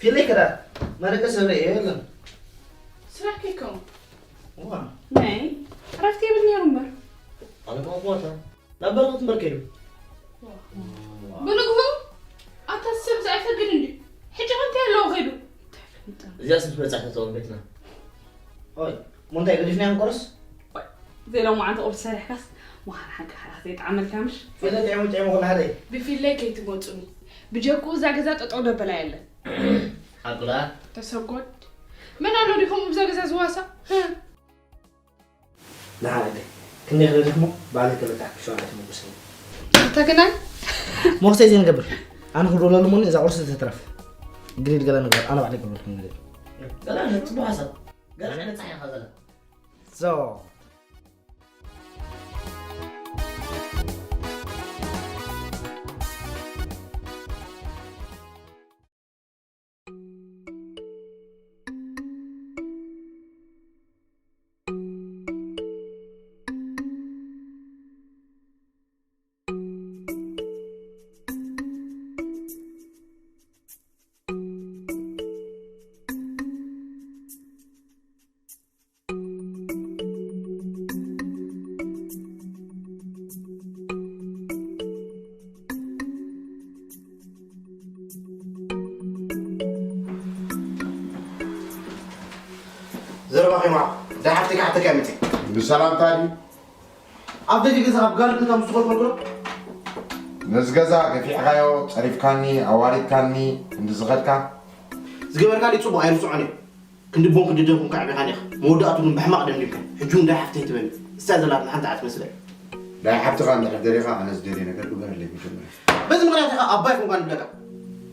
ፊለይ ከዳ መረቀ ሰብረ እየ የለን። ስራሕ ከይከውን ዋ ናይ ዕረፍቲ ይብል ነይሩ እምበር ኣነ ከውን ክወታ ናብ በረኸት እምበር ከይዱ። ብንግሁ ኣታ ሰብ ዝኣይፈግድ እንዲ ሕጂ ከምቲ ኣለዎ ከይዱ እዚኣ ስብ ትመጻሕ ተተወን ቤትና። ኦይ ሞንታይ ገዲፍና እዮም ቆርስ ዘይሎም መዓልቲ ቁርሲ ሰሪሕካስ ምዃን ሓቂ ሓራ ዘይጠዓመልካ ምሽ ፊለ ጥዕሙ ጥዕሙ ኩሉ ሓደ ብፊለይ ከይትመፁኒ ብጀክኡ እዛ ገዛ ጠጠው ደበላ የለን ሓቁላ ተሰጎድ መን ኣሎ ዲኹም እብዛ ገዛ ዝዋሳ ንሓደ ክንደይ ክደድክሞ ባዕለይ ተበጣሕ ክሸዋለት መጉሰኒ ተግናይ ሞክሰይ ዘይንገብር ኣነ ክንደለሉ ሞኒ እዛ ቁርሲ ተትረፍ ግሪድ ገለ ነገር ኣነ ባዕለይ ገብረልኩም ግሪድ ገላ ጽቡቅ ሓሳብ ገላ ዕለት ፀሓይ ኢኻ ዘላ ዞ ዘረባ ከይማ እንታይ ሓፍቲ ክሓተካ መፂ ብሰላምታ ድዩ? ኣብ ደገ ገዛ ካብ ጋርድ ንታ ምስ ዝኾልኮልኮ ነዚ ገዛ ገፊዕኻዮ፣ ጸሪፍካኒ፣ ኣዋሪድካኒ፣ እንድዝኸድካ ዝገበርካኒ ፅቡቕ ኣይርስዖን እየ ክንዲ ቦን ክንዲ ደም ኩንካ ዕቢኻኒ ኢኻ መወዳእቱ ግን ብሕማቕ ደምዲምካ ሕጂ እውን እንታይ ሓፍተይ ትበኒ እሳ ዘላትና ሓንቲ ዓት መስለይ ናይ ሓብትኻ እንድሕር ደሊኻ ኣነ ዝደልዮ ነገር ግበረለይ መጀመርያ በዚ ምኽንያት ኢኻ ኣባይ ኮንካ ንብለካ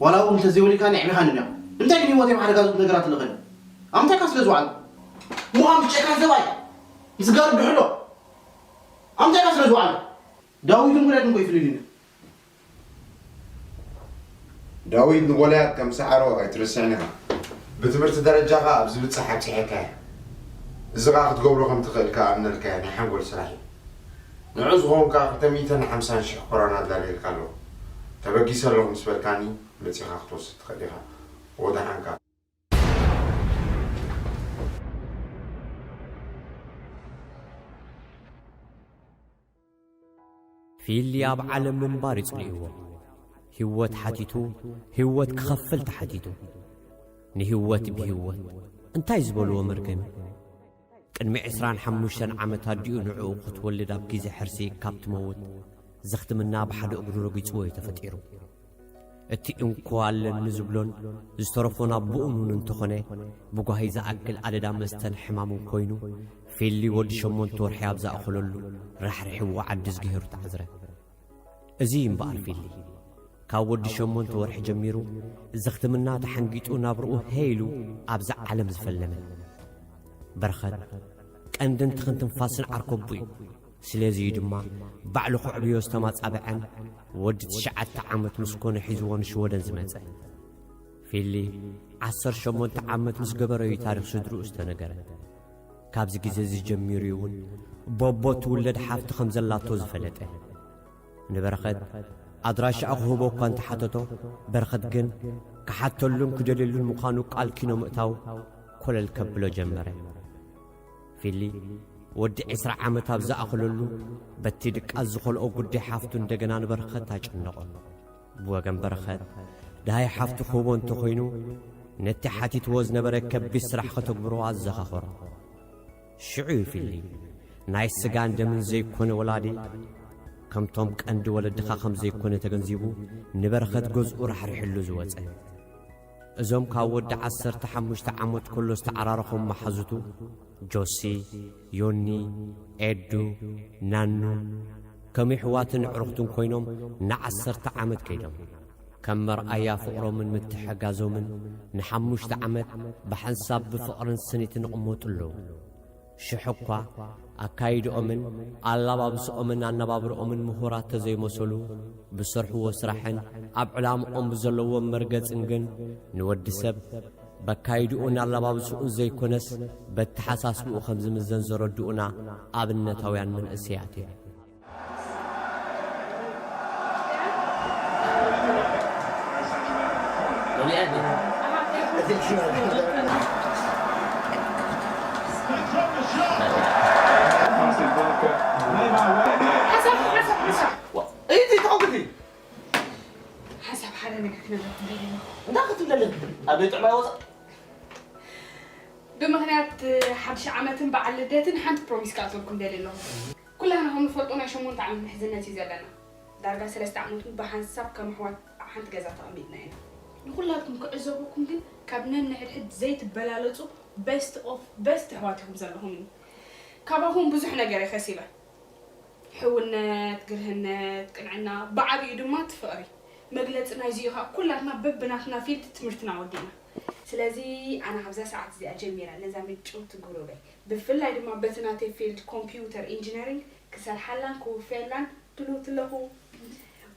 ዋላ እውን እንተዘይወሊድካኒ ዕቢኻኒ እኒኻ ንምንታይ ግን ህይወተይ ብሓደጋ ዘውት ነገራት ኣለኸኒ ኣብ ምንታይ ካ ስለ ዝውዓል ምዃን ብጨካን ሰብኣይ ምስ ጋርድ ብሕሎ ኣብ ምንታይ ካ ስለ ዝውዓል ዳዊት እንጉዳይ ድንጎ ይፍልልኒ ዳዊት ንጎልያድ ከም ሰዓሮ ኣይትርስዕን ኢኻ። ብትምህርቲ ደረጃኻ ኣብ ዝብጻሕ ኣብጺሐካ እየ። እዚ ኸኣ ክትገብሮ ከም ትኽእል ከኣምነልካ እየ፣ ናይ ሓንጎል ስራሕ እዩ። ንዑ ዝኸውን ከኣ ክልተ ሚእትን ሓምሳን ሽሕ ኮሮና ኣዳልየልካ ኣለኹ። ተበጊሰ ኣለኹ ምስ በልካኒ መጺኻ ክትወስድ ትኽእል ኢኻ። ወደሓንካ። ፊሊ ኣብ ዓለም ምንባር ይጽልእዎ። ህይወት ሓቲቱ፣ ህይወት ክኸፍል ተሓቲቱ። ንህይወት ብህይወት እንታይ ዝበልዎ መርገም እዩ? ቅድሚ ዕስራን ሓሙሽተን ዓመት ኣዲኡ ንዕኡ ክትወልድ ኣብ ግዜ ሕርሲ ካብ ትመውት ዘኽትምና ብሓደ እግሩ ረጊጽዎ እዩ ተፈጢሩ። እቲ እንኮ ኣለኒ ዝብሎን ዝተረፎን ኣቦኡን እውን እንተኾነ ብጓሂ ዝኣክል ኣደዳ መስተን ሕማምን ኮይኑ ፊሊ ወዲ ሸሞንተ ወርሒ ኣብ ዝኣኸለሉ ራሕሪሕዎ ዓዲ እዝግሄሩ ተዓዝረ። እዚ እዩ እምበኣር ፊሊ ካብ ወዲ ሸሞንተ ወርሒ ጀሚሩ ዘኽትምና ተሓንጊጡ ናብርኡ ሄ ኢሉ ኣብዛ ዓለም ዝፈለመ። በረኸት ቀንድን ትኽን ትንፋስን ዓርከቡ እዩ። ስለዚ እዩ ድማ ባዕሉ ከዕብዮ ዝተማጻበዐን ወዲ ትሽዓተ ዓመት ምስ ኮነ ሒዝዎ ንሽወደን ዝመጸ። ፊሊ ዓሰርተ ሸሞንተ ዓመት ምስ ገበረ እዩ ታሪኽ ስድርኡ ዝተነገረ። ካብዚ ግዜ እዚ ጀሚሩ እዩ እውን ቦቦ ትውለድ ሓፍቲ ከም ዘላቶ ዝፈለጠ። ንበረኸት ኣድራሻኣ ክህቦ እኳ እንተሓተቶ በረኸት ግን ክሓተሉን ክደልየሉን ምዃኑ ቃል ኪኖ ምእታው ኮለል ከብሎ ጀመረ። ፊሊ ወዲ ዕስራ ዓመት ኣብ ዝኣኽለሉ በቲ ድቃስ ዝኸልኦ ጉዳይ ሓፍቱ እንደገና ንበረኸት ኣጨነቖ። ብወገን በረኸት ደሃይ ሓፍቱ ክህቦ እንተኾይኑ ነቲ ሓቲትዎ ዝነበረ ከቢድ ስራሕ ከተግብሮ ኣዘኻኸሮ። ሽዑ እዩ ፊሊ ናይ ስጋን ደምን ዘይኮነ ወላዲ ከምቶም ቀንዲ ወለድኻ ከም ዘይኮነ ተገንዚቡ ንበረኸት ገዝኡ ራሕሪሕሉ ዝወፀ። እዞም ካብ ወዲ ዓሰርተ ሓሙሽተ ዓመት ከሎ ዝተዓራረኾም መሓዙቱ ጆሲ፣ ዮኒ፣ ኤዱ፣ ናኑ ከም ይሕዋትን ኣዕሩኽቱን ኮይኖም ንዓሰርተ ዓመት ከይዶም። ከም መርኣያ ፍቕሮምን ምትሕጋዞምን ንሓሙሽተ ዓመት ብሓንሳብ ብፍቕርን ስኒትን ይቕመጡ ኣለዉ። ሽሕ እኳ ኣካይድኦምን ኣላባብስኦምን ኣነባብርኦምን ምሁራት ተዘይመሰሉ ብሰርሕዎ ስራሕን ኣብ ዕላምኦም ብዘለዎም መርገጽን ግን ንወዲ ሰብ በካይድኡን ኣላባብስኡን ዘይኮነስ በተሓሳስብኡ ከም ዝምዘን ዘረድኡና ኣብነታውያን መንእሰያት እዮም። ሎሚኣ ድዩ? ሓሳብ ሓሳብ ሓሳብ እቲ ተውግቲ ሓሳብ ሓደ ነገር ክነግረኩም ደሊ ኣለኹ። እንታይ ክትብለለይ? ኣብ ቤት ጥዕና ይወፅእ ብምኽንያት ሓድሽ ዓመትን በዓል ልደትን ሓንቲ ፕሮሚስ ክኣትወልኩም ደሊ ኣለኹ። ኩላህና ከም ንፈልጦ ናይ ሸሞንተ ዓመት ምሕዝነት እዩ ዘለና። ዳርጋ ሰለስተ ዓመት እውን ብሓንሳብ ከም ኣሕዋት ኣብ ሓንቲ ገዛ ተቐሚጥና ኢና። ንኹላትኩም ክዕዘበኩም ግን ካብ ነንሕድሕድ ዘይትበላለፁ ቤስት ኦፍ ቤስት ኣሕዋት ኢኹም ዘለኹምኒ። ካባኹም ብዙሕ ነገር እየ ከሲበ። ሕውነት፣ ግርህነት፣ ቅንዕና፣ ብዓብይኡ ድማ እቲ ፍቕሪ። መግለፂ ናይዚ እዩ ከዓ ኩላትና በብናትና ፊልድ ትምህርትና ወዲእና። ስለዚ ኣነ ካብዛ ሰዓት እዚኣ ጀሚረ ነዛ ምጭውቲ ጉሩበይ ብፍላይ ድማ በቲ ናተይ ፊልድ ኮምፒውተር ኢንጂነሪንግ ክሰርሓላን ክውፈየላን ድልውቲ ኣለኹ።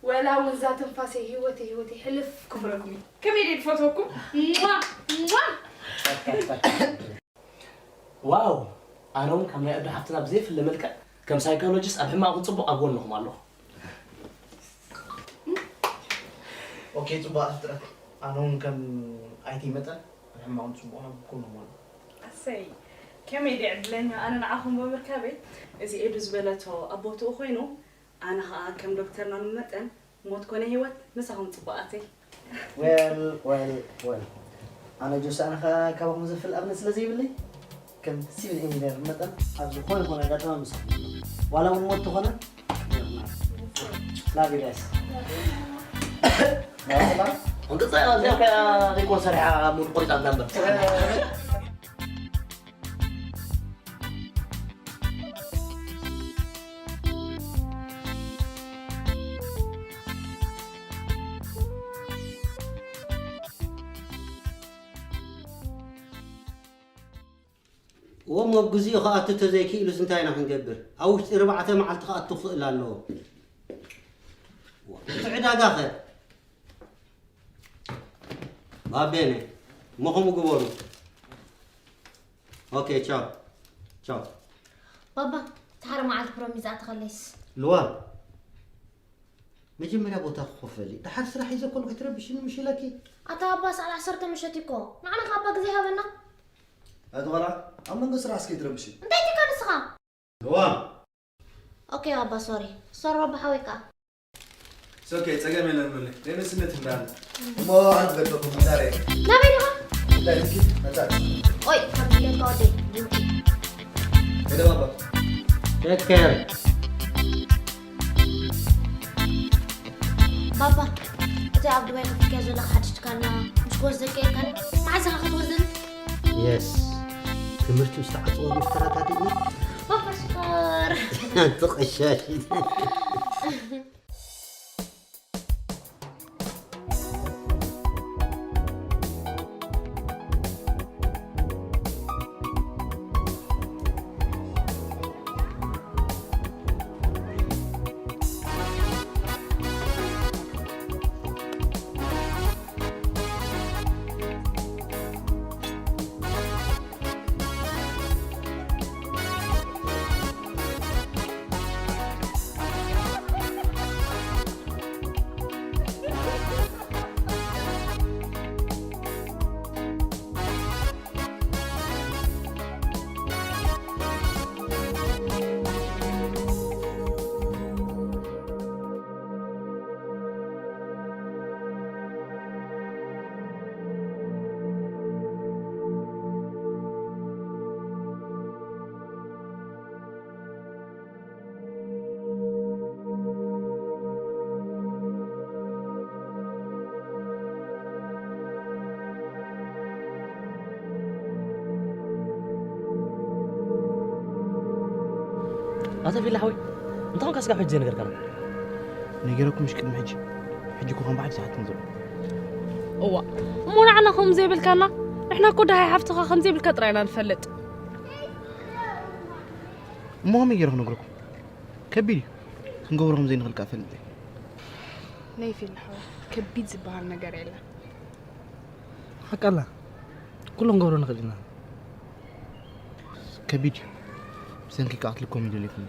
ወላ እውን እዛ ትንፋሰይ ህይወተይ ህይወተይ ሕልፍ ክብለኩም እዩ። ከመይ ድየ ዝፈትወኩም። ሟ! ሟ! ዋው ኣነ እውን ካብ ናይ ኣዶ ሓፍትና ብዘይፍለ መልክዕ ከም ሳይኮሎጂስት ኣብ ሕማቕን ፅቡቕ ኣብ ጎንኹም ኣለኹ ኦኬ ጽቡቓት ፍጥረት ኣነ እውን ከም ኣይቲ መጠን ኣብ ሕማቕን ጽቡቕን ኣብ ጎንኹም ኣለኹ ኣሰይ ከመይ ድየ ዕድለኛ ኣነ ንዓኹም ብምርካበይ እዚ ኤዱ ዝበለቶ ኣብ ቦትኡ ኮይኑ ኣነ ኸኣ ከም ዶክተርና መጠን ሞት ኮነ ህይወት ምሳኹም ጽቡቓተይ well well well ኣነ ጆስ ኣነ ኸኣ ካባኹም ዝፍል ኣብነት ስለ ዘይብለይ ከም ሲቪል ኢንጂነር መጠን ኣብ ዝኾነ ይኹን ኣጋጣሚ ምሳኹም ኣለኹ ዋላ እውን ሞት ተኾነ love you guys እንቅፃ እዚኣ ከይኮን ሰሪሓ ሙድ ቆሪፃ እምበር እሞ ኣብ ግዚኡ ክኣቱ ተዘይክኢሉስ እንታይ ኢና ክንገብር? ኣብ ውሽጢ ርባዕተ መዓልቲ ክኣቱ ክኽእል ኣለዎ። እቲ ዕዳጋ ኸ? ባቤነ እሞ ከምኡ ግበሩ። ኦኬ ቻው ቻው። ባባ፣ እቲ ሓደ መዓልቲ ፕሮሚዝ ዝኣተኸለይስ? ልዋም መጀመርያ ቦታ ክኸፈሊ ደሓር ስራሕ ሒዘ ኮሎ ከይትረብሽኒ ምሽ ኢለኪ። ኣታ ኣባ ሰዓት ዓሰርተ ምሸት እኮ ንዓና ከ ኣባ ግዜ ሃበና። ኣቲ ቆልዓ ኣብ መንጎ ስራሕ እስከ ይትረብሽኒ። እንታይ ትካ ንስኻ? ልዋም ኦኬ ኣባ ሶሪ ሶሪ ረቢ ሓወይ ከኣ። It's okay ጸገም የለን ምለ ናይ ንስነት እንዳለ እሞ ኣንት ገደኩም እንዳረ ናበይ ዲኻ? እንታይ ልኪ መጻት ኦይ ካብ ድሌትካ ወደይ ድምቂ ሄደ ባባ Take care. ባባ እቲ ኣብ ዱባይ ከፊትካዮ ዘለኻ ሓድሽ ትካልና ምስ ክወስደካ ኢልካኒ መዓዝ ኢኻ ክትወስደኒ? Yes ትምህርቲ ምስ ተዓፅወ ምስ ተረዳዲእና ባባ ሽኮር ኣንቲ ቀሻሺት ኣቶ ፊላ ሓወይ እንታይ ኮንካ ስጋብ ሕጂ ዘይነገርካና? ነጊረኩም ምሽ ቅድሚ ሕጂ ሕጂ እኮ ከም በዓል ሰዓት ንዘሎ እዋ እሞ ንዓና ከምኡ ዘይብልካና ንሕና እኮ ደሃይ ሓፍትኻ ከም ዘይብልካ ጥራይ ኢና ንፈልጥ እሞ ከመይ ገይረ ክነግረኩም ከቢድ እዩ ክንገብሮ ከም ዘይንኽእል ከዓ ፈልጥ እየ ነይፊል ንሕዋ ከቢድ ዝበሃል ነገር የለን ሓቃላ ኩሎም ገብሮ ንኽእል ኢና ከቢድ እዩ ብሰንኪ ክኣትልኩም ይደልኩም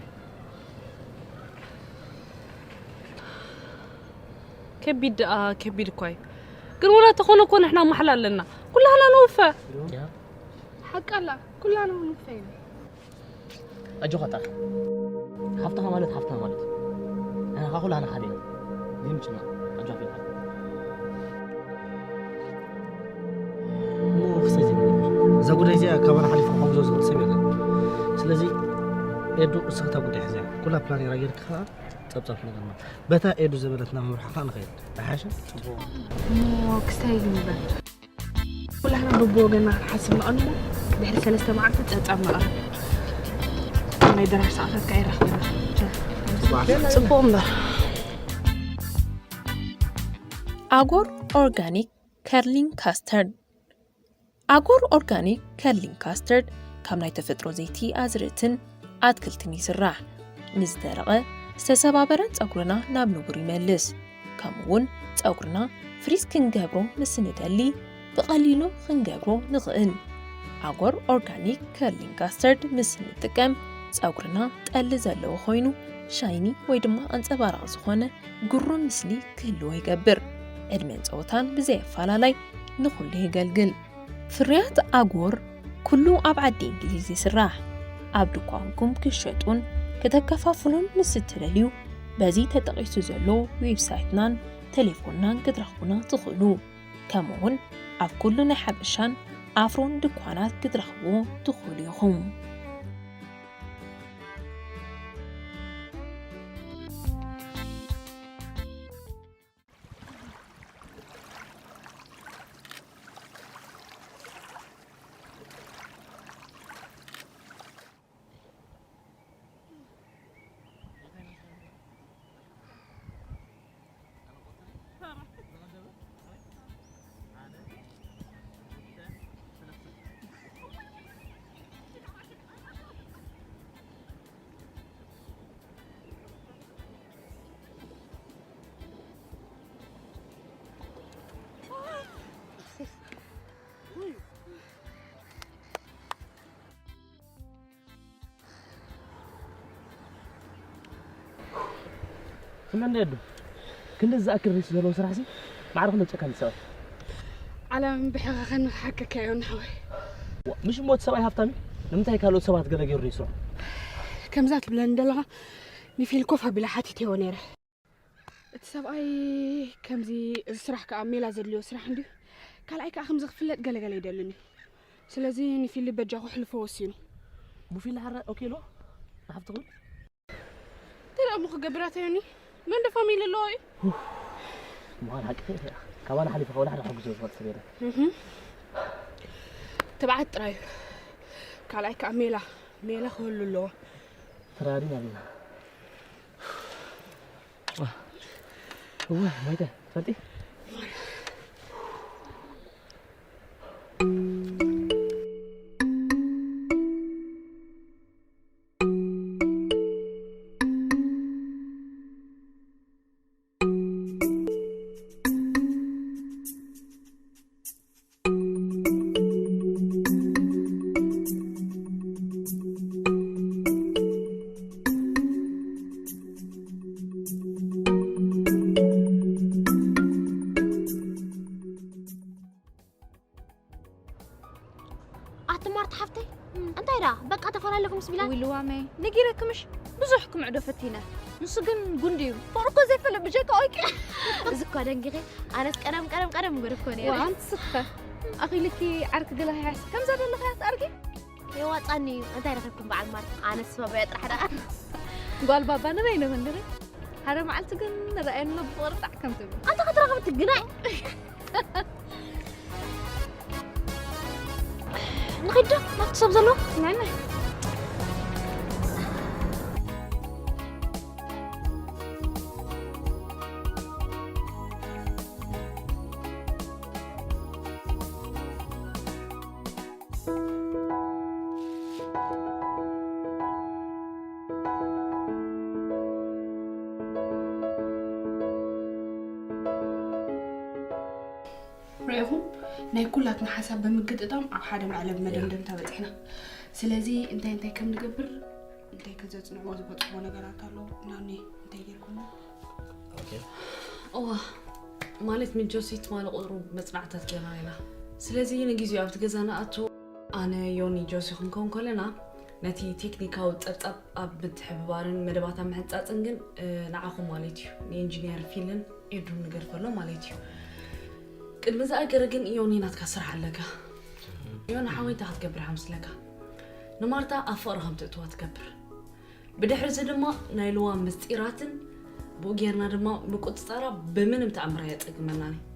ከቢድ ደኣ ከቢድ እኳ እዩ ግን ወላ ተኾነ እኮ ንሕና ማሕላ ኣለና ኩላህና ንውፈ። ሓቃላ ኩላህና ንውፈ ኢና። ኣጆኻ ጣፍ። ሓፍትኻ ማለት ሓፍትና ማለት እዩ። ንሕና ካብ ኩላህና ሓደ ኢና። ዘይምችና ኣጆኻ ኢልካ። እሞ ክሰይ ዘይብሉ። እዛ ጉዳይ እዚኣ ካባና ሓሊፉ ክሕግዞ ዝኽእል ሰብ የለን። ስለዚ ኤዱ፣ እስኺ እታ ጉዳይ ሕዝያ። ኩላ ፕላን ጌርካ ከኣ ጸብጻብ ክነግረና። በታ ኤዱ ዘበለትና መምርሒ ከኣ ንኸይድ። ኣይሓሸን? ጽቡቕ። እሞ ክሰይ ይግበር። ኩላህና በብወገንና ክንሓስብ ንቐንሞ ድሕሪ ሰለስተ መዓልቲ ጸብጻብ ነቕርብ። ናይ ድራር ሰዓታት ከኣ ይራኽበና። ጽቡቕ እምበር። ኣጎር ኦርጋኒክ ከርሊንግ ካስተርድ። ኣጎር ኦርጋኒክ ከርሊንግ ካስተርድ ካብ ናይ ተፈጥሮ ዘይቲ ኣዝርእትን ኣትክልትን ይስራሕ። ንዝደረቐ ዝተሰባበረን ጸጉርና ናብ ንቡር ይመልስ። ከምኡ እውን ጸጉርና ፍሪዝ ክንገብሮ ምስ ንደሊ ብቐሊሉ ክንገብሮ ንኽእል። ኣጎር ኦርጋኒክ ከርሊንግ ካስተርድ ምስ ንጥቀም ጸጉርና ጠሊ ዘለዎ ኮይኑ ሻይኒ ወይ ድማ ኣንጸባራቒ ዝኾነ ግሩም ምስሊ ክህልዎ ይገብር። ዕድመን ጸወታን ብዘይ ኣፈላላይ ንኹሉ የገልግል። ፍርያት ኣጎር ኩሉ ኣብ ዓዲ እንግሊዝ ይስራሕ። ኣብ ድኳንኩም ክሸጡን ከተከፋፍሉን ምስ እትደልዩ በዚ ተጠቒሱ ዘሎ ዌብሳይትናን ቴሌፎንናን ክትረኽቡና ትኽእሉ። ከምኡውን ኣብ ኩሉ ናይ ሓበሻን ኣፍሮን ድኳናት ክትረኽብዎ ትኽእሉ ኢኹም። ስምዕኒ የዱ፣ ክንዲ ዝኣክል ሪስክ ዘለዎ ስራሕ ሲ ማዕረ ክንደይ ጨካን ሰባት። ዓለም ብሕኻ ከንሓከካ እዮ ንሓወይ። ዋ፣ ምሽ ሞት ሰብኣይ ሃብታም እዩ። ንምንታይ ካልኦት ሰባት ገለ ገይሩ ይስርሑ? ከምዛ ትብለኒ ዘለኻ ኒፊል ኮፍ ኣቢላ ሓቲተዮ ነይረ። እቲ ሰብኣይ ከምዚ፣ እዚ ስራሕ ከኣ ሜላ ዘድልዮ ስራሕ እንድዩ። ካልኣይ ከኣ ከምዚ ክፍለጥ ገለገለ ይደልን እዩ። ስለዚ ንፊሊ በጃኹ ሕልፎ ወሲኑ። ሙፊላ ሓራ ኦኬ ኢልዎ ንሓፍትኹም? እንታይ ደኣ እሞ ክገብር ኣተዮኒ? መን ዶ ፋሚሊ ኣለዎ እዩ? ምዃን ሓቂ ኢኻ። ካባና ሓሊፉ ከኣ ወላ ሓደ ሕጉስ ዝፈልጥ ሰብ የለን። እህ። ትብዓት ጥራይ እዩ። ካልኣይ ከኣ ሜላ፣ ሜላ ክህሉ ኣለዎ። ተራዲና ኣለና። እወ፣ ማይተ፣ ትፈልጢ? ኣቲ ማርታ ሓፍተይ፣ እንታይ ደኣ በቃ ተፈላለኹም ምስ ቢላል? ዊልዋመይ፣ ነጊረክምሽ ብዙሕ ክምዕዶ ፈቲነ። ንሱ ግን ጉንዲ እዩ። ፍቕሪ እኮ ዘይፈልጥ ብጀካ ኦይቂ። እዚ እኳ ደንጊኸ፣ ኣነስ ቀደም ቀደም ቀደም እምበር እኮ ነይረ። ዋ፣ ኣንቲ ስኽፈ። ኣኺልኪ ዓርኪ ገለ ከይሓስ ከምዛ ዘለኽያ ትኣርጊ? የዋጻኒ እዩ። እንታይ ረኺብኩም በዓል ማርታ? ኣነስ ባባያ ጥራሕ ደኣ። ጓል ባባ ንበይነ መንደሪ። ሓደ መዓልቲ ግን ንረኣየኒ ብቕርጣዕ ከም ትብል። ኣንታ ክትረኽቢ ትግናይ። ንኺድ ዶ ናብቲ ሰብ ዘሎ? ናይ ናይ። ርኢኹም፣ ናይ ኩላትና ሓሳብ ብምግጥጣም ኣብ ሓደ መዕለቢ መደምደምታ በጺሕና። ስለዚ እንታይ እንታይ ከም ንገብር፣ እንታይ ከዘጽንዕዎ ዝፈትሕዎ ነገራት ኣሎ፣ ናኒ እንታይ ጌርኩና? ኦኬ። እዋ፣ ማለት ምጆሲ ትማሊ ቁጽሩ መጽናዕታት ገና ኢና። ስለዚ ንግዜኡ ኣብቲ ገዛ ንኣቱ። ኣነ፣ ዮኒ፣ ጆሲ ክንከውን ከለና፣ ነቲ ቴክኒካዊ ጸብጻብ ኣብ ምትሕብባርን መደባት ኣብ ምሕንጻጽን ግን፣ እ፣ ንዓኹም ማለት እዩ፣ ንኢንጂነር ፊልን ኤዱን ንገድፈሎም ማለት እዩ። ቅድሚ ዝኣገረ ግን ዮኒ ናትካ ስራሕ ኣለካ። ዮኒ ሓወይ እንታይ ክትገብር ኢኻ መስለካ? ንማርታ ኣብ ፍቕሪ ከም ትእትዋ ትገብር። ብድሕሪ እዚ ድማ ናይ ልዋም ምስጢራትን ብኡ ጌርና ድማ ምቁጽጻራ ብምንም ተኣምር ኣየጸግመናን እዩ።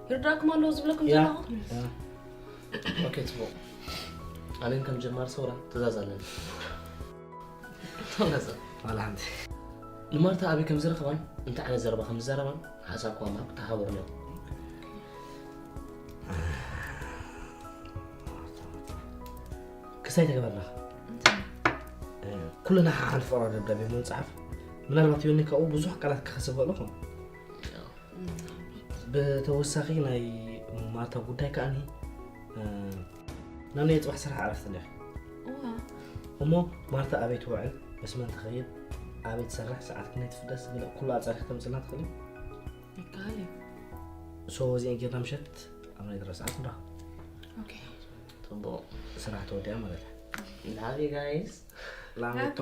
ይርዳእኩም ኣለዎ ዝብለኩም ያ፣ ዘለኹ? ያ። ኦኬ፣ ጽቡቕ። ኣነን ከም ጀማሪ ሰውራ ትእዛዝ ኣለኒ። ተመለሰ። ዋላ ሓንቲ። ንማርታ ኣበይ ከም ዝረኸባን እንታይ ዓይነት ዘረባ ከም ዝዛረባን ሓሳብኩም ኣብ ተሓባበሩኒ። ክሳይ ተገበርና። ኩልና ሓሓን ፍቕራዊ ደብዳቤ ምንጽሓፍ። ምናልባት ዮኒ ካብኡ ብዙሕ ቃላት ክኸስብ ከሎ ኹን። ብተወሳኺ ናይ ማርታ ጉዳይ ከኣኒ፣ እ፣ ናብ ናይ ጽባሕ ስራሕ ዕረፍቲ ኣለኺ። እዋ። እሞ ማርታ ኣበይ ትውዕል፣ ምስ መን ትኸይድ፣ ኣበይ ትሰርሕ፣ ሰዓት ክንደይ ትፍደስ፣ ገለ ኩሉ ኣጻሪኺ ተምጽልና ትኽእሊ? ይከኣል እዩ። ሶ፣ እዚአን ጌርና ምሸት ኣብ ናይ ድረ ሰዓት ንራኸብ። ኦኬ። ጽቡቕ። ስራሕ ተወዲኣ ማለት እዩ። Love you guys. ላሚቶ።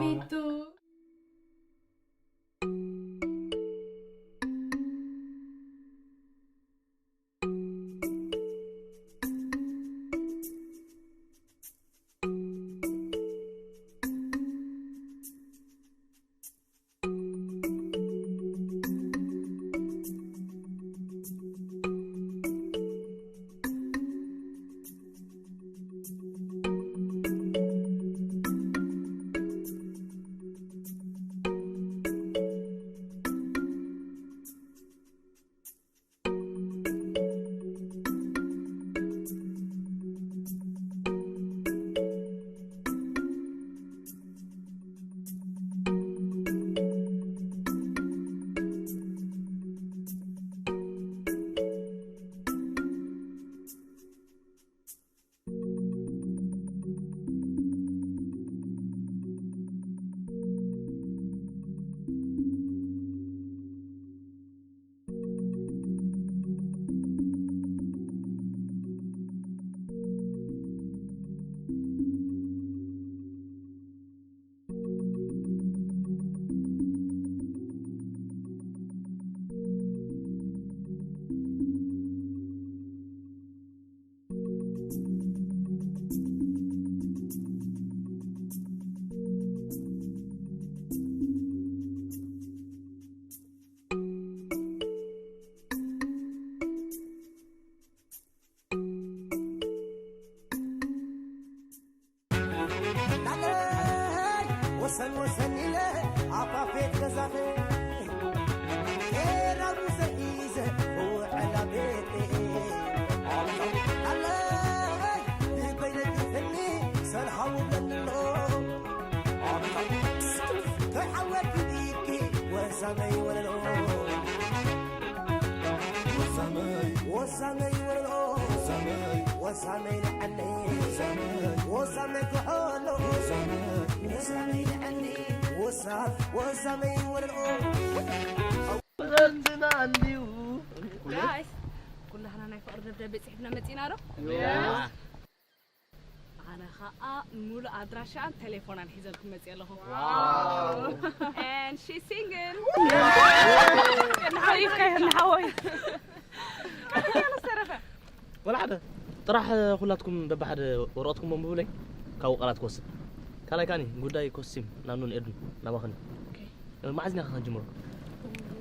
ናለይ ወሰን ወሰን ኢለ ኣፋፌት ገዛኺ ኤራቡ ዘኢዘ ውዕላ ቤቴ ናለይ ልበይ ለጊፍኒ ሰልሃው ብለሎ ከይዓወት ዲኪ ወሳመይ ወለሎ ወሳመይ ወለሎ ወሳመይ ንዓኒ ወሳመይ ክሕሎ ወሳመይ ንዓኒ ወሳ ወሳመይ ወለሎ ረትና እንዲሁ ጋይስ ኩላህና ናይ ፍቕሪ ደብዳቤ ጽሒፍና መጺና ዶ? ኣነ ኸኣ ሙሉእ ኣድራሻኣን ቴሌፎናን ሒዘልኩም መጽእ ኣለኹ። And she's single። ንሓወይ ይፍቀር ንሓወይ። ቀጥታ ዝተረፈ። ወላ ሓደ ጥራሕ ኩላትኩም በብሓደ ወረቐትኩም ኣንብቡለይ ካብኡ ቃላት ክወስድ ካልኣይ ከኣኒ ጉዳይ ኮስቲም ናኑን ኤዱን ናባኽን እዩ። መዓዝ ኢና ክንጅምሮ?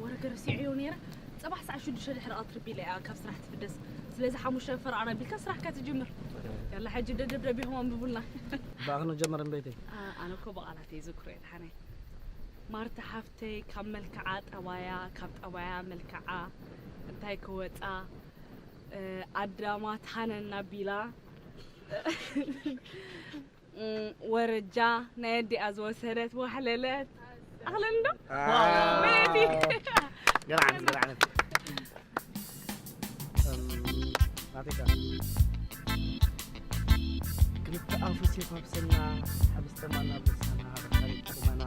ወረ ገረሲዐዮ ነይረ። ጽባሕ ሰዓት ሽዱሽተ ድሕሪ ቀትሪ ቢለ እያ ካብ ስራሕ ትፍደስ። ስለዚ ሓሙሽተ ፈረቓ ኣቢልካ ስራሕካ ትጅምር። ያላ ሕጂ ደደብደቢኹም ኣንብቡልና። ብኣኽን ጀመር እምበይተይ። ኣነ እኮ ብቓላት እየ ዝክሮ እየ ድሓነይ። ማርታ ሓፍተይ ካብ መልክዓ ጠባያ ካብ ጠባያ መልክዓ እንታይ ክወጻ ኣዳማ ትሃነና ቢላ ወረጃ ናይ ኣዲኣ ዝወሰደት ዋሕለለት ኣኽለኒ ዶ? በየቲ ገርዓነት ገርዓነት ናቴካ ክልተ ኣፉ ሴፍ ኣብሰና ሕብስተ ማና ብልሳና ሃበካሪ ቁመና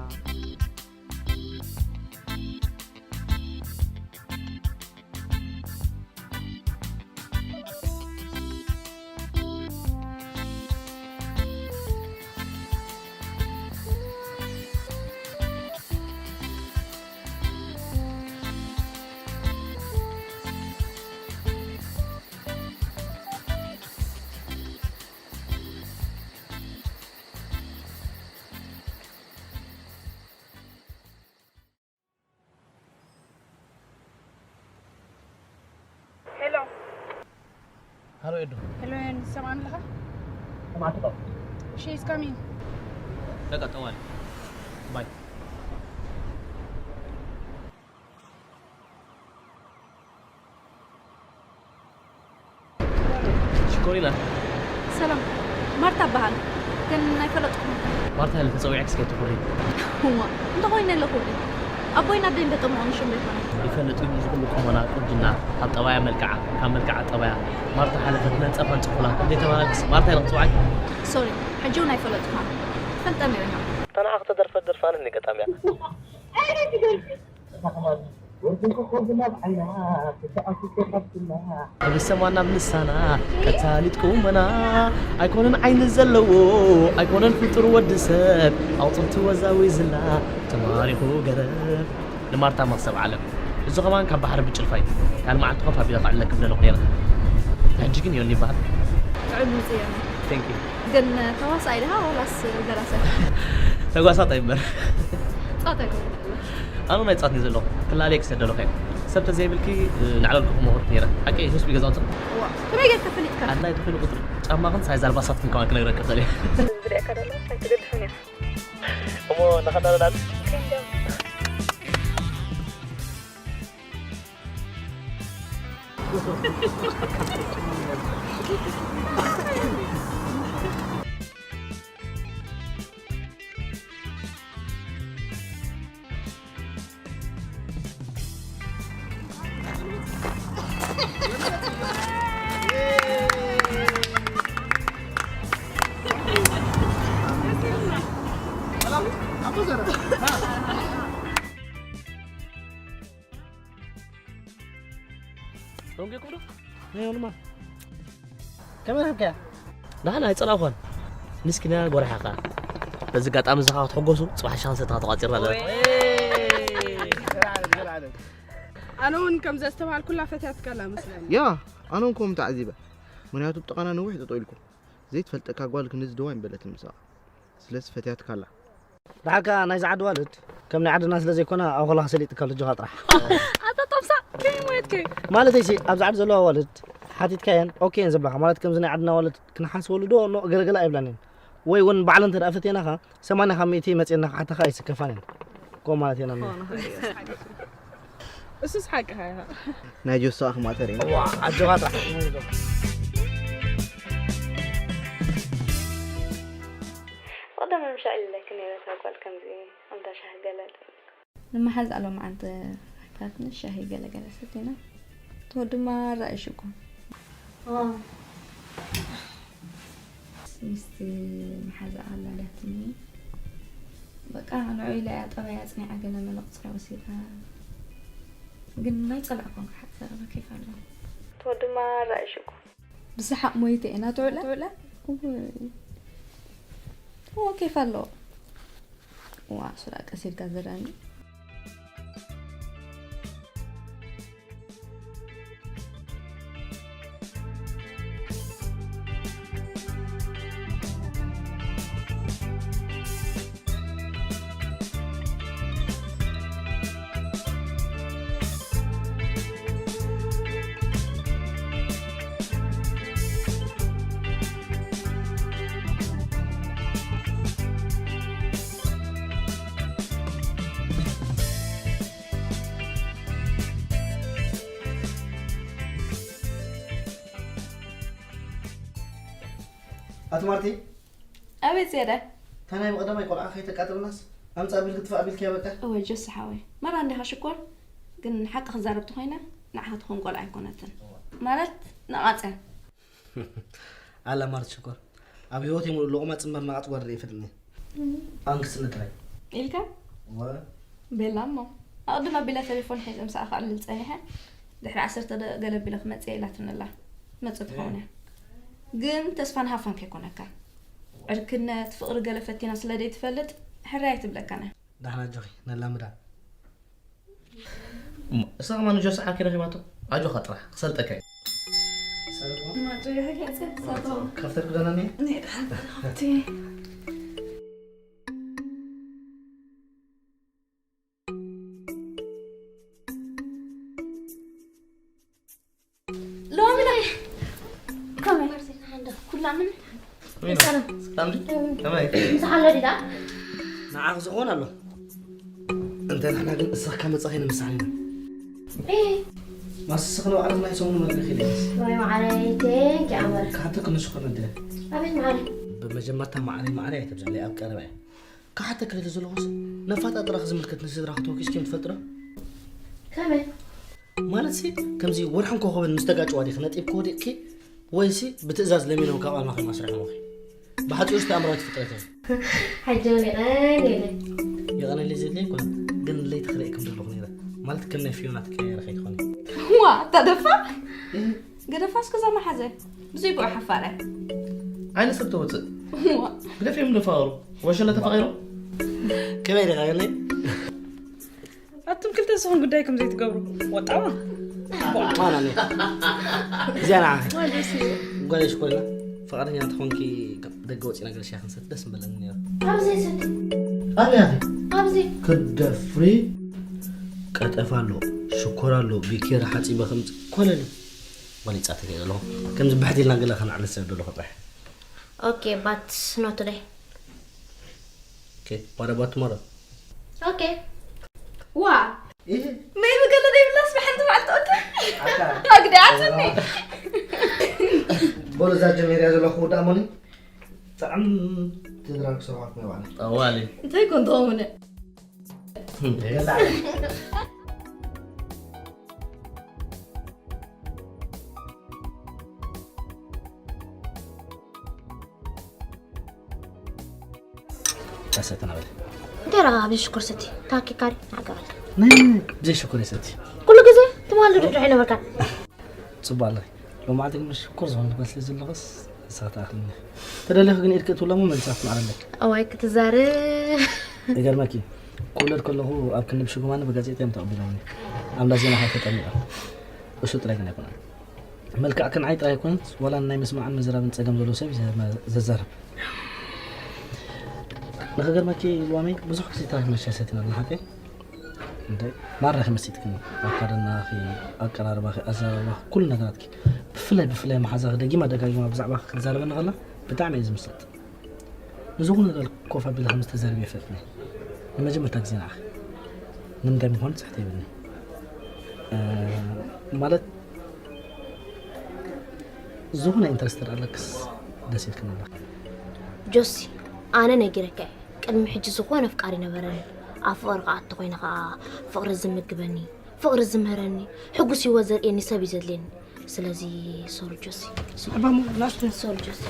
Hello, Ann, ትሰምዓኒ ኣለኻ? She is coming. በቃ ጠዋል ባይ። ሽኮሪና። ሰላም፣ ማርታ እበሃል። ግን ኣይፈለጥኩም። ማርታ ኢለ ተጸዊዐ ክስከ ትኹሪ። እዋ፣ እንተ ኮይነ ኣለኹ። ኣቦይን ኣደይን ደጠምዖም ሽም ዘይኮነ። ይፈልጥ እዩ፣ እዚ ኩሉ ቁመና፣ ቁንጅና፣ ካብ ጠባያ መልክዓ፣ ካብ መልክዓ ጠባያ። ማርታ ሓለፈት መንጸፋን ጽፉላ። እንዴ ተባላልክስ ማርታ ኢለ ክጽውዓይ? ሶሪ፣ ሕጂ እውን ኣይፈለጥኩማ። ትፈልጠኒ ርሕቕ። እታ ንዓ ክተደርፈት ደርፋ ኣነኒ ገጣሚያ። ክብሰማ ናብ ንሳና ቀታሊት ቁመና ኣይኮነን ዓይኒ ዘለዎ ኣይኮነን ፍጡር ወዲ ሰብ ኣውፅርቲ ወዛዊ ዝላ ተማሪኹ ገረብ ንማርታ መኽሰብ ዓለም እዚ ኸማን ካብ ባሕሪ ብጭልፋ እዩ ካልእ መዓልቲ ኮፍ ኣቢለ ከዕልለክም ደለኹ ነይረ ሕጂ ግን ዮኒ ይበሃል ጥዑም ምፅእ ዮኒ Thank you ግን ተዋሳኣይ ድኻ ዋላስ ደራሳይ? ተጓሳጣይ እምበር። ጻት ኣይኮነን። ኣነ ናይ ጻት ዘለኹ ክላለየ ክሰደሉ ከ ሰብ ተዘይብልኪ ንዕለልኩ ክመኹርክ ነይረ ሓቂ ህስቢ ገዛውትን ዋ ከመይ ጌርካ ፈሊጥካ? ኣድላይ ትኽእሊ ቁፅሪ ጫማኽን ሳይዝ ኣልባሳትክን ከማን ክነግረክ ክኽእል እየ ዝሪኣካ ደሎ እንታይ ትገድሕን እያ እሞ ንኸዳለናል ዶንጌ ኩብዶ ናይ ኦልማ ከመይ ረኺብካያ? ደሓን ኣይጸላእኳን። ንስኪና ጎራሓ ከኣ በዚ ኣጋጣሚ እዚ ከዓ ክትሕጎሱ ጽባሕ ሻንሰ እታ ተቋጺርና ኣለና። ኣነ እውን ከም ዘስተብሃልኩላ ፈትያትካ ኣላ መስለኒ። ያ ኣነ እውን ከምኡ ተዓዚበ። ምኽንያቱ ብጥቓና ነዊሕ ጠጠው ኢልኩም ዘይትፈልጠካ ጓል ክንድዚ ደው ኣይምበለትን ምሳኣ። ስለዚ ፈትያትካ ኣላ። ደሓር ከኣ ናይዚ ዓዲ ኣዋልድ ከም ናይ ዓድና ስለ ዘይኮና ኣብ ኾላኻ ሰሊጥካ ኣሎ ኣጆኻ ጥራሕ። ኣታ ጦብሳ ከመይ ማለት ከ? ማለተይሲ ኣብዚ ዓዲ ዘለዋ ኣዋልድ ሓቲትካየን ኦኬ እየን ዝብላኻ ማለት ከምዚ ናይ ዓድና ኣዋልድ ክንሓስበሉ ዶ ኖእ ገለገለ ኣይብላን እየን ወይ እውን ባዕለን እንተ ደኣ ፈትየናኻ ሰማንያ ካብ ሚእቲ መጺኤን እናኸሓታኻ ኣይስከፋን እየን ከምኡ ማለት እየን ኣነ። እሱስ ሓቅኻ ኢኻ። ናይ ጆስ ኣኽማተር እዩ። ዋ ኣጆኻ ጥራሕ። ብቐደም ምሻዕ ኢለኪ ነይረ እታ ጓል ከምዚ እንዳ ሻሂ ገለ ንመሓዛኣ ሎምዓንቲ ኣይፋትንስ ሻሂ ገለ ገለ ሰቲና ትወዲ ማራ እዩ ሽኮር። ምስቲ መሓዛኣ ኣላልያትኒ በቃ ንዑ ኢላ እያ ጠባይ ኣፅኒዓ ገለ መለ ቁፅሪ ወሲዳ ግን ናይ ፀላእኳ ክሓት ዘረባ ኬፍ ኣለዎ። ትወዲ ማራ እዩ ሽኮር። ብሰሓቕ ሞይተ እየ ናቱ ዕላ ዕላ እወ ኬፍ ኣለዎ። ዋ ሱራ ቀስ ኢልካ ዘራኒ። ኣቲ ማርቲ ኣቤት ዝያዳ እታ ናይ ብቐዳማይ ቆልዓ ከይተቃጥልናስ ኣምጻ ቢል ክትፋእ ቢልክያ በቃ እወ ጀስ ሓወይ መራ እንዲኻ ሽኮር ግን ሓቂ ክዛረብ ተኾይነ ንዓኻ ትኾን ቆልዓ ኣይኮነትን ማለት ነቓጽያ ኣላ ማርት ሽኮር ኣብ ህይወት የምሉ ለቑማ ጽምበር ነቓጽ ጓደር ይፈልጥኒ ኣንክስኒ ጥራይ ኢልካ ወ ቤላ እሞ ኣቕድም ኣቢላ ቴሌፎን ሒዘ ምሳኣ ክዕልል ጸኒሐ ድሕሪ ዓሰርተ ደቂቕ ገለ ኣቢለ ክመጽእ እየ ኢላትኒ ኣላ ትመጽእ ትኸውን እያ ግን ተስፋ ንሃፋን ከይኮነካ ዕርክነት ፍቕሪ ገለ ፈቲና ስለ ደይትፈልጥ ሕራይ ኣይትብለካን እያ ዳሕና ኣጆኺ ነላምዳ እሳ ከማን ንጆስ ዓርኪ ረኺባቶ ኣጆኻ ጥራሕ ክሰልጠካ እዩ ከፍተልኩ ደናኒ ሎሚ ናይ ከመ ሳምን ሰላም። ሰላም ድዩ? ከመይ? ምሳሕ ኣሎ ድዩ ደኣ? ንዓኽ ዝኾን ኣሎ። እንተ ንሕና ግን እስኻ ካብ መጻእኻ ኢና ምሳሕ ኢና። ማስስ ክንባዕል ናይ ሰሙኑ መድረኽ ኢለ። ወይ መዓረይ፣ ቴንኪ ኣመር። ካንተ ክንሱ ከመደ። ኣቤት መዓረይ። ብመጀመርታ መዓረይ፣ መዓረይ ኣይተብዝሕለይ ኣብ ቀረባ እየ። ክሓተኪ ደሊ ዘለኹስ፣ ነፋጣጥራኺ ዝምልከት ንስድራኺ ተወኪስኪ ትፈልጢ ዶ? ከመይ? ማለትሲ፣ ከምዚ ወርሕን ኮኸብን ምስ ተጋጭዋ ዲኺ ነጢብኪ ወዲቕኪ፣ ወይሲ ብትእዛዝ ለሚኖም ካብ ኣልማኺ መስሪሖምኺ? ብሓጺሩ ዝተኣምራዊት ፍጥረት እያ። ሕጂ እውን የቐንየለይ። የቐንየለይ ዘድልየ ኣይኮነን፣ ግን ለይቲ ክርእየክም ዘለኹ ነይረ። ማለት ከም ናይ ፊዮና ትቀያየሪ ከይትኾኒ። ዋ፣ እታ ደፋር! እህ። ገደፋስ ከዛ መሓዘ። ብዘይ ብኡ ሓፋረ። ዓይነ ሰብ ተውፅእ። ዋ። ግደፍዮም ደፋሩ። ወሸለ ተፋቒሮም። ከመይ ዲኻ ገለይ? ኣቱም ክልተ ንስኹም ጉዳይኩም ዘይትገብሩ። ወጣዋ። ማና ነይ። እዚኣ ንዓ። ዋ፣ ደስ ይብል። ጓል ሽኮሪና። ፍቓደኛ እንተኾንኪ ደገ ወፂና ገለ ሻሂ ክንሰቲ ደስ ምበለኒ ነይሩ። ኣብዚ ሰቲ። ኣበይ ኣቲ? ኣብዚ። ክደፍሪ ቀጠፍ ኣሎ፣ ሽኮር ኣሎ፣ ቢኬር ሓፂበ ከምፅ ኮለል። ጓል ይፃተኪ ዘለኹ። ከምዚ ብሕት ኢልና ገለ ከነዕልል ሰብ ደለኹ ጥራሕ። Okay, but not today. Okay, what about tomorrow? Okay. ዋ! እህ። መይቢ ገለ ዘይብላስ ብሓንቲ መዓልቲ okay? ኣታ። ኣግዲኣትኒ። በሉ፣ እዛ ጀሚርያ ዘለኹ ውዳእ እሞኒ። ጥዕምቲ ድራር ክሰርሓልኩም እየ ባዕለይ። ጠዋሊ። እንታይ ኮን ትኸውን? ገላዕ። ታሰተና በለ። እንታይ ረኻ ብዘይ ሽኮር ሰቲ? ታኪካሪ ናገባል። ናይ ብዘይ ሽኮር ሰቲ። ኩሉ ግዜ ትማል ድድዕ ይነበርካ። ጽቡቕ ኣለኺ። ሎማዓንቲ ግን ሽኮር ዝኾነ ትመስሊ ዘለኽስ ንስኻ ትኣኽልኒ። ተደሊኺ ግን ኢድኪ እትብሎ እሞ መልሲ ክትምዓረለይ። እዋይ ክትዛረብ። ይገርመኪ፣ ክውለድ ከለኹ ኣብ ክንዲ ብሽጉማኒ ብጋዜጣ እዮም ተቐቢሎምኒ። ኣብ እንዳ ዜና ኸኣ ተጠሚቐ። እሱ ጥራይ ግን ኣይኮነን። መልክዕ ክንዓይ ጥራይ ኣይኮነን፣ ዋላ ናይ ምስማዕን ምዝራብን ጸገም ዘለዎ ሰብ እዩ ዘ-፣ ዘዛርብ። ንኽገርመኪ ሉዋመይ ብዙሕ ግዜ ታሪኽ መሻ ሰቲና ኣለና ሓቀይ? እንተ ማራ ከመሲጥክኒ፣ ኣካደናኺ፣ ኣቀራርባኺ፣ ኣዘራርባኺ፣ ኩሉ ነገራትኪ። ብፍላይ፣ ብፍላይ መሓዛኺ ደጊማ ደጋጊማ ብዛዕባኺ ክትዛረበኒ ከላ ብጣዕሚ እየ ዝምሰጥ። ንዝኹሉ ነገር ኮፍ ኣቢለ ከም ዝተዛረበ ይፈልጥኒ። ንመጀመርታ ግዜ ንዓኺ። ንምንታይ ምዃኑ ትሕት የብልኒ። እ፣ ማለት፣ ዝኾነ ኢንተረስት ኣለክስ ደስ ኢልክኒ ኣለኺ። ጆሲ፣ ኣነ ነጊረካ እየ። ቅድሚ ሕጂ ዝኾነ ኣፍቃሪ ነበረኒ። ኣብ ፍቕሪ ክኣቱ ኮይነ ኸኣ ፍቕሪ ዝምግበኒ፣ ፍቕሪ ዝምህረኒ፣ ሕጉስ ህይወት ዘርእየኒ ሰብ እዩ ዘድልየኒ። ስለዚ ሶሪ ጆሲ። ስምዕባሞ ላስተ። ሶሪ ጆሲ።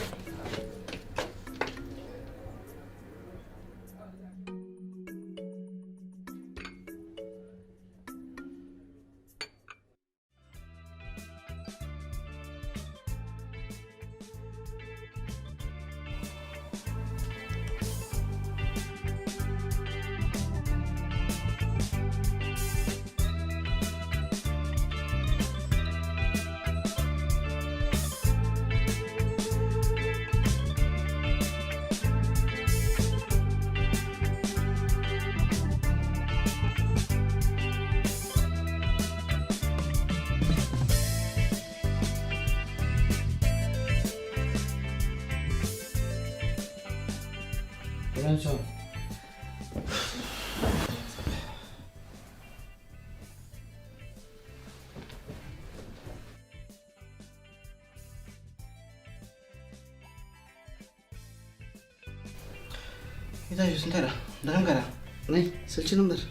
እንታይ እዩ? እንታይ ደኣ? ደኸምካ ደኣ? ናይ፣ ስልችን እምበር።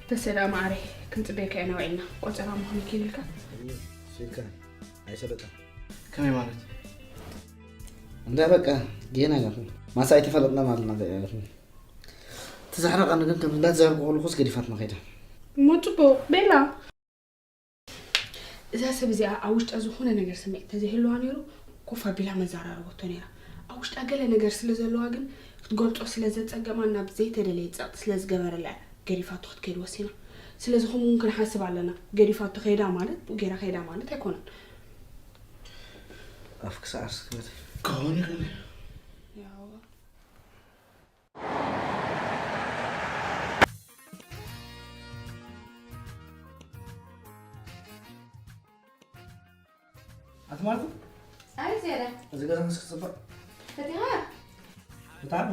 ተሰዳ ማዕረይ፣ ክንጽበየካ ኢና ውዒልና። ቆጸራ ምዃኑ ኪን ኢልካ? ስልካ ኣይሰለጠን። ከመይ ማለት? እንዳ በቃ፣ ጌና ኢለኹም። ማሳ ኣይተፈለጥና ማለት ና ኢለኹም። ተዛሕረቐኒ ግን ከም እንዳተዛረብኩ ከለኹስ ገዲፋትና ከይዳ። እሞ ጽቡቕ፣ ቤላ። እዛ ሰብ እዚኣ ኣብ ውሽጣ ዝኾነ ነገር ስምዒት ተዘይህልዋ ነይሩ፣ ኮፍ ኣቢላ መዘራረበቶ ነይራ። ኣብ ውሽጣ ገለ ነገር ስለ ዘለዋ ግን ክትገልጾ ስለ ዘጸገማ ናብ ዘይተደለየ ጸቕጢ ስለ ዝገበረላ እያ ገዲፋቶ ክትከይድ ወሲና። ስለዚ ከምኡ እውን ክንሓስብ ኣለና። ገዲፋቶ ከይዳ ማለት ብኡ ገይራ ከይዳ ማለት ኣይኮነን። ኣፍ ክሳዕ ኣርስ ክመት። ክኸውን ይኽእል እዩ። ያው ኣቲ ማርኩ? ኣይ፣ እዚኣ እዚ ገዛ ምስ ክፅብቕ ፈቲኻ? ብጣዕሚ።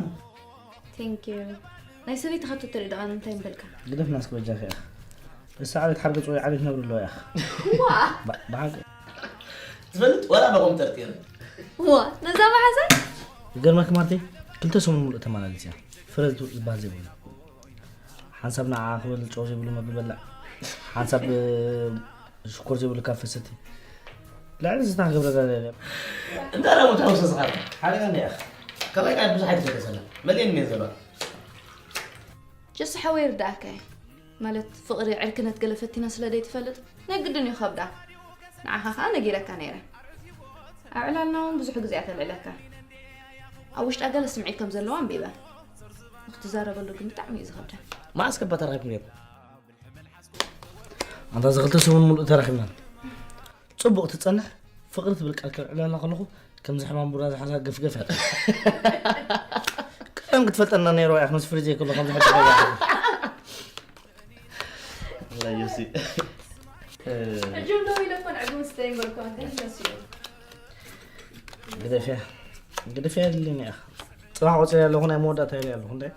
Thank you። ናይ ሰበይትኻ ትተርኢ ደኣ እንታይ ምበልካ? ግደፍና እስኪ በጃኺ ኢኻ። እሳ ዓሌት ሓርገፅ ወይ ዓሌት ነብሪ ኣለዋ ኢኻ። ዋ! ባ-፣ ብሓቂ። ትፈልጥ ዋላ ነቑም ጠርጢረ። ዋ፣ ነዛ መሓዛ? ይገርመኪ ማርቴ፣ ክልተ ሰሙን ሙሉእ ተመላሊስ እያ። ፍረ ዝብ-፣ ዝበሃል ዘይብሉ። ሓንሳብ ንዓ ክብል ጨው ዘይብሉ መግቢ በላዕ። ሓንሳብ፣ እ፣ ሽኮር ዘይብሉ ካብ ፈሰቲ። ልዕሊ ዝታ ክገብረ ዛለ። እንዳ ራሞት ሓውሰ ዝኻር። ሓደ ቀንዲ ኢኻ። ከመይ ቃል ብዙሕ ኣይትገደሰላ። መሊአን እየን ዘለዋ። ጀስ ሓወይ ይርዳእካ እየ። ማለት ፍቕሪ ዕርክነት ገለ ፈቲና ስለ ዘይትፈልጥ ናይ ግድን እዩ ከብዳ። ንዓኻ ኸኣ ነጊረካ ነይረ። ኣብ ዕላልና እውን ብዙሕ ግዜ እያ ተልዕለካ። ኣብ ውሽጣ ገለ ስምዒት ከም ዘለዋ ኣንቢበ። ንክትዛረበሉ ግን ብጣዕሚ እዩ ዝኸብዳ። መዓስ ከባ ተራኺብኩም ነይርኩም? ኣንታ እዚ ክልተ ሰሙን ሙሉእ ተራኺብና። ጽቡቕ ትጸንሕ ፍቕሪ ትብል ቃል ከልዕለላ ከለኹ ከምዚ ሕማም ቡራ ዝሓዛ ገፍገፍ እያ። ቀደም ክትፈልጠና ነይርዋ እያ፣ ምስ ፍሪጅ ከሎ ከምዚ ሕጂ ገዛ። ወላ ዮሲ። ሕጂ ደው ኢለ እኮ ንዕጉም ስተይ በልኳ፣ ግን መሲሉ። ግደፍያ፣ ግደፍያ የድልየኒ ኢኻ። ጽባሕ ቆጺረ ኣለኹ፣ ናይ መወዳእታ ኢለ ኣለኹ፣ እንታይ?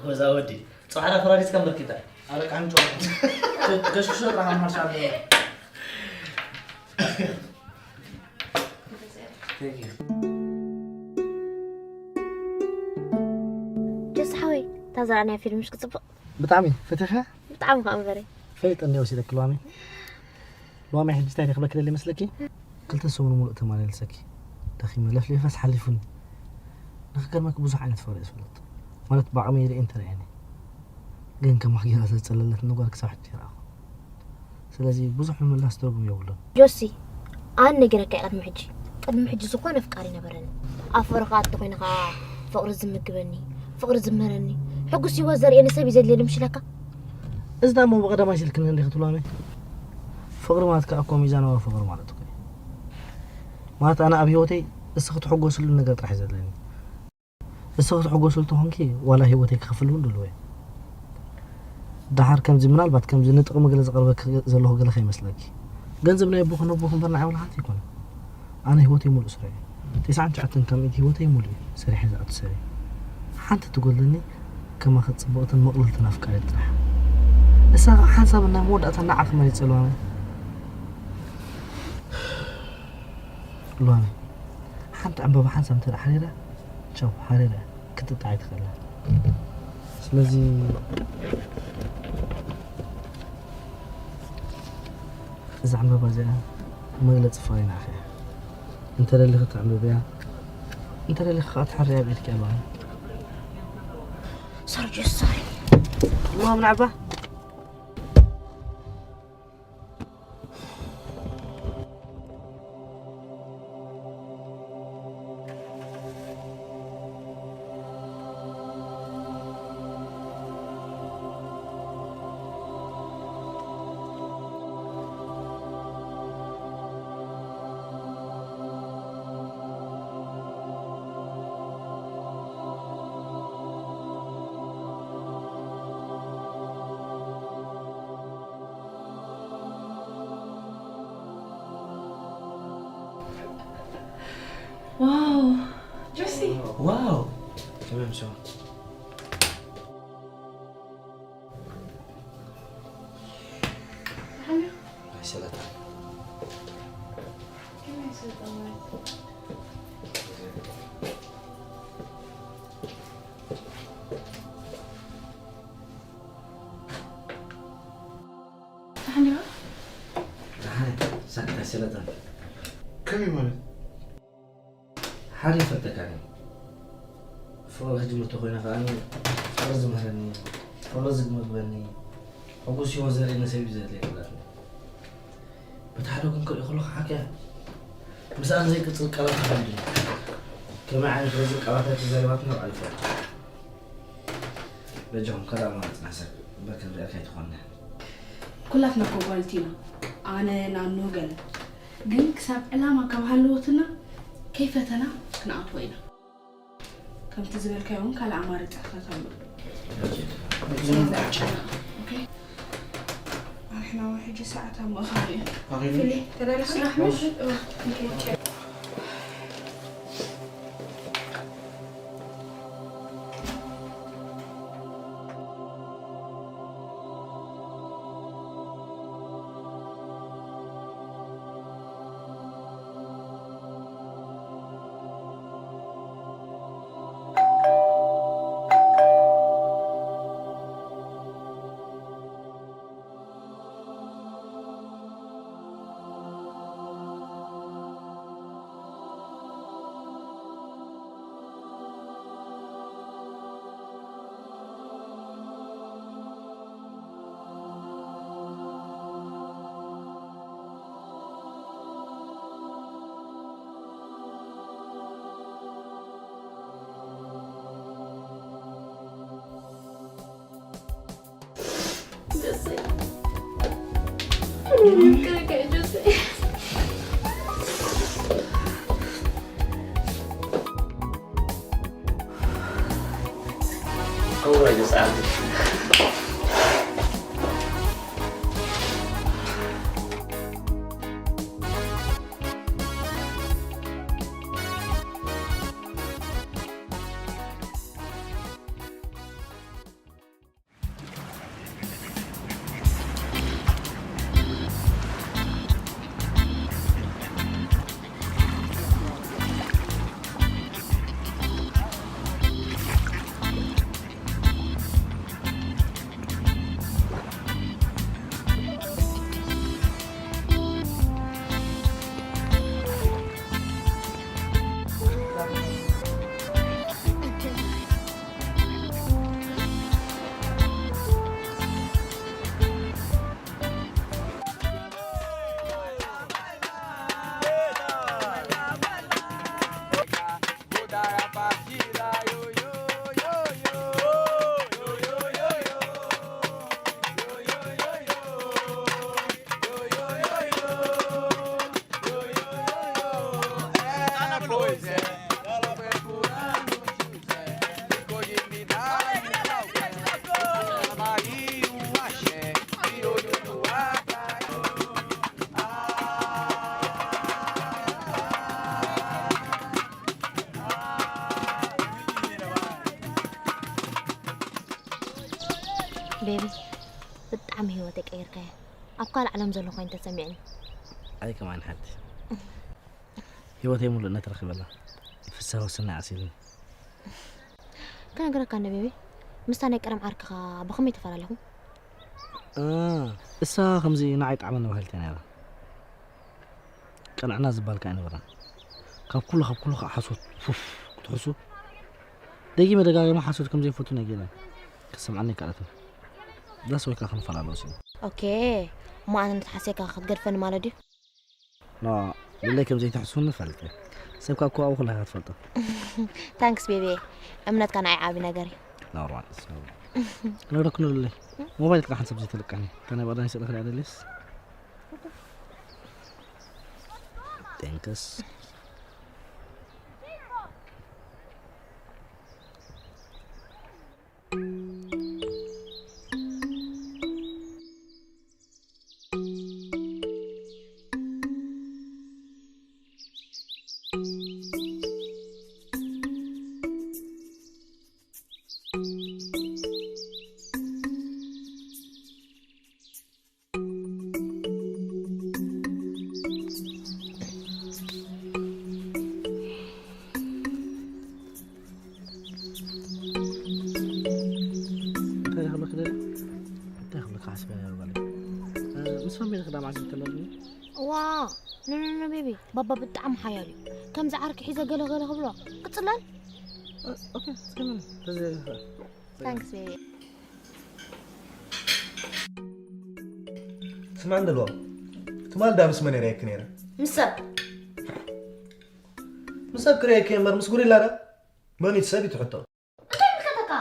ወዛ ወዲ፣ ጽባሕ ዳ ፈራሪስካ ምርኪታ። ኣረ፣ ቃንጮ። ከሽክሾ ጥራሕ ምሓርሻ ኣሎ። Thank you። ጀስ ሓወይ፣ እታ ዝረኣናያ ፊልም ምሽ ክጽብቕ? ብጣዕሚ ፈቲኻ? ብጣዕሚ ከኣ እምበረይ። ፈሊጠ እንድየ ወሲደኪ ሉዋመይ። ሉዋመይ ሕጂ እንታይ ክብለኪ ደሊ ይመስለኪ? ክልተ ሰሙን ሙሉእ ተመላሊሰኪ። ደኺመ ለፍሊፈስ ሓሊፉኒ። ንኽገርመኪ ብዙሕ ዓይነት ፍቕሪ እየ ዝፈልጥ። ማለት ብዓቕመይ ርእየ እንተርእየኒ። ግን ከማኺ ጌራ ስለ ዝጸለለትኒ ጓል ክሳብ ሕጂ ኣይረኣኹን። ስለዚ ብዙሕ ምምላስ ትርጉም የብሉን። ጆሲ፣ ኣነ ነጊረካ እየ ቅድሚ ሕጂ። ቅድሚ ሕጂ ዝኾነ ኣፍቃሪ ነበረኒ። ኣብ ፍቕሪ ከኣ እንተኾይነ ከኣ ፍቕሪ ዝምግበኒ፣ ፍቕሪ ዝምህረኒ፣ ሕጉስ ህይወት ዘርእየኒ ሰብ እዩ ዘድልየኒ ምሽ ኢለካ? እዚ ደኣ እሞ ብቐዳማይ ሲልክኒ እንዲኺ ትብላኒ። ፍቕሪ ማለት ከኣ እኮ ሚዛናዊ ፍቕሪ ማለት እኮ እዩ። ማለት ኣነ ኣብ ህይወተይ እስኺ ትሕጎስሉ ነገር ጥራሕ እዩ ዘድልየኒ። እስኺ ክትሕጎስሉ ተኾንኪ፣ ዋላ ህይወተይ ክኸፍል እውን ድሉው እየ። ደሓር ከምዚ፣ ምናልባት ከምዚ ንጥቕሚ ገለ ዘቕርበኪ ዘለኹ ገለ ከይመስለኪ። ገንዘብ ናይ ኣቦኺ ነቦኺ እምበር ንዓይ ዋላ ሓንቲ ኣይኮነን። ኣነ ህይወተይ ሙሉእ ስራሕ እየ። ተስዓን ትሽዓተን ካብ ሚእቲ ህይወተይ ሙሉእ እዩ ሰሪሐ ዝኣቱ ሰብ እየ። ሓንቲ ትጎድለኒ ከማኺ ጽብቕትን ምቕልልትን ኣፍቃሪት ጥራሕ። ንሳ ኸዓ ሓንሳብ ናይ መወዳእታ ንዓኺ መሪጸ ሉዋመይ። ሉዋመይ፣ ሓንቲ ዕምበባ ሓንሳብ እንተ ደኣ ሓሪራ፣ ቻው፣ ሓሪራ ክትጥዓይ ትኽእል። ስለዚ፣ እዛ ዕምበባ እዚኣ መግለጺ ፍቕረይ ንዓኺ እያ። እንተ ደሊኺ ተዕምብብያ፣ እንተ ደሊኺ ከኣ ትሕርያ ኣብ ኢድኪ ኣለዋ። ሰርጆ፣ ሶሪ። እሞ ምናዕባ ዋው፣ ጆሲ። ዋው። ከመይ ምሸዋ? ደሓን ዲኻ? ኣይሰለጠን። ከመይ ኣይሰለጠን ማለት? ደሓን ዲኻ? ደሓን፣ ሳክት ኣይሰለጠን። ከመይ ማለት? ሓደ ይፈልጠካኒ። ፍቕሪ ክጅምር ተኾይነ ከኣ ፍቕሪ ዝምህረኒ፣ ፍቕሪ ዝምግበኒ፣ ሕጉስ ህይወት ዘርእየኒ ሰብ እዩ ዘድልየኒ ትብላትኒ። በቲ ሓደ ጎኒ ክሪኦ ከለኹ ሓቂ እያ። ምስኣን ዘይቅጽል ቃላት ይሃልኒ። ከመይ ዓይነት ረዚን ቃላት እያ ተዛሪባትኒ ባዕሉ ይፈልጥ። በጃኹም ካልእ ኣማራጺ ንሕሰብ እምበር ክንሪኣ ከይትኾንና። ኩላትና እኮ ኣጓልቲ ኢና። ኣነ፣ ናኑ፣ ገለ። ግን ክሳብ ዕላማ ካብ ሃለወትና ከይፈተና ክንኣትዎ ኢና። ከምቲ ዝበልካዮ እውን ካልእ ኣማራጺታት ኣሎ። ኦኬ። ኣሕና እውን ሕጂ ሰዓት ኣብ ምእኻሉ እዩ። ኣኺሉ? ፊሊ፣ ተደሊኻ? ስራሕ ምሽ? እወ፣ ክንወጽእ። ቤቢ፣ ብጣዕሚ ህይወተይ ቀይርካያ። ኣብ ካልእ ዓለም ዘሎ ኮይኑ ተሰሚዕኒ። ኣይ ከማን ሓንቲ ህይወተይ ሙሉእነት ረኺበላ። ፍስሃ ወስና ዓሲልኒ። ክነግረካ እንደ ቤቢ፣ ምስታ ናይ ቀደም ዓርክኻ ብኸመይ ተፈላለኹም? እ፣ እሳ ከምዚ ንዓይ ጣዕመኒ በሃልቲ እያ ነይራ። ቀንዕና ዝበሃል ከኣ ኣይነበራን። ካብ ኩሉ፣ ካብ ኩሉ ከኣ ሓሶት፣ ፉፍ፣ ክትሕሱ። ደጊመ ደጋጊመ ሓሶት ከም ዘይፈቱ ነጊረ። ክትሰምዓኒ ኣይከኣለትን። ዳስ ወይ ከኣ ክንፈላለ ወሲኑ። ኦኬ፣ እሞ ኣነ ነቲ ሓሴካ ክትገድፈኒ ማለት ድዩ? ኖ፣ ልለይ ከም ዘይትሕስውኒ እፈልጥ እየ። ሰብ ካብ ክዋኡ ኩላ ኢኻ ትፈልጦ። ታንክስ ቤቢ፣ እምነትካ ንዓይ ዓቢ ነገር እዩ። ኖርማል፣ ኖርማል። ክነግረኩ ንልለይ። ሞባይል ጥራሕ ሓንሳብ ዘይተለቃኒ። እታ ናይ ባዕዳን ይስእልካ ደኣ ደልየስ። Thanks. እንታይ ክብለኪ ደልየ? እንታይ ክብለኪ ሓሲበ ነይረ ጓለይ? እ፣ ምስ ፈሚሊ ክዳ መዓዝ እንተለኒ? ዋ፣ ኖ፣ ኖ፣ ኖ፣ ቤቢ፣ ባባ ብጣዕሚ ሓያል እዩ። ከምዚ ዓርኪ ሒዘ ገለ ገለ ክብሎ፣ ቅጽላል? እ፣ ኦኬ፣ እስከ ምን? ተዘይ ይኽእል። ታንክስ፣ ቤቢ። ስማዕ እንደልዋ፣ ትማል ዳ ምስ መን ርኣየኪ ነይረ? ምስ ሰብ። ምስ ሰብ ክርእየኪ እምበር ምስ ጉሪላ ዳ? መን እዩ እቲ ሰብ እዩ ትሕቶ? እንታይ ይምልከተካ?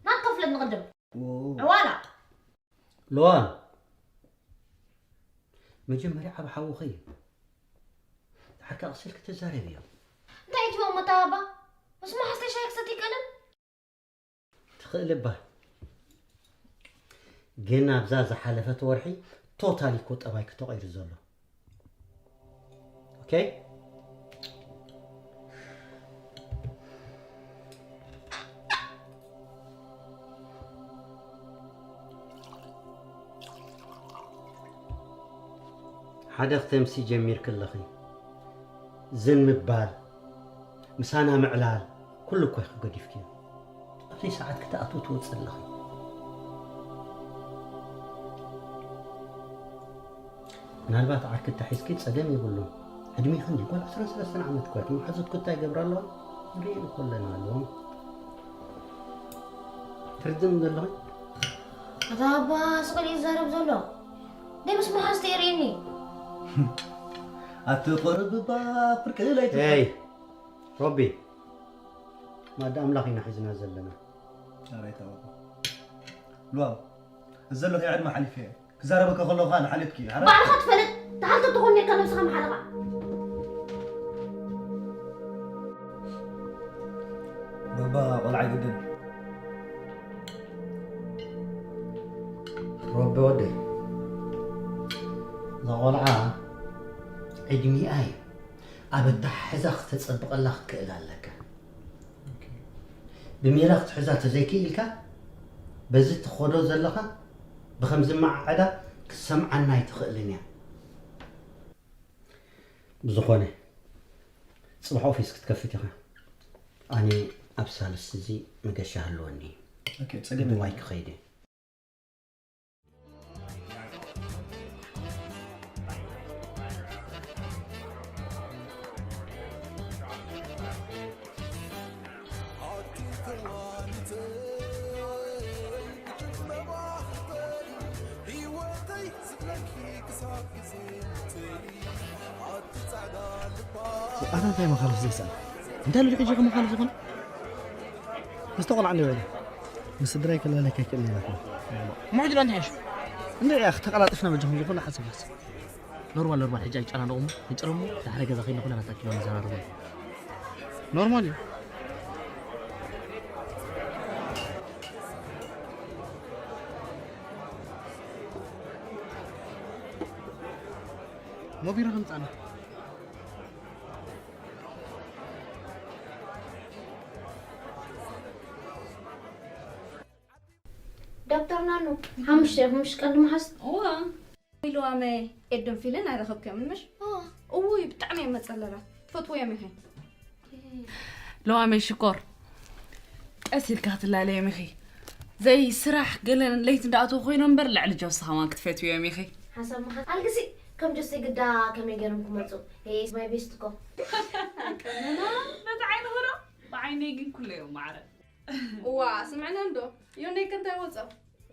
ናትካ ፍለጥ ንቕድም። ዎ። ዕዋላ። ለዋን፣ መጀመርያ ዓቢ ሓውኺ እዩ። ድሓር ከኣ ቀስ ኢልኪ ተዛረብዮ። እንታይ እዩ ትብሎ እሞ ኣታ ባባ? ምስ መሓዝተይ ሻሂ ክሰቲ ይክእል? ትኽእል እባ። ግን ኣብዛ ዝሓለፈት ወርሒ ቶታሊ እኮ ጠባይኪ ተቐይሩ ዘሎ። ኦኬ? ሓደ ክተምሲ ጀሚርኪ ኣለኺ። ዝን ምባል፣ ምሳና ምዕላል፣ ኩሉ እኮ ኢኺ ገዲፍክዮ። ኣብቲ ሰዓት ክትኣትዊ ትወጽእ ኣለኺ። ምናልባት ዓርኪ ተሒዝኪ ጸገም የብሉን። ዕድሜ ክንዲ ጓል ዓሰርተ ሰለስተ ዓመት እኮ እያ። መሓዙትኪ እንታይ ይገብራ ኣለዋ? ንርኢ እኮ ኣለና ኣለዎም። ትርድእኒ ዘለኺ? ኣታ ኣባ ስቕ ኢሉ ይዛረብ ዘሎ። ደይ ምስ መሓዝቲ የርእየኒ። ኣቲ ቁርብባ ፍርቂ ለይቲ። ኤይ፣ ሮቢ፣ ማዳ ኣምላኽ ኢና ሒዝና ዘለና። ኣራይ ተባባ። ሉዋ፣ እዚ ዘሎ ከይዕድመ ሓሊፈ እየ። ክዛረበካ ከለኹ ከኣ ንሓልዮትኪ እዩ። ሓራይ? ባዕልኻ ትፈልጥ፣ ተሓልቶ ትኾን ኔርካ ነብስኻ መሓለቓ። ባባ ቆልዓ ግድን። ሮቢ ወደይ፣ እዛ ቆልዓ ዕድሚኣ እዩ። ኣብ ኣተሓሕዛ ክተጸብቐላ ክትክእል ኣለካ። ኦኬ። ብሜላ ክትሕዛ ተዘይክኢልካ፣ በዚ ትኸዶ ዘለኻ ብኸም ዝመዓዕዳ ክትሰምዓና ኣይትኽእልን እያ። ብዝኾነ፣ ጽባሕ ኦፊስ ክትከፍት ኢኻ። ኣነ ኣብ ሳልስቲ እዚ መገሻ ህልወኒ። ኦኬ፣ ጸገም የለን። ብዋይ ክኸይድ እየ። ኣታ እንታይ መኻልፍ ዘይሰኣን? እንታይ ኢሉ ሕጂ ከ መኻልፍ ዝኾነ? ምስ ተቆልዓ እንደ በለ። ምስ ስድራይ ክላለካ ይክእል ነይራትና። ምሕጅ ዶ እንታይ ሓይሽ? እንደ ያኽ ተቀላጥፍና በጃኹም ዝኾነ ሓሳብ ሓሳብ። ኖርማል፣ ኖርማል፣ ሕጂ ኣይጨናነቑ እሞ፣ ንጭረሞ፣ ዳሕረ ገዛ ከይንኹና ናታ ኪሎ ንዘራርቦ። ኖርማል እዩ። ሞቢሮ ከምጻና። ዶክተር ናኑ፣ ሓሙሽተ ኢኹም ምሽ ቀንዲ መሓዝ? እዋ። ኢልዋመ ኤዶን ፊልን ኣይረኸብክዮምን ምሽ? እዋ። እውይ፣ ብጣዕሚ እየን መጸለላት። ትፈትውዮም ኢኺ። ለዋመይ ሽኮር፣ ቀስ ኢልካ ክትላለዮም ኢኺ። ዘይ ስራሕ ገለን ለይቲ እንዳኣተው ኮይኖም እምበር ልዕሊ ጆስ ከማን ክትፈትውዮም ኢኺ። ሓሳብ መሓዝ ኣልግሲ፣ ከም ጆስ ግዳ ከመይ ገይሮም ክመጹ? He is my best እኮ። ቅመማ፣ በቲ ዓይንኹ ዶ? ብዓይነይ ግን ኩለ እዮም ማዕረ። እዋ፣ ስምዕና እንዶ። ዮነይ ከ እንታይ ወጾ?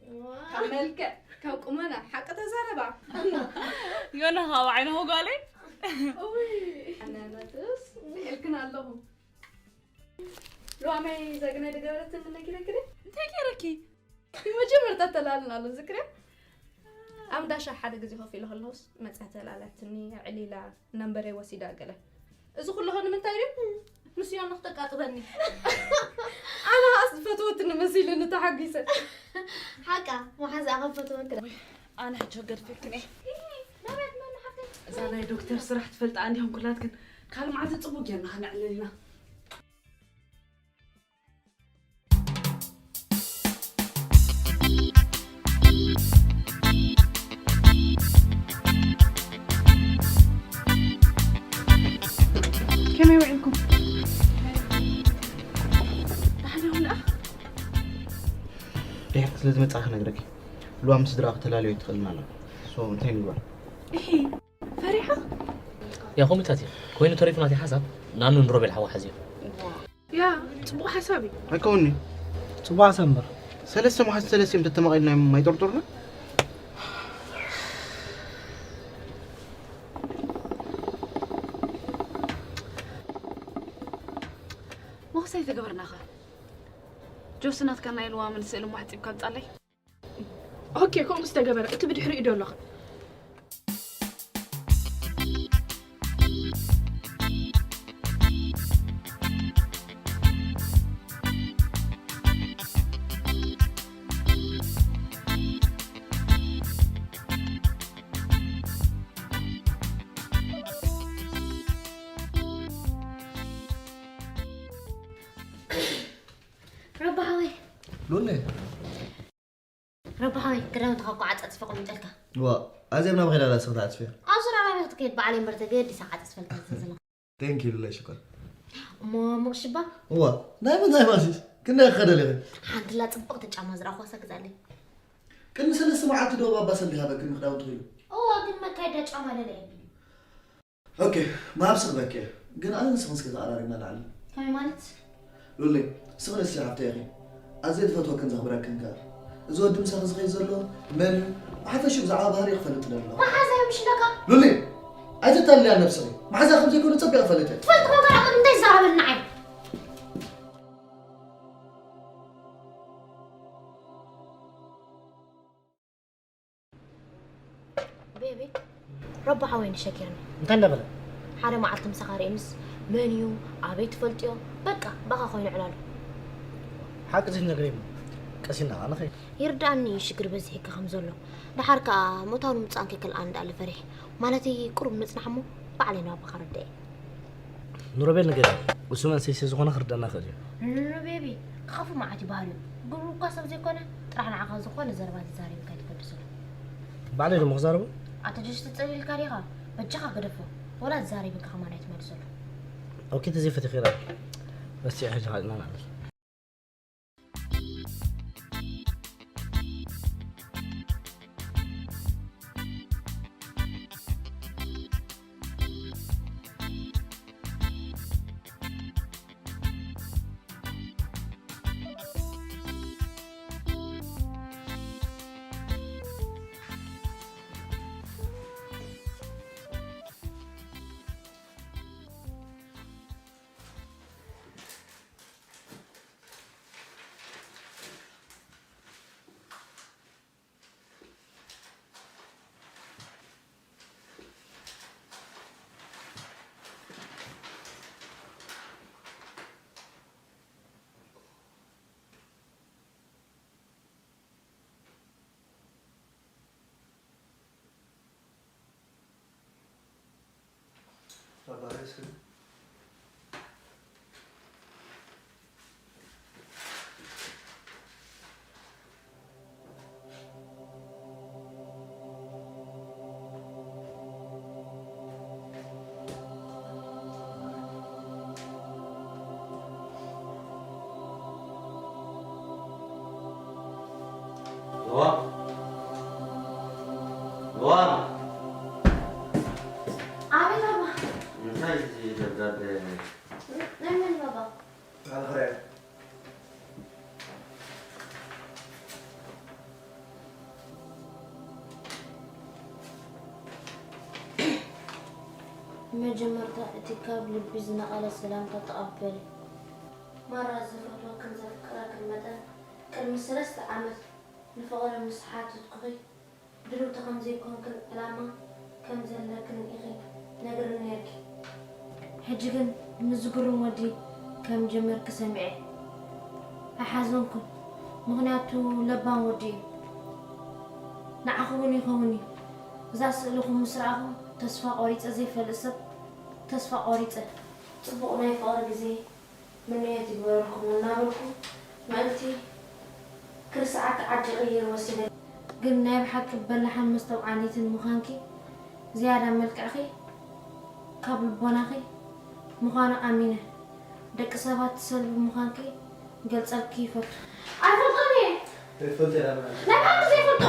እዋ። ካብ መልክዕ፣ ካብ ቁመና፣ ሓቂ ተዛረባ። ዮና ካብ ዓይንኹ ጓለይ። እውይ፣ ኣናናትስ፣ ስኢልክን ኣለኹ። ሎማይ ዘግናይ ዝገበረትኒ ነጊረኪ ዶ? እንታይ ገይረኪ? መጀመርታ ተላልና ኣሎ፣ ዝክርያ? ኣብ እንዳ ሻሂ ሓደ ግዜ ኮፍ ኢለ ከለኹስ መጽያ ተላላትኒ፣ ኣዕሊላ፣ ነምበረይ ወሲዳ ገለ። እዚ ኩሉ ኸ ንምንታይ ድዩ? ምስ ዮና ክተቃጥበኒ። ኣነ ኸኣስ ዝፈትወትኒ መሲሉኒ ተሓጒሰ። ሓቃ፣ መሓዛኣ ከም ፈትወኪ። ኣነ ሕጂ ክገድፈክን እየ። እዛ ናይ ዶክተር ስራሕ ትፈልጣ እንዲኹም ኩላትክን። ካልእ መዓልቲ ጽቡቕ ጌርና ኸነዕልል ኢና። ከመይ ውዒልኩም? ደሓን ኢኹም ደኣ? ድሕሪ ስለ ዝመጽኣ ክነግረኪ። ልዋ ምስ ስድራኣ ክተላልዮ ኣይትኽእልን ኣላ። ሶ፣ እንታይ ንግበር? እሂ፣ ፈሪሓ? ያ ኮሚታት እዩ። ኮይኑ ተሪፉ ናተይ ሓሳብ፣ ናኑን ሮቤል ሓዋ ሓዝዮ። ያ፣ ጽቡቕ ሓሳብ እዩ። ኣይከውን'ዩ። ጽቡቕ ሓሳብ እምበር። ሰለስተ መሓዝ ሰለስቲኦም ተተማቒልናዮም ኣይጠርጥሩና? መኽሰይ ተገበርናኻ። ጆሲ ናትካ ናይ ልዋምን ስእሊ እሞ ኣሕጺብካ ኣምጻለይ። ኦኬ፣ ከምኡ ዝተገበረ፣ እቲ ብድሕሪኡ ዶ ኣለኻ? ረባሓወይ። ሉሌ። ረባሓወይ፣ ክዳውንትኻ እኮ ዓጻጽፈ ቀሚጠልካ። ዋ፣ ኣዜብ ናብ ኸይዳ ኣላ ስኽታ ኣጽፍያ። ኣብ ስራሕ ኣበይ ክትከይድ በዓለይ እምበር ተገዲሳ ዓጻጽፈልካ ዘዝላ። Thank you ሉሌ ሽኮር። እሞ ሙቕ ሽባ? እዋ፣ ናይ ምንታይ ማሲስ? ክንደይ ክኸደል ኢኺ? ሓንትላ ጽብቕቲ ጫማ ዝረኣኹዋ ሰግዛለይ። ቅድሚ ሰለስተ መዓልቲ ዶ ባባ ሰልዲ ሃበክኒ ክዳውንቲ ኾይኑ? እዋ፣ ግን መካየዳ ጫማ ለለ የብልኝ። ኦኬ፣ ምሃብ ስኽበኪ እየ። ግን ኣነ ንስኽን እስከ ተቐራሪብና ንዓሊ። ከመይ ማለት? ሉሊ፣ ስኽን እስኪ ሓፍተይ ኢኺ። ኣዝየ ዝፈትወክን ዘኽብረክን ከኣ። እዚ ወዲ ምሳኺ ዝኸይድ ዘሎ መን እዩ? ብሓፈሽኡ ብዛዕባ ባህሪኡ ክፈልጥ እደሊ ኣለኹ። መሓዛይ ምሽ ኢለካ? ሉሊ፣ ኣይተታልልያ ነብስኺ። መሓዛ ከም ዘይኮነ ጸቢቐ እፈልጥ እየ። ትፈልጥ ኮንካ ደኣ ቅድሚ እንታይ ትዛረበኒ ንዓይ? ብሓወይ ንሸጊርኒ። እንታይ እንዳበለ? ሓደ መዓልቲ ምሳኻ ርእየንስ መን እዩ? ኣበይ ትፈልጥዮ? በቃ ባኻ ኮይኑ ዕላሉ። ሓቂ ዘይትነግረይ እሞ ቀሲና ንኸይድ። ይርዳእኒ እዩ ሽግር በዚሕካ ከም ዘሎ። ደሓር ከኣ ምእታውን ምጻእን ከይከልኣኒ እንዳኣለ ፈሪሕ። ማለተይ ቁሩብ ንጽናሕ እሞ ባዕለይ ናባኻ ረድኤ። ንሮቤል ንገር። እሱ መንሰይ ስለ ዝኾነ ክርዳእና ክእል እዩ። ኖ፣ ኖ፣ ኖ፣ ቤቢ፣ ክኸፉ መዓት ይበሃል እዩ። ግብሩ እኳ ሰብ ዘይኮነ፣ ጥራሕ ንዓኻ ዝኾነ ዘረባ ተዛሪቡ ከይትገድስሉ። ባዕለይ ደሞ ክዛረቦ? ኣቶ ጆሽ ትጸልኢልካ ዲኻ? በጃኻ ግደፎ። ወላ ዝዛረበካ ከማን ኣይትመልሰሉ። ኦኬ፣ ተዘይፈቲኺ ራ። በስ ሕጂ ኻልና ንዓመል። ዋ! ዋ! ኣቤት ኣባ። እንታይ እዚ ደብዳቤ? ናይ መን ባባ? ኣልኸያ። መጀመርታ እቲ ካብ ልቢ ዝነቐለ ሰላምታ ተቐበሊ። ማራ ዝፈትወክን ዘፍቅረክን መጠን ቅድሚ ሰለስተ ዓመት ንፍቕሪ ምስ ሓተትኩኺ ድልውቲ ከም ዘይኮንክን ዕላማ ከም ዘለክን ኢኺ ነግርኒ ነይርኪ። ሕጂ ግን ንዝግርም ወዲ ከም ጀመርኪ ሰሚዐ ኣይሓዘንኩን፣ ምኽንያቱ ለባም ወዲ እዩ። ንዓኺ እውን ይኸውን እዩ። እዛ ስእልኹም ምስ ረኣኹ ተስፋ ቆሪጸ ዘይፈልጥ ሰብ ተስፋ ቆሪጸ። ጽቡቕ ናይ ፍቕሪ ግዜ ምንዮት ይግበረልኩም እናበልኩ ምእንቲ ክርስዓኪ ዓዲ ይቕይር ወሲደ። ግን ናይ ብሓቂ በላሕን መስተውዓሊትን ምዃንኪ ዝያዳ መልክዕኺ ካብ ልቦናኺ ምዃኑ ኣሚነ። ደቂ ሰባት ትሰልቢ ምዃንኪ ክገልጸልኪ ይፈቱ። ኣይፈልጦን እየ። ዘይፈልጥ እየ። ናይ ብሓቂ ዘይፈልጦ።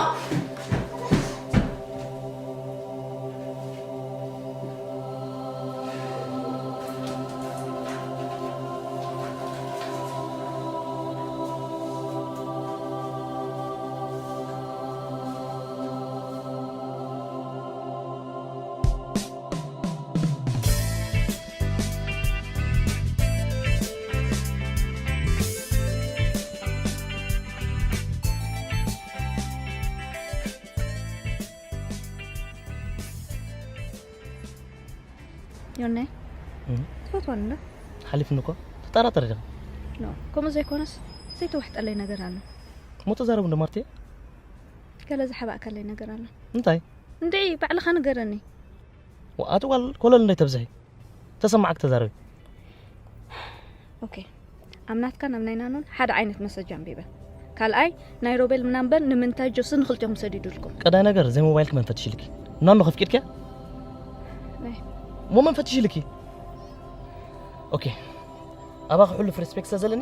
ዮናይ፣ እም። ትፈትወኒ ዶ? ሓሊፍኒ እኮ። ትጠራጠሪ ዲኻ? ኖ፣ ከምኡ ዘይኮነስ ዘይተዋሕጠለይ ነገር ኣሎ። እሞ ተዛረቡ እንዶ ማርትየ። ገለ ዝሓባእካለይ ነገር ኣሎ። እንታይ? እንድዒ፣ ባዕልኻ ንገረኒ። ዋ፣ ኣቲ ጓል ኮለል እንዳይተብዝሒ። ተሰማዓክ ተዛረቢ። ኦኬ። ኣብ ናትካን ኣብ ናይ ናኖን ሓደ ዓይነት መሰጅ ኣንቢበ። ካልኣይ፣ ናይ ሮቤል ምናምበር ንምንታይ ጆስን ንኽልቲኦም ሰዲዱልኩም? ቀዳይ ነገር፣ ዘይ ሞባይልኪ መን ፈትሽልኪ? ናኖ ከፍቂድኪያ? ናይ እሞ መን ፈትሽልኪ? ኦኬ። ኣባኺ ሕሉፍ ሪስፔክት ስለ ዘለኒ፣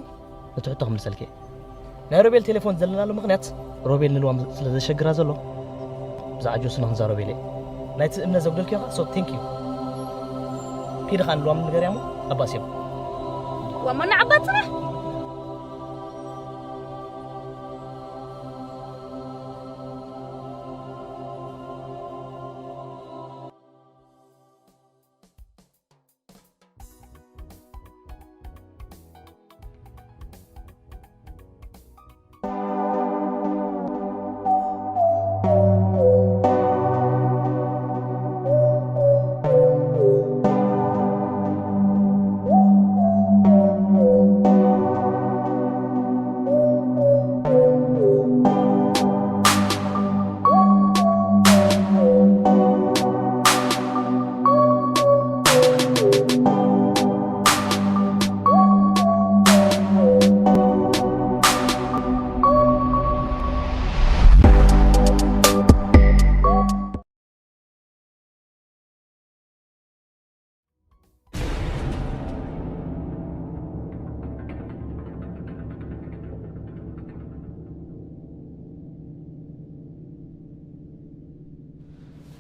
ነቲ ሕቶ ክምልሰልኪ እየ። ናይ ሮቤል ቴሌፎን ዘለናሉ ምኽንያት፣ ሮቤል ንልዋም ስለ ዘሸግራ ዘሎ፣ ብዛዕባ ጆስና ክንዛረብ ኢለ እየ። ናይቲ እምነት ዘጉደልክዮ ኸኣ፣ so thank you። ኪዲ ኸኣ ንልዋም ንገርያ እሞ ኣባስዮም። ዋማ ንዓባት ጽናሕ።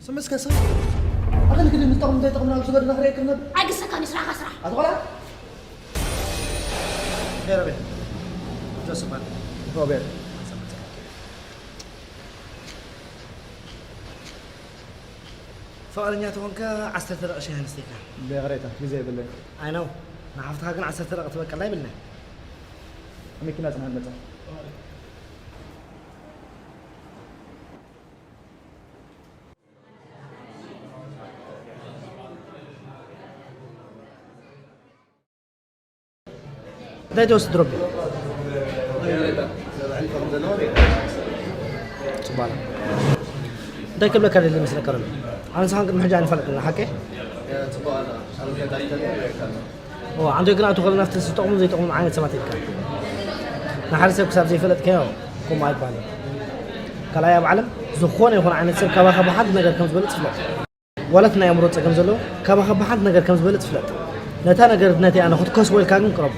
ስምስ ከሰ ኣኸል ክዲ ንጠቕም እንታይ ጠቕምና ኣብ ዝገድና ክርኢ ክርነብ ኣግሰካኒ ስራኻ ስራሕ ኣትኾላ ሄረቤ ጆስፋን ሮቤል ፍቕረኛ ተኾንካ ዓሰርተ ደቂቕ ሻሂ ኣንስተይካ ብቕሬታ ግዜ የብለይ ኣይነው ንሓፍትኻ ግን ዓሰርተ ደቂቕ ትበቀላ ይብልና መኪና ጽናት መጻ እንታይ ትወስድ ረቢ ጽባላ እንታይ ክብለካ ደሊ መስለካ ረቢ ኣነ ንስኻን ቅድሚ ሕጂ ኣይንፈልጥና ሓቂ ዓንዶይ ግን ኣቶ ከለና ፍትሒ ዝጠቕሙ ዘይጠቕሙ ዓይነት ሰባት ኢልካ ንሓደ ሰብ ክሳብ ዘይፈለጥካዮ ከምኡ ኣይባል ካልኣይ ኣብ ዓለም ዝኾነ ይኹን ዓይነት ሰብ ካባኻ ብሓንቲ ነገር ከም ዝበልፅ ፍለጥ ዋለት ናይ ኣእምሮ ፀገም ዘለዎ ካባኻ ብሓንቲ ነገር ከም ዝበልፅ ፍለጥ ነታ ነገር ነቲኣ ንኽትከስቦ ኢልካ ግን ቅረቡ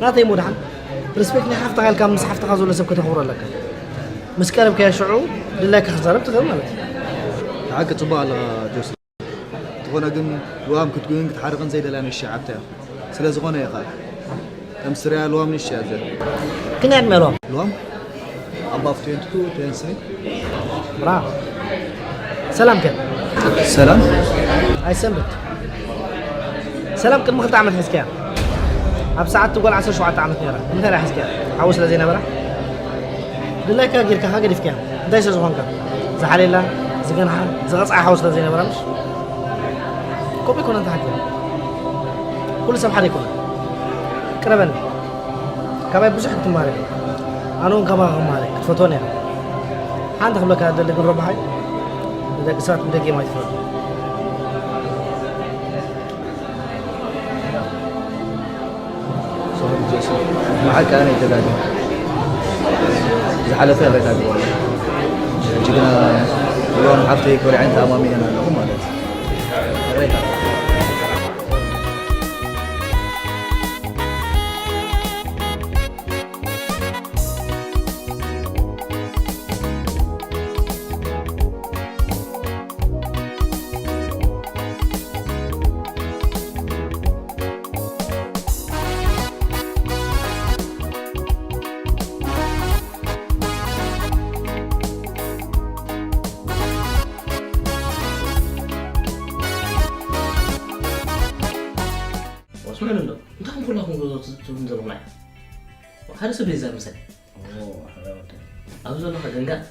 ናተይ ሞ ደሓን ሪስፔክት ናይ ሓፍትኻ ኢልካ ምስ ሓፍትኻ ዘሎ ሰብ ከተኽብሮ ኣለካ ምስ ቀረብካዮ ሽዑ ድላይካ ክዛረብ ትኽእል ማለት እዩ ሓቂ ፅቡቅ ኣለኻ ጆስ እንተኾነ ግን ልዋም ክትጉይን ክትሓርቕን ዘይደልያ ንእሽተይ ዓብታ እያ። ስለ ዝኾነ እየ ኸኣ ከም ስርያ ልዋም ንእሽተይ እያ ዘላ። ክንደይ ዕድመ ልዋም? ልዋም? Above twenty two, twenty three. ብራ ሰላም ከ? ሰላም? ኣይሰንብት። ሰላም ቅድሚ ክልተ ዓመት ሒዝካያ። ኣብ ሰዓት ጓል ዓሰርተ ሸውዓተ ዓመት ነይራ። ንምንታይ ደኣ ሒዝካያ? ሓዊ ስለ ዘይነበራ? ድላይካ ጌርካ ኸኣ ገዲፍካያ። እንታይ ስለ ዝኾንካ? ዝሓልየላ፣ ዝገንሓ፣ ዝቐጽዓ ሓው ስለ ዘይነበራ ምሽ? ከምኡ ኣይኮነን ተሓኪሙ። ኩሉ ሰብ ሓደ ኣይኮነን። ቅረበኒ። ካባይ ብዙሕ ክትማሃር ኢኻ። ኣነ እውን ካባኻ ክመሃር እየ። ክትፈትወኒ ኢኻ። ሓንቲ ክብለካ ዝደሊ ግን ረብሓይ ንደቂ ሰባት ብደጊም ኣይትፍረዱ። ሶሪ ጆሲ፣ ብሓቂ ኣነ ኣይተጋግየን። ዝሓለፈ ይቕሬታ ግበረለይ። ሕጂ ግና እዋን ሓፍተይ ኮሪዐን ተኣማሚነን ኣለኹ ማለት እዩ። ይቕሬታ። ስምዑኒ እንዶ እንታይ ከም ኩላኹም ጎዞ ትብሉን ዘለኹም ኣይ ሓደ ሰብ ዘይዛር ምሳይ ኣብዚ ዘለኻ ገንጋጥ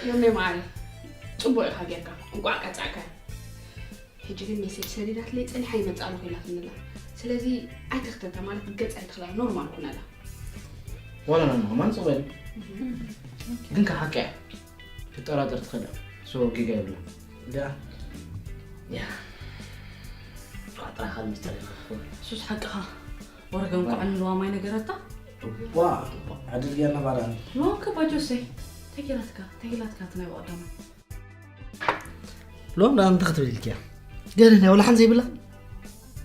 ዮሜ መዓረይ ጽቡቕ ኢኻ ጌርካ እንቋዕ ቀጻዕካ ሕጂ ግን ሜሴጅ ሰዲዳትለይ ጸኒሓ ይመጽእ ኣለኹ ኢላትኒ ኣላ ስለዚ ኣይትኽተታ ማለት ገጽ ኣይትኽላ ኖርማል ኩን ኣላ ዋላ ናንኹም ኣንጽቕ በሊ ግን ካብ ሓቂ እያ ክትጠራጠር ትኽእል እያ ሶ ጌጋ የብላ ዳ ያ ጥራኻ ምስጢር ይኸውን ሱስ ሓቅኻ ወረ ገንቋዕ ንልዋ ማይ ነገረታ ዋ ዕድል ጌርና ባዳ ሎምከ ባጆሰይ ተጌራትካ ተጌላትካ እቲ ናይ ብቐዳማይ ሎም ደኣ እንታይ ክትብል ኢልክያ ገለ ናይ ወላሓን ዘይብላ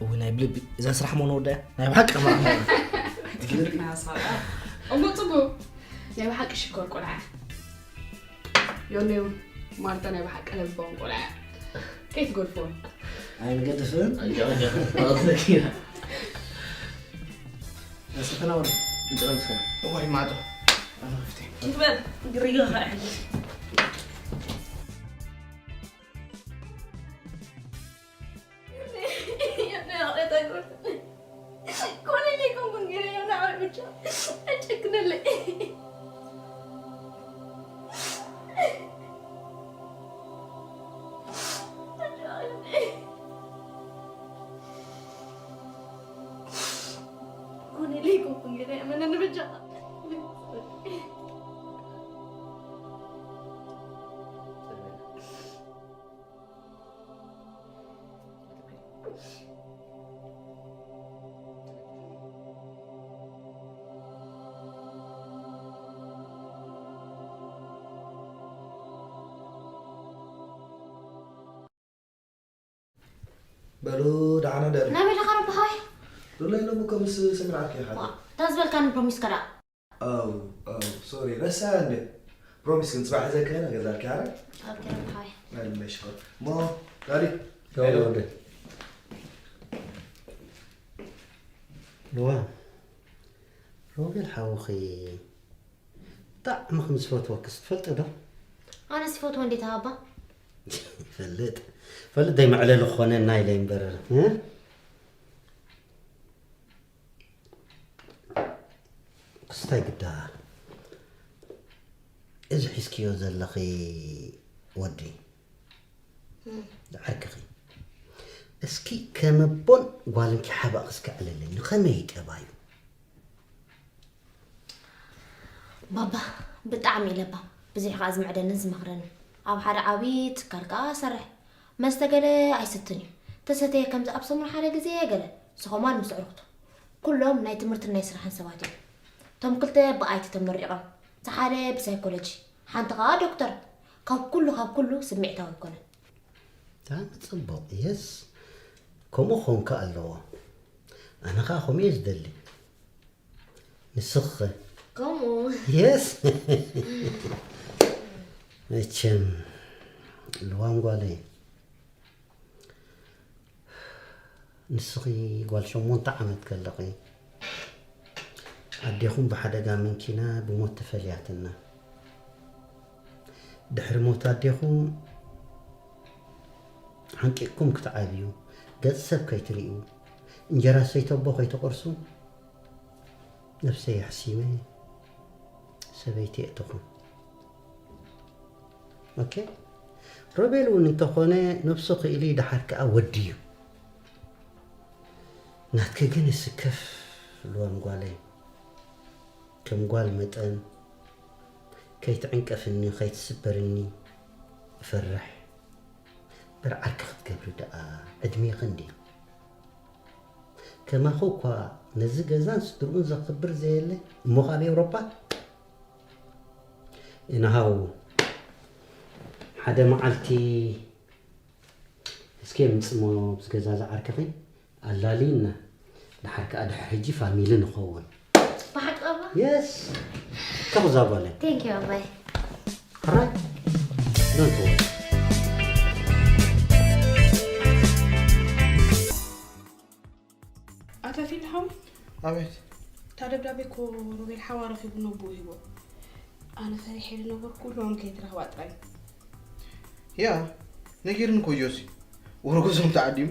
እው ናይ ብልቢ እዛ ስራሕ መሆን ወዳያ ናይ ብሓቂ እሞ ጽቡቅ ናይ ብሓቂ ሽኮር ቆልዓ ዮኔ እውን ማርታ ናይ ብሓቂ ለባም ቆልዓ እያ ከይትገድፍዎን ኣይንገድፍን ኣስተናወር እዋይ ማዕጦ ኣነ ክፍቴ ትበል ግሪጋ ኸዓ ሕጂ በሉ ደሓና ደሩ ናበይ ደኻ ረብሃይ ሉላ ኢሎም እኮ ምስ ስምራትኪ ኢኻ እታ ዝበልካኒ ፕሮሚስካ ደኣ ኣው ኣው ሶሪ ረሳያ እንዴ ፕሮሚስ ግን ጽባሕ ዘከና ገዛልካ ኣረ ኣብ ከረም ሓይ ናይ ልመሽኮር ሞ ዳዲ ዳዲ ወደ ልዋ ሮቤል ሓውኺ ብጣዕሚ ከም ዝፈትወክስ ትፈልጢ ዶ? ኣነ ዝፈትዎ እንዴት ኣባ ይፈልጥ ፈልጥ ደይ መዕለሊ ክኾነና ኢለ እምበር እ? ክስታይ ግዳ እዚ ሒዝክዮ ዘለኺ ወዲ ዓርክኺ እስኪ ከመቦን ጓልንኪ ሓባእ ክስከዕለለኒ ከመይ ይጠባዩ ባባ ብጣዕሚ እዩ ለባም ብዙሕ ከዓ ዝምዕደንን ዝመኽረንን ኣብ ሓደ ዓብዪ ትካል ከዓ ሰርሕ መስተ ገለ ኣይስትን እዩ ተሰተየ ከምዚ ኣብ ሰሙን ሓደ ግዜ ገለ ስኾማን ምስ ዕርክቱ ኩሎም ናይ ትምህርትን ናይ ስራሕን ሰባት እዮም እቶም ክልተ ብኣይቲ ተመሪቖም እቲ ሓደ ብሳይኮሎጂ ሓንቲ ከዓ ዶክተር ካብ ኩሉ ካብ ኩሉ ስምዒታዊ ኣይኮነን ብጣዕሚ ፅቡቕ የስ ከምኡ ክኾንካ ኣለዎ ኣነ ከዓ ከምኡ እየ ዝደሊ ንስኽ ከምኡ የስ መቸም ልዋም ጓለይ ንስኺ ጓል ሸሞንተ ዓመት ከለኺ ኣዴኹም ብሓደጋ መንኪና ብሞት ተፈልያትና ድሕሪ ሞት ኣዴኹም ሓንቂቕኩም ክትዓብዩ ገጽ ሰብ ከይትርእዩ እንጀራ ሰይተቦ ከይትቆርሱ ነብሰይ ኣሕሲመ ሰበይቲ የእተኹም ኦኬ ሮቤል እውን እንተኾነ ነብሱ ክኢሉ ደሓር ከኣ ወዲ እዩ ናትኪ ግን እስከፍ ልዋም ጓለይ ከም ጓል መጠን ከይትዕንቀፍኒ ከይትስበርኒ እፈርሕ እምበር ዓርኪ ክትገብሪ ደኣ ዕድሜኺ እንድዩ ከማኺ እኳ ነዚ ገዛን ስድርኡን ዘኽብር ዘየለ እሞ ካብ ኤውሮጳ እንሃው ሓደ መዓልቲ እስኪ ምፅሞ ብዝገዛ ዝዓርከኺ ኣላልይና ድሓር ከዓ ድሕር ሕጂ ፋሚሊ ንኸውን ብሓቂ ኣባ የስ ከኹዛ ጓለ ቴንክ ዩ ኣባይ ሕራይ ዶንት ወሪ ኣታ ፊልም ሓው ኣቤት እታ ደብዳቤ እኮ ሮቤል ሓዋ ረኺቡ ነብኡ ሂቦ ኣነ ፈሪሐ ዝነበርኩ ሎም ከይትረኽባ ጥራይ ያ ነጊርኒ እኮ ጆሲ ወረ ገዝኦም ተዓዲሙ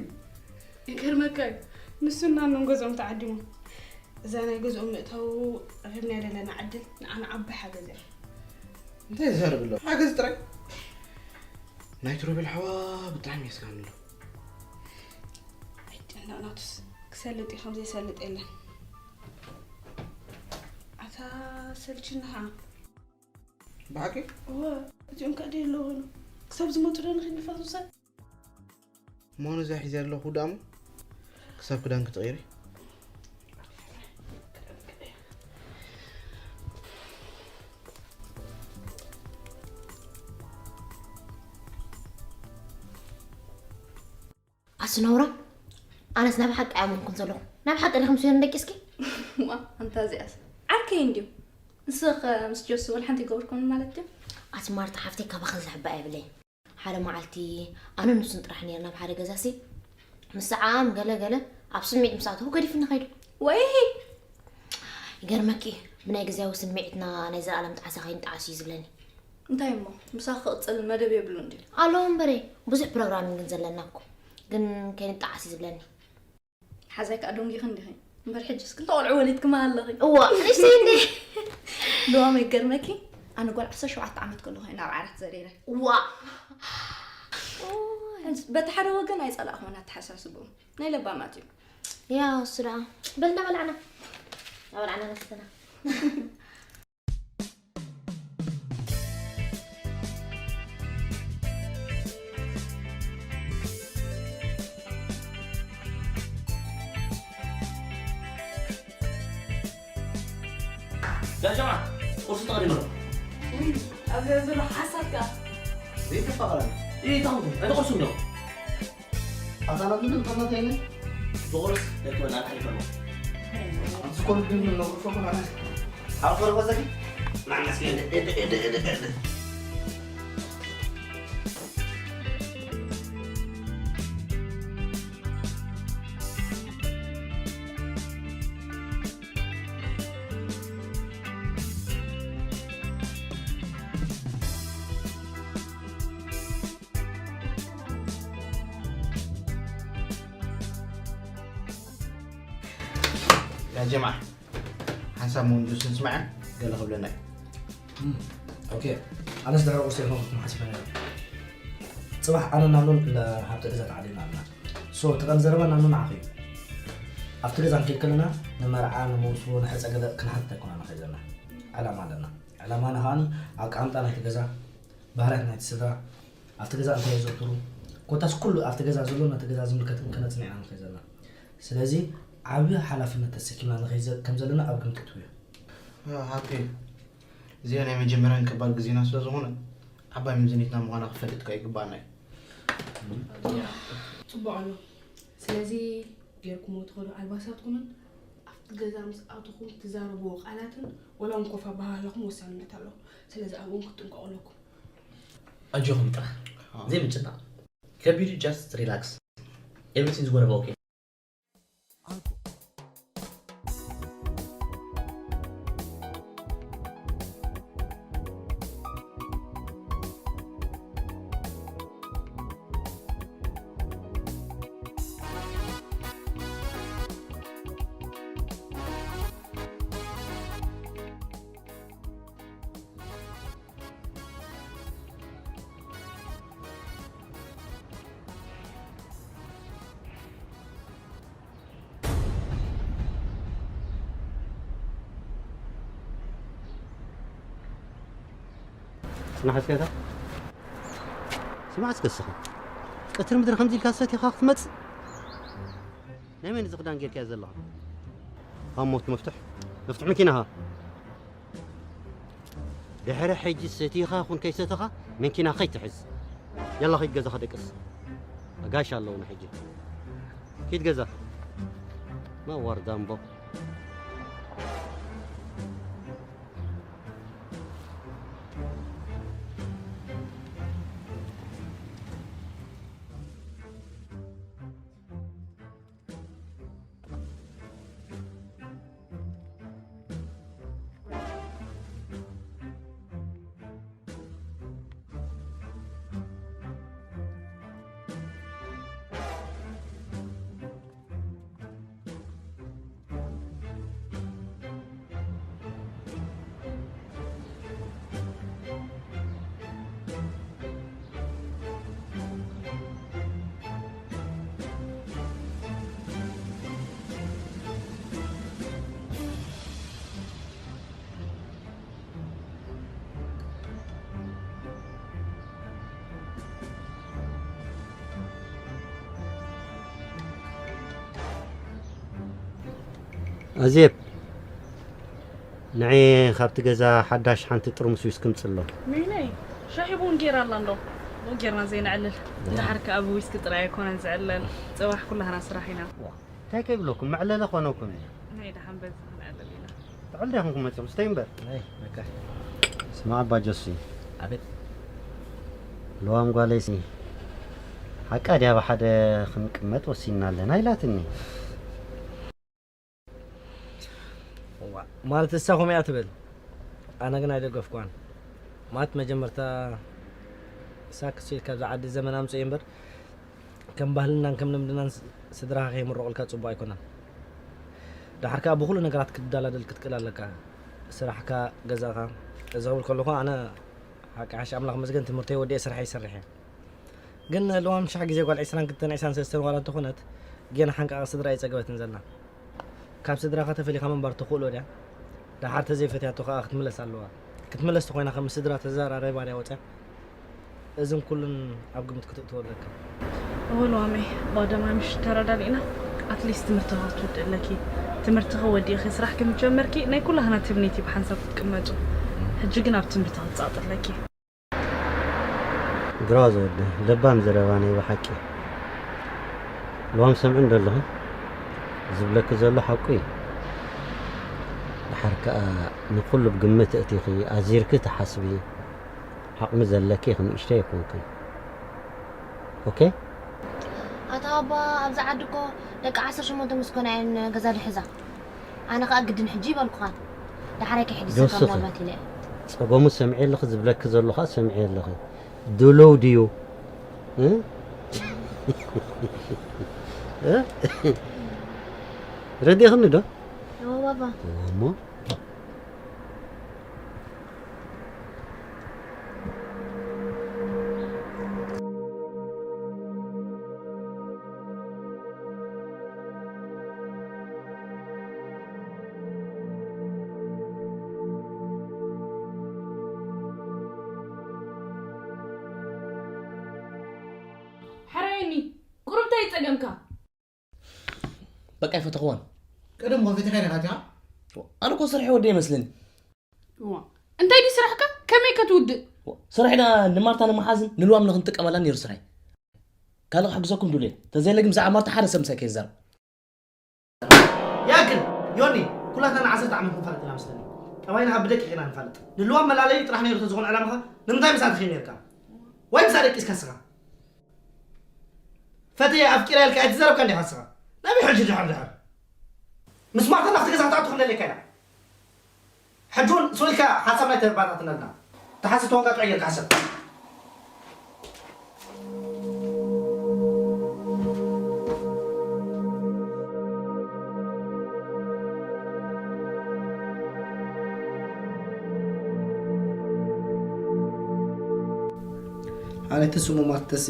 ይገርመካ እዩ ንሱና ኖም ገዝኦም ተዓዲሞም እዛ ናይ ገዝኦም ምእታው ረኺብናያ ዘለና ዕድል ንዓና ዓቢ ሓገዝ እያ እንታይ ዝዛረብ ኣሎ ሓገዝ ጥራይ ናይቲ ሮቤል ሓዋ ብጣዕሚ የስጋኒ ኣሎ ኣይጨነቕ ናቱስ ክሰልጥ እዩ ከምዘይሰልጥ የለን ኣታ ሰልችና ኸዓ ብሓቂ እወ እዚኦም ከኣ ደይ ኣለዎ ኾይኖም ክሳብ ዝመፁ ዶ ንኽድ ንፋስ ውሰድ እሞ ነዛ ሒዘ ኣለኹ ደኣ እሞ ክሳብ ክዳን ክትቕይሪ ኣስነውራ ኣነስ ናብ ሓቂ ኣመንኩን ዘለኹ ናብ ሓቂ ዲኹም ስዮን ደቂስኪ ዋ ኣንታ እዚኣስ ዓርከይ እንድዩ ንስኸ ምስ ጆሲ ወላ ሓንቲ ይገብርኩም ማለት ድዩ ኣቲ ማርታ ሓፍተይ ካባኸ ዝሕባ የብለይ ሓደ መዓልቲ ኣነ ንሱን ጥራሕ ነርና ኣብ ሓደ ገዛሲ ምስ ሰዓም ገለ ገለ ኣብ ስምዒት ምስ ኣተኹ ገዲፍኒ ኸይዱ ወይ ይገርመኪ ብናይ ግዜያዊ ስምዒትና ናይ ዘለኣለም ጣዕሳ ከይንጣዓስ እዩ ዝብለኒ እንታይ እሞ ምሳኺ ክቕፅል መደብ የብሉን ድዩ ኣለዎ እምበረ ብዙሕ ፕሮግራሚንግ ግን ዘለና እኮ ግን ከይንጣዓስ እዩ ዝብለኒ ሓዛይ ከዓ ደንጊኺ እንዲኺ እምበር ሕጅስ ክልተ ቆልዑ ወሊድክማ ኣለኺ እዋ ንሽተይ እንዲ ልዋም ይገርመኪ ኣነ ጓል ዓሰርተ ሸውዓተ ዓመት ከለኹ እየ ናብ ዓራት ዘሪረ ዋ በቲ ሓደ ወገን ኣይፀላእኹን ኣተሓሳስብኡ ናይ ለባማት እዩ ያ እሱ ደኣ በልና በላዕና ናበላዕና ነስተና ያ ጀማ ቁርሲ ተቐዲሙ ኣሎ ኣብዚኣ ዘሎ ሓሳብ ከኣ ዘይተፋቐረና ይታወቁ ኣይተቆርሱም ዶ ኣታ ናብ ምንም ጠመተ የለን ብቁርስ ደክመና ንሓሊፈ ኣሎ ኣንስኮል ግን ነጉርሾ ኮናነ ሓፈር በዘኪ ማዕመስገን፣ እደ፣ እደ፣ እደ፣ እደ። ያ ጀማዓ፣ ሓንሳብ ምንዱስ ንስማዐ፣ ገለ ክብለና እዩ። እም፣ ኦኬ። ኣነስ ድሕሪ ቁርሲ ኢኹም ክትመሓስበኒ። ጽባሕ ኣነ ናኑን ለሃብተ ገዛ ተዓዲልና ኣለና። ሶ፣ እቲ ቀንዲ ዘረባ ናኑ ንዓኺ እዩ። ኣብቲ ገዛ ክንከይድ ከለና ንመርዓ፣ ንመውስቦ፣ ንሕጸ ገለ ክንሓትት ኣይኮና ንኸይድ ዘለና። ዕላማ ኣለና። ዕላማና ከኣ ኣቀማምጣ ናይቲ ገዛ፣ ባህርያት ናይቲ ስድራ፣ ኣብቲ ገዛ እንታይ የዘውትሩ፣ ኮታስ ኩሉ ኣብቲ ገዛ ዘሎ ነቲ ገዛ ዝምልከት እውን ከነጽንዕ ኢና ንኸይድ ዘለና። ስለዚ ዓቢ ሓላፍነት ተሰኪምና ንኸይድ ዘ-፣ ከም ዘለና ኣብ ግምት እትውዮ። እ፣ ሃብቴ፣ እዚኣ ናይ መጀመርያን ከባድ ግዜና ስለ ዝኾነ፣ ዓባይ ምዝኒትና ምዃና ክፈልጥ ከኣ ይግባኣና እዩ። ጽቡቕ ኣሎ። ስለዚ ጌርኩምዎ ትኸዱ ኣልባሳትኩምን ኣብቲ ገዛ ምስ ኣተኹም ትዛረብዎ ቃላትን ወላ እውን ኮፍ ኣበሃህላኹም ወሳንነት ኣለዎ። ስለዚ ኣብኡ እውን ክትጥንቀቑ ኣለኩም። ኣጆኹም ጥራሕ። ዘይምጭናቕ። ከቢድ እዩ፣ just relax. Everything is gonna be okay. ጽናሕ እስከ እታ። ስማዕ እስከ እስኻ። ቀትሪ ምድሪ ከምዚ ኢልካ ሰቲኻ ክትመጽእ? ናይ መን እዚ ክዳን ጌርካዮ ዘለኻ? ካብ ሞት መፍትሕ? መፍትሕ መኪናኻ? ድሕሪ ሕጂ ሰቲኻ ኹን ከይሰተኻ መኪና ከይትሕዝ። ያላ ኺድ ገዛኻ ደቅስ። ኣጋይሽ ኣለዉና ሕጂ። ኪድ ገዛ። መዋርዳ እምቦ። ኣዜብ፣ ንዒ ካብቲ ገዛ ሓዳሽ ሓንቲ ጥርሙስ ዊስኪ ምጽእ ኣሎ። ነይ ነይ፣ ሻሂ ቡን ጌራ ኣላ እንዶ። ቡን ጌርና ዘይነዕልል። ደሓር ከኣ ብዊስኪ ጥራይ ኣይኮነን ዝዕለል። ጽባሕ ኩላህና ስራሕ ኢና። ዋ፣ እንታይ ከይብለኩም፣ መዕለሊ ኮነኩም እዩ። ነይ ደሓን በዚ ክንዕልል ኢና። ጥዑል ዲኹም ክመጽኹም፣ ስተይ እምበር። ነይ፣ በቃ። ስማዕ ኣባ ጆሲ። ኣቤት። ለዋም ጓለይሲ፣ ሓቃ ድያ ብሓደ ክንቅመጥ ወሲንና ኣለና ኢላትኒ። እዋ፣ ማለት እሳ ከምኡ እያ ትብል። ኣነ ግን ኣይደገፍኳን። ማለት መጀመርታ እሳ ክስኢል ካብዛ ዓዲ ዘመን ኣምጽኦ እምበር፣ ከም ባህልናን ከም ልምድናን ስ-፣ ስድራኻ ከይምረቑልካ ጽቡቕ ኣይኮነን። ደሓር ከኣ ብኹሉ ነገራት ክትደላደል ክትክእል ኣለካ። ስራሕካ፣ ገዛኻ። እዚ ክብል ከለኹ ኣነ ሓቂ ሓሽ ኣምላኽ መስገን ትምህርተይ ወዲኤ ስራሐይ ይሰርሕ እየ። ግን ለዋም ሻሕ ግዜ ጓል ዕስራን ክልተን ዕስራን ሰለስተን ዋላ እንተኾነት፣ ጌና ሓንቃቕ ስድራ ኣይጸገበትን ዘላ። ካብ ስድራኻ ተፈሊኻ ምንባር ትኽእሎ ድያ? ደሓር ተዘይፈትያቶ ከኣ ክትምለስ ኣለዋ። ክትምለስ ተኾይና ከ ምስ ስድራ ተዘራሪባ ድያ ወጽያ? እዝን ኩሉን ኣብ ግምት ክትእትዎ ኣለካ። እወ ለዋመይ፣ ብቐዳማይ ምሽ ተረዳዲእና፣ ኣትሊስት ትምህርትኻ ክትውድእ ኣለኪ። ትምህርትኺ ወዲእኺ ስራሕ ከም ጀመርኪ ናይ ኩላህና ትምኒት እዩ ብሓንሳብ ክትቅመጡ። ሕጂ ግን ኣብ ትምህርትኺ ክትጸቕጢ ኣለኪ። ብራቮ ወዲ፣ ለባም ዘረባ ናይ ብሓቂ። ለዋም ሰምዒ እንዶ ኣለኹ፣ ዝብለኪ ዘሎ ሓቁ እዩ። ደሓር ከኣ ንኹሉ ብግምት እቲኺ ኣዚርኪ ትሓስቢ ዓቕሚ ዘለኪ ኢኺ፣ ንእሽተይ ኣይኮንክን። ኦኬ? ኣታ ኣባ፣ ኣብዛ ዓዲ እኮ ደቂ ዓሰርተ ሸሞንተ ምስ ኮና እየን ገዛ ድሕዛ። ኣነ ከኣ ግድን ሕጂ ይበልኩኻን። ደሓራይ ከይሕድሰካ ጆስኺ፣ ምናልባት ኢለ እየ። ጸገሙ ሰምዔ ኣለኺ፣ ዝብለኪ ዘሎ ከኣ ሰምዔ ኣለኺ። ድሉው ድዩ? እ? እ? ረዲእኽኒ ዶ? እወ ባባ። እሞ ሓራየኒ፣ ቁሩብ እንታይ ጸገምካ? በቃ ኣይፈተኽዋን። ቀደም እኮ ፈቲኻ ኢኻ እቲኻ። ኣነ እኮ ስርሒ ወዲ ይመስለኒ። እዋ፣ እንታይ ድዩ ስራሕካ? ከመይ ከ ትውድእ? ስራሕ ኢላ ንማርታ ንምሓዝን ንልዋም ንክንጥቀመላን ነይሩ ስራይ። ካልእ ክሕግዘኩም ድልየ። ተዘየለ ግን ብዛዕባ ማርታ ሓደ ሰብ ምሳይ ከይዛረብ። ያክል ዮኒ፣ ኩላትና ንዓሰርተ ዓመት ንፋለጥ ኢና መስለኒ። ጠባይና ካብ ብደቂቕ ኢና ንፋለጥ። ንልዋም መላለዩ ጥራሕ ነይሩ ተዝኾን ዕላማኻ ንምንታይ ምስኣ ትኸይድ ነርካ? ወይ ምስኣ ደቂስካ ስኻ? ፈትየ ኣፍቂረ ኢልካ ኣይትዛረብካ እንዲኻ ንስኻ። ናበይ ሕጂ ድሕር ድሕር? ምስ ማርታ ናብቲ ገዛ ክትኣቱ ክንደልየካ ኢና። ሕጂ እውን ስቕ ኢልካ ሓሳብ ናይ ተባታትነልና። ተሓስብ ተኾንካ ጥዑይ ጌርካ ሕሰብ። ኣነ ተስሙ ማርተሲ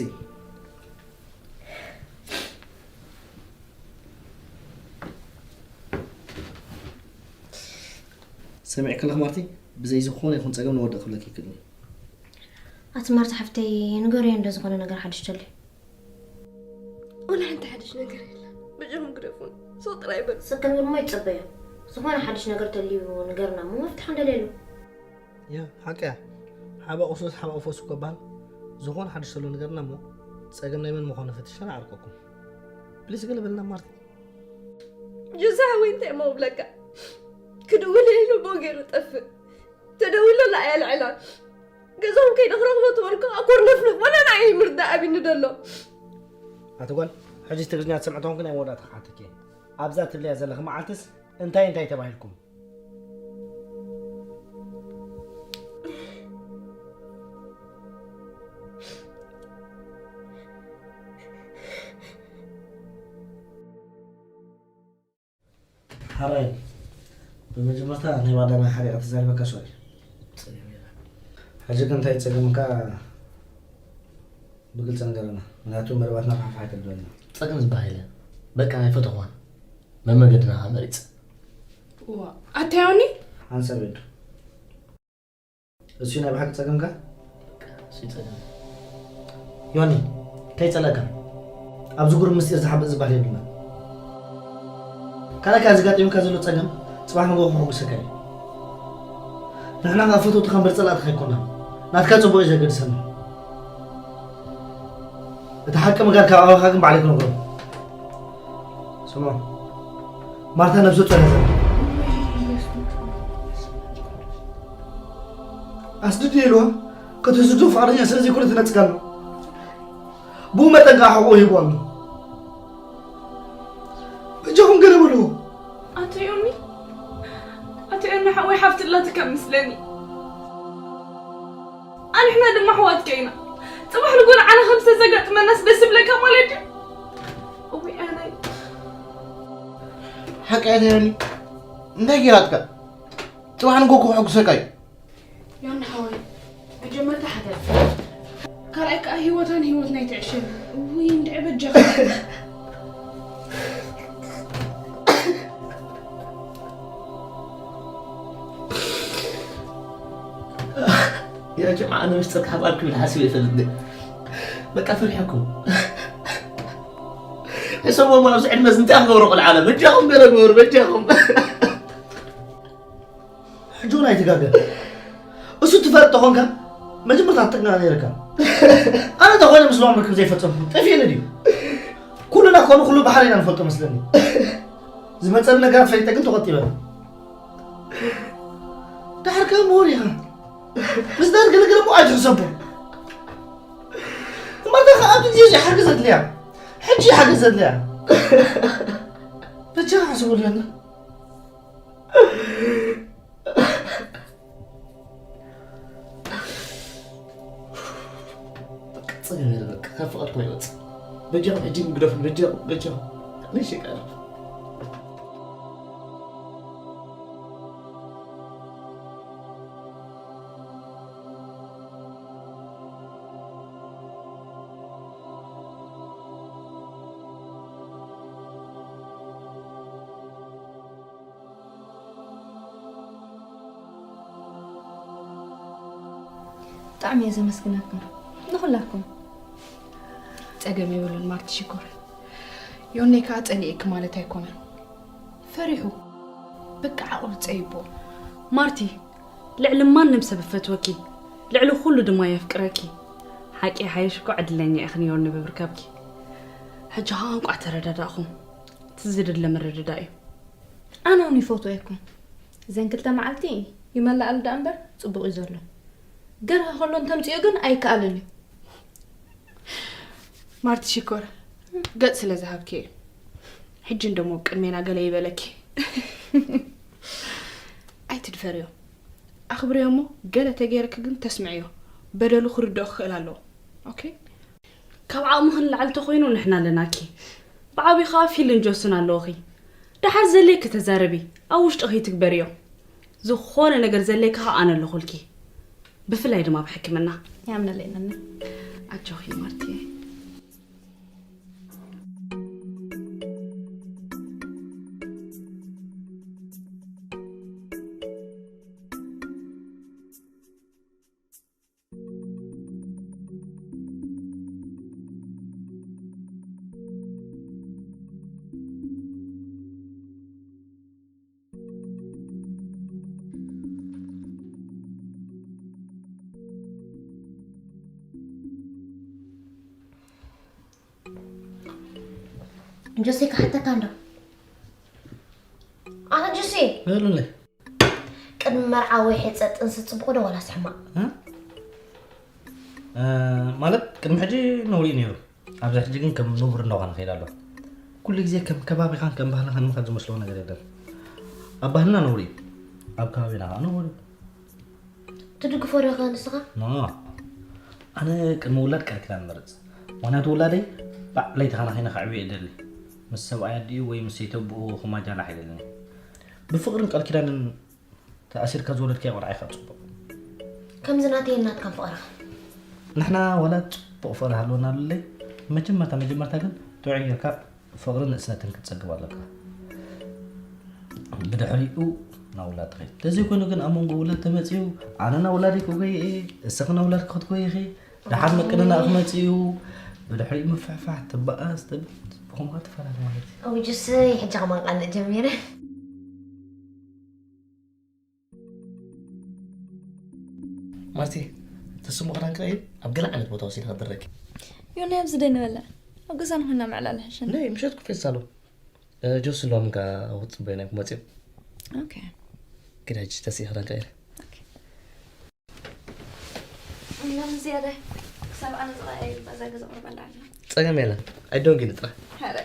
ሰሚዕኪ ኣለኺ ማርቲ፣ ብዘይ ዝኾነ ይኹን ጸገም ንወድእ ክብለኪ ይክእል እዩ። ኣቲ ማርታ ሓፍተይ፣ ንገርዮ እንዶ ዝኾነ ነገር ሓድሽ ተልዩ። ወላ ሓንቲ ሓድሽ ነገር የለን። ብጀኹም ግደፉን። ሱቕ ጥራይ በሉ። ስቅ ክንብል እሞ ይጸበዮ። ዝኾነ ሓድሽ ነገር ተልዩ ንገርና እሞ መፍትሒ ንደልየሉ። ያ ሓቂ እያ። ሓባ ቁስሉስ ሓባ ፈሱ እኮ ይበሃል። ዝኾነ ሓድሽ ተሎ ንገርና እሞ ጸገም ናይ መን ምዃኑ ፈቲሽና ንዓርቀኩም። ፕሊስ ገለ በልና ማርቲ። ጁሳ ሓወይ እንታይ እሞ ክብለካ ክድውል ኢሉ ቦ ገይሩ ጠፍእ ተደዊለላ እያ ልዕላ ገዛኹም ከይደ ክረኽቦ ትበልኩ ኣኮርነፍነፍ ወላ ንዓይ ምርዳእ ኣቢኒ ደሎ ኣቲ ጓል ሕጂ ትግርኛ ትሰምዕ ተኾንኪ ናይ መወዳእታ ክሓተኪ እየ ኣብዛ ትብልያ ዘለኺ መዓልትስ እንታይ እንታይ ተባሂልኩም ሓራይ ብመጀመርታ ናይ ባዳና ሓሪቐ ተዛሪበካ ሶሪ። ሕጂ ግን እንታይ ጸገምካ ብግልጺ ንገረና ምክንያቱ መደባትና ፋሕፋሕ ኣይተብለና። ጸገም ዝበሃል የለን በቃ ኣይፈተኽዋን መመገድና ከኣ መሪጸ። እዋ ኣታ ዮኒ ሓንሳብ የዱ እሱ ናይ ብሓቂ ጸገምካ? ዮኒ፣ ከይጸለእካ። ኣብዚ ጉሩብ ምስጢር ዝሓብእ ዝበሃል የብልናን። ካልኣይ ከኣ እዚ ጋጢሙካ ዘሎ ጸገም ጽባሕ ንግሆ ከሐጉሰካ እዩ። ንሕና ከኣ ፈተውትኻ እምበር ጸላእትኻ ኣይኮናን። ናትካ ጽቡቕ እዩ ዘገድሰና። እቲ ሓቂ ምጋር ካብ ኣባኻ ግን ባዕለይ ክነግሮ። ስምዖ፣ ማርታ ነብሰ ጾር እያ ዘላ። ኣስድድዮ ኢልዋ ከተስድዶ ፍቓደኛ ስለ ዘይኮነ ትነጽግ ኣላ። ብኡ መጠን ከኣ ሕቖኡ ሂቡ ኣሎ። በጃኹም ገለ በልዎ። ኣቶ ዮኒ፣ ኣቶ ዮኒ ሓወይ ሓፍቲ ኣላትካ መስለኒ። ኣንሕና ድማ ኣሕዋትካ ኢና። ጽባሕ ንጎ ንዓና ከም ዝተዘጋጥመናስ ደስ ይብለካ ማለት ድዩ? እውይ ኣነይ። ሓቂ ኣያ ዮኒ እንታይ ገይራትካ? ጽባሕ ንጎ እኮ ከሐጉሰካ እዩ። ዮኒ ሓወይ መጀመርታ ሓገዝ ካልኣይ ከዓ ህይወታን ህይወትና ይትዕሸል። እውይ እንድዒ በጃኻ። يا جماعة أنا مش ترك حبالكم الحاسب يفلتني بقى في الحكم يسمى ما أبزع المزن تأخذ ورق العالم بجاهم بلا بور بجاهم ሕጂ እውን ኣይትጋገ እሱ ትፈልጥ ተኾንካ መጀመርታ ትጥንቀቕ ነይርካ ኣነ ተኾይነ ምስ ሎም ርክብ ዘይፈጸምኩ ጠፊእኒ ድዩ ኩልና ኮኑ ኩሉ ባሕሪ ኢና ንፈልጦ መስለኒ ዝመጸኒ ነገራት ፈሊጠ ግን ተቖጢበ ዳሕር ከም ምሁር ኢኻ። ምስ ዳር ገለገለ እኮ ኣይትሕሰቦ። እምበርታ ከኣ ኣብዚ ግዜ እዚ ሓገዝ ኣድልያ። ሕጂ ሓገዝ ዘድልያ። በጃ ሓስቡ ኣለና። በቃ ጸገም የለ፣ በቃ ካብ ፍቓድኩም ኣይወጽእ። በጃኹም ሕጂ ምግደፉ፣ በጃኹም፣ በጃኹም። ንሽቃ ብጣዕሚ እየ ዘመስግነኩም ንኹላኩም። ጸገም የብሉን ማርቲ ሽኮር። ዮኔ ከኣ ጸሊኤኪ ማለት ኣይኮነን። ፈሪሑ። በቃ ዓቕሉ ጸይቦ። ማርቲ፣ ልዕሊ ማንም ሰብ እፈትወኪ፣ ልዕሊ ኩሉ ድማ የፍቅረኪ። ሓቂ ሓይሽ እኮ ዕድለኛ ኢኺ ንዮኒ ብምርካብኪ። ሕጂ ኸኣ እንቋዕ ተረዳዳእኹም። እቲ ዝድለ ምርድዳእ እዩ። ኣነ እውን ይፈትወኩም። እዘን ክልተ መዓልቲ ይመላኣሉ ደኣ እምበር ጽቡቕ እዩ ዘሎ። ገርሀ ከሎ እንተምጽኦ ግን ኣይከኣልን እዩ። ማርቲ ሽኮር፣ ገጽ ስለ ዝሃብኪ እዩ። ሕጂ እንደሞ ቅድሜና ገለ ይበለኪ። ኣይትድፈርዮ። ኣኽብርዮ እሞ ገለ ተገይርኪ ግን ተስምዕዮ። በደሉ ክርድኦ ክኽእል ኣለዎ። ኦኬ? ካብ ዓቕምኺ ንላዕሊ ተኾይኑ ንሕና ኣለናኪ። ብዓብዩ ኸኣ ፊልን ጆስን ኣለዉኺ። ደሓር ዘድልየኪ ተዛረቢ፣ ኣብ ውሽጥኺ ይትግበርዮ። ዝኾነ ነገር ዘድልየኪ ኸኣ ኣነ ኣለኹልኪ። ብፍላይ ድማ ኣብ ሕክምና። ያምነለይ ነኒ። ኣጆኺ ማርትየ። ጆሴ ክሓተካ እንዶ። ኣታ ጆሴ፣ በሉለይ። ቅድሚ መርዓ ወይ ሕጸ ጥንሲ ጽቡቕ ዶ ዋላስ ሕማቕ? እ? እ፣ ማለት ቅድሚ ሕጂ ነውሪ እዩ ነይሩ። ኣብዚ ሕጂ ግን ከም ንቡር እናኾነ ከይድ ኣሎ። ኩሉ ግዜ ከም ከባቢኻን ከም ባህልኻን ምኻድ ዝመስሎ ነገር የለን። ኣብ ባህልና ነውሪ እዩ። ኣብ ከባቢና ኸዓ ነውሪ እዩ። ትድግፎ ዶ ኢኻ ንስኻ? ኖ። ኣነ ቅድሚ ውላድ ቃል ኪዳን እመርጽ። ምኽንያቱ ውላደይ ባዕለይ ተኸናኺነ ከዕብዮ እየ እደሊ። ምስ ሰብኣይ ኣዲኡ ወይ ምስ ሰይቲ ኣቦኡ ክማጃላሕ ኣይደልን እየ። ብፍቕርን ቃል ኪዳንን ተኣሲርካ ዝወለድካዮ ቆልዓ ኢኻ ጽቡቕ። ከምዚ ናተይን ናትካን ፍቕርኻ። ንሕና ዋላ ጽቡቕ ፍቕሪ ሃለወና ሉለይ፣ መጀመርታ መጀመርታ ግን ጥዑይ ጌርካ ፍቕርን ንእስነትን ክትጸግብ ኣለካ። ብድሕሪኡ ናብ ውላድ ትኸይድ። ተዘይኮይኑ ግን ኣብ መንጎ ውላድ ተመጺኡ፣ ኣነ ናብ ውላደይ ክጎይ እየ፣ እስኺ ናብ ውላድኪ ክትጎይ ኢኺ፣ ደሓር ምቅንናእ ክመጽእ እዩ። ብድሕሪኡ ምፍሕፋሕ፣ ትበኣስ፣ ትብል፣ ብኸምኡ ትፈላለ ማለት እዩ። ኣውይ ጅስይ፣ ሕጂ ከማን ቃልዕ ጀሚረ። ማርቲ፣ ተስሙ ክዳን ክቐይር ኣብ ገለ ዓይነት ቦታ ወሲደ ክድረኪ። ዮኒ፣ ኣብዚ ደይ ንበልዕ። ኣብ ገዛና ኮይና ምዕላል ይሕሸና። ነይ፣ ምሸት ኩፌት ሳሎን። እ፣ ጆስ ሎም ጋ ውጥ በይና ክመጽእ። ኦኬ። ግዳ ሕጂ ተስኢ ክዳን ቀይር። ኦኬ። ሎም ዝያዳ ክሳብ ኣነ ዝቐያየር በዛ ገዛ ቁርብ ኣላ። ጸገም የለን። ኣይዶን ግን ጥራ። ሐረ።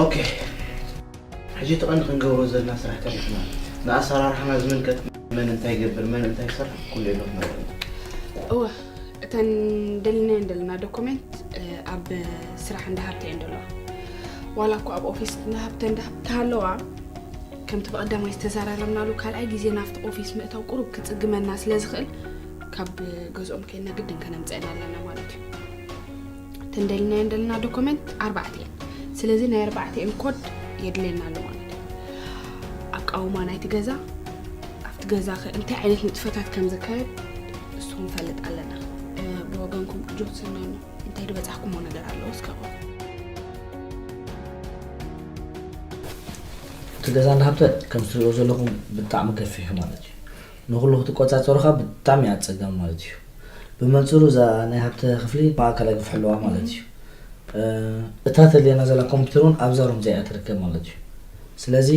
ኦኬ። ሕጂ እቲ ቀንዲ ክንገብሮ ዘለና ስራሕ ተሪፍና። ንኣሰራርሓና ዝምልከት መን እንታይ ይገብር፣ መን እንታይ ይሰርሕ፣ ኩሉ ኢሉ ክነግረና። እወ፣ እተን ደሊናየን ዘለና ዶኩሜንት፣ እ፣ ኣብ ስራሕ እንዳ ሃብተ እየን ዘለዋ። ዋላ እኮ ኣብ ኦፊስ እንዳ ሃብተ እንዳ ሃብተ ሃለዋ፣ ከምቲ ብቐዳማይ ዝተዘራረብናሉ ካልኣይ ግዜ ናብቲ ኦፊስ ምእታው ቁሩብ ክጽግመና ስለ ዝኽእል፣ ካብ ገዝኦም ከይድና ግድን ከነምጽአን ኣለና ማለት እዩ። እተን ደሊናየን ደለና ዶኩመንት ኣርባዕተ እየን። ስለዚ ናይ ኣርባዕተኤን ኮድ የድልየና ኣሎ ማለት እዩ። ኣቃውማ ናይቲ ገዛ፣ ኣብቲ ገዛ ከ እንታይ ዓይነት ንጥፈታት ከም ዝካየድ እሱ ክንፈልጥ ኣለና። እ፣ ብወገንኩም ጆንሰን ኖኖ እንታይ ዝበጻሕኩሞ ነገር ኣሎ እስከ? ገዛ እንዳ ሃብተ ከም ትሪእዎ ዘለኹም ብጣዕሚ ገፊሕ እዩ ማለት እዩ። ንኹሉ ክትቆጻጸሩ ኸኣ ብጣዕሚ እዩ ኣጸጋሚ ማለት እዩ። ብመንጽሩ እዛ ናይ ሃብተ ክፍሊ ማእከላይ ክፍሕልዋ ማለት እዩ። እ፣ እታ ተድልየና ዘላ ኮምፒውተር እውን ኣብዛ ሩም እዚኣ እያ ትርከብ ማለት እዩ። ስለዚ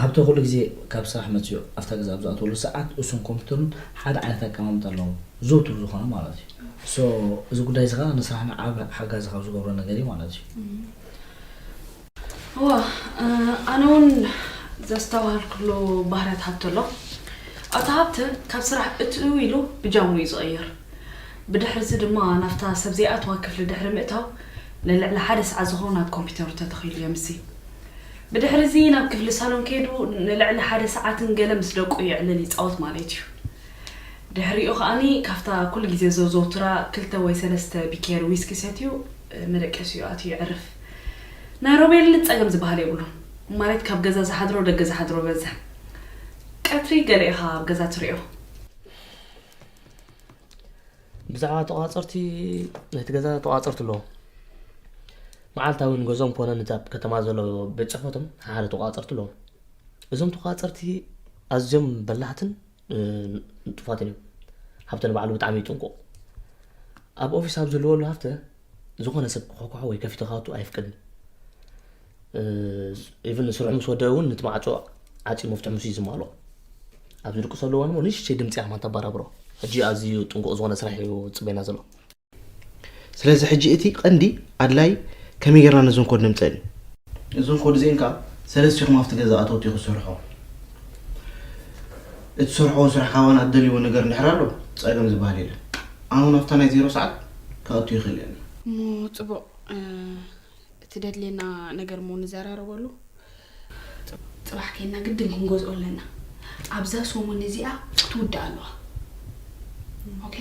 ሃብተ ኩሉ ግዜ ካብ ስራሕ መጺኡ ኣብታ ገዛ ኣብ ዝኣትወሉ ሰዓት እሱን ኮምፒውተርን ሓደ ዓይነት ኣቀማምጣ ኣለዎም። ዝውቱር ዝኾነ ማለት እዩ። ሶ እዚ ጉዳይ እዚ ኸኣ ንስራሕና ዓቢ ሓጋዚ ካብ ዝገብሮ ነገር እዩ ማለት እዩ። እዋ፣ እ፣ ኣነ እውን ዘስተውሃልኩሉ ባህርያት ሃብተ ኣሎ። ኣቶ ሃብተ ካብ ስራሕ እትው ኢሉ ብጃምኡ እዩ ዝቕይር። ብድሕሪ እዚ ድማ ናብታ ሰብ ዘይኣትዋ ክፍሊ ድሕሪ ምእታው ንልዕሊ ሓደ ሰዓት ዝኸውን ኣብ ኮምፒውተሩ ተተኺሉ የምሲ። ብድሕሪ እዚ ናብ ክፍሊ ሳሎን ከይዱ ንልዕሊ ሓደ ሰዓትን ገለ ምስ ደቁ የዕልል ይጻወት ማለት እዩ። ድሕሪኡ ከኣኒ ካብታ ኩሉ ግዜ ዘዘውትራ ክልተ ወይ ሰለስተ ቢኬር ዊስኪ ሰትዩ መደቀሲኡ ኣትዩ የዕርፍ። ናይ ሮቤል ጸገም ዝበሃል የብሉን። ማለት ካብ ገዛ ዝሓድሮ ደገ ዝሓድሮ በዝሕ። ቀትሪ ገለ ኢኻ ኣብ ገዛ ትሪኦ። ብዛዕባ ተቋፀርቲ ናይቲ ገዛ ተቋፀርቲ ኣለዎ። መዓልታዊ ንገዝኦም ኮነ ነቲ ኣብ ከተማ ዘሎ ቤት ፅሕፈቶም ሓደ ተቋፀርቲ ኣለዎም። እዞም ተቋፀርቲ ኣዝዮም በላሕትን ንጡፋትን እዮም። ሃብተ ንባዕሉ ብጣዕሚ እዩ ጥንቁቕ። ኣብ ኦፊስ ኣብ ዝህልወሉ ሃብተ ዝኾነ ሰብ ክኾኩሖ ወይ ከፊቱ ክኣቱ ኣየፍቅድን። ኢቭን ስርሑ ምስ ወደአ እውን ነቲ ማዕጾ ዓጽዩ መፍትሒ ምስኡ እዩ ዝማልኦ። ኣብ ዝድቅሰሉ እዋን እሞ ንእሽተይ ድምጺ እያ ከማን ተበራብሮ። ሕጂ ኣዝዩ ጥንቁቕ ዝኾነ ስራሕ እዩ ዝጽበየና ዘሎ። ስለዚ ሕጂ እቲ ቀንዲ ኣድላይ ከመይ ጌርና ነዞም ኮድ ነምጸን እዩ። እዞም ኮድ እዚኤን ከኣ ሰለስቲኹም ኣብቲ ገዛ ኣተውቲ ክትሰርሑ። እትሰርሕዎ ስራሕ ካባና እትደልይዎ ነገር እንድሕር ኣሎ ጸገም ዝበሃል የለን። ኣነ እውን ኣብታ ናይ ዜሮ ሰዓት ክኣቱ ይኽእል እየ። እሞ ጽቡቕ፣ እቲ ደድልየና ነገር እሞ ንዘራረበሉ። ጽባሕ ኬና ግድን ክንገዝኦ ኣለና። ኣብዛ ሰሙን እዚኣ ክትውዳእ ኣለዋ። ኦኬ።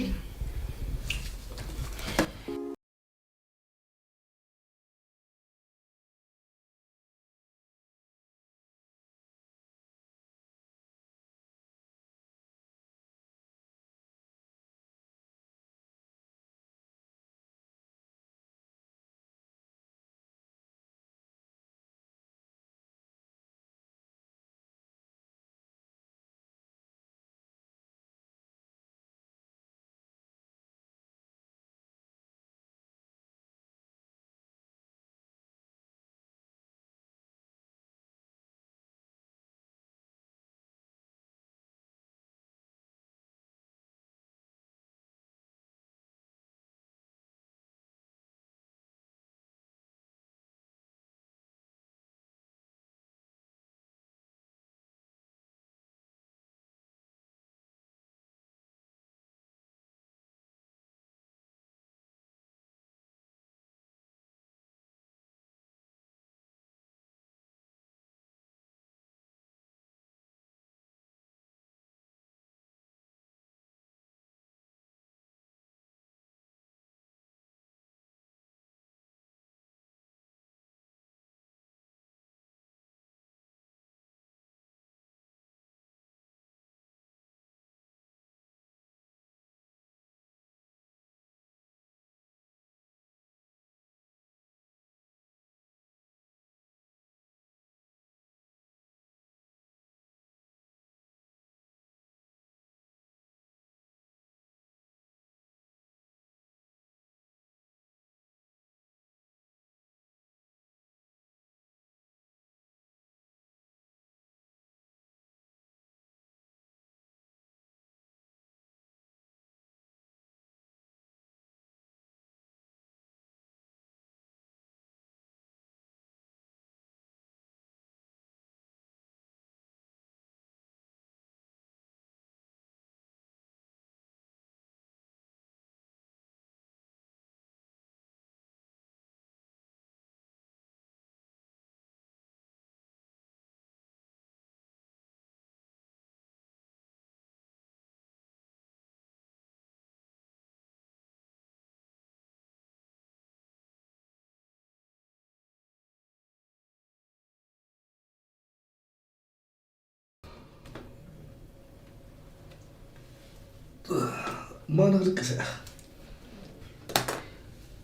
ማን ልቅሰ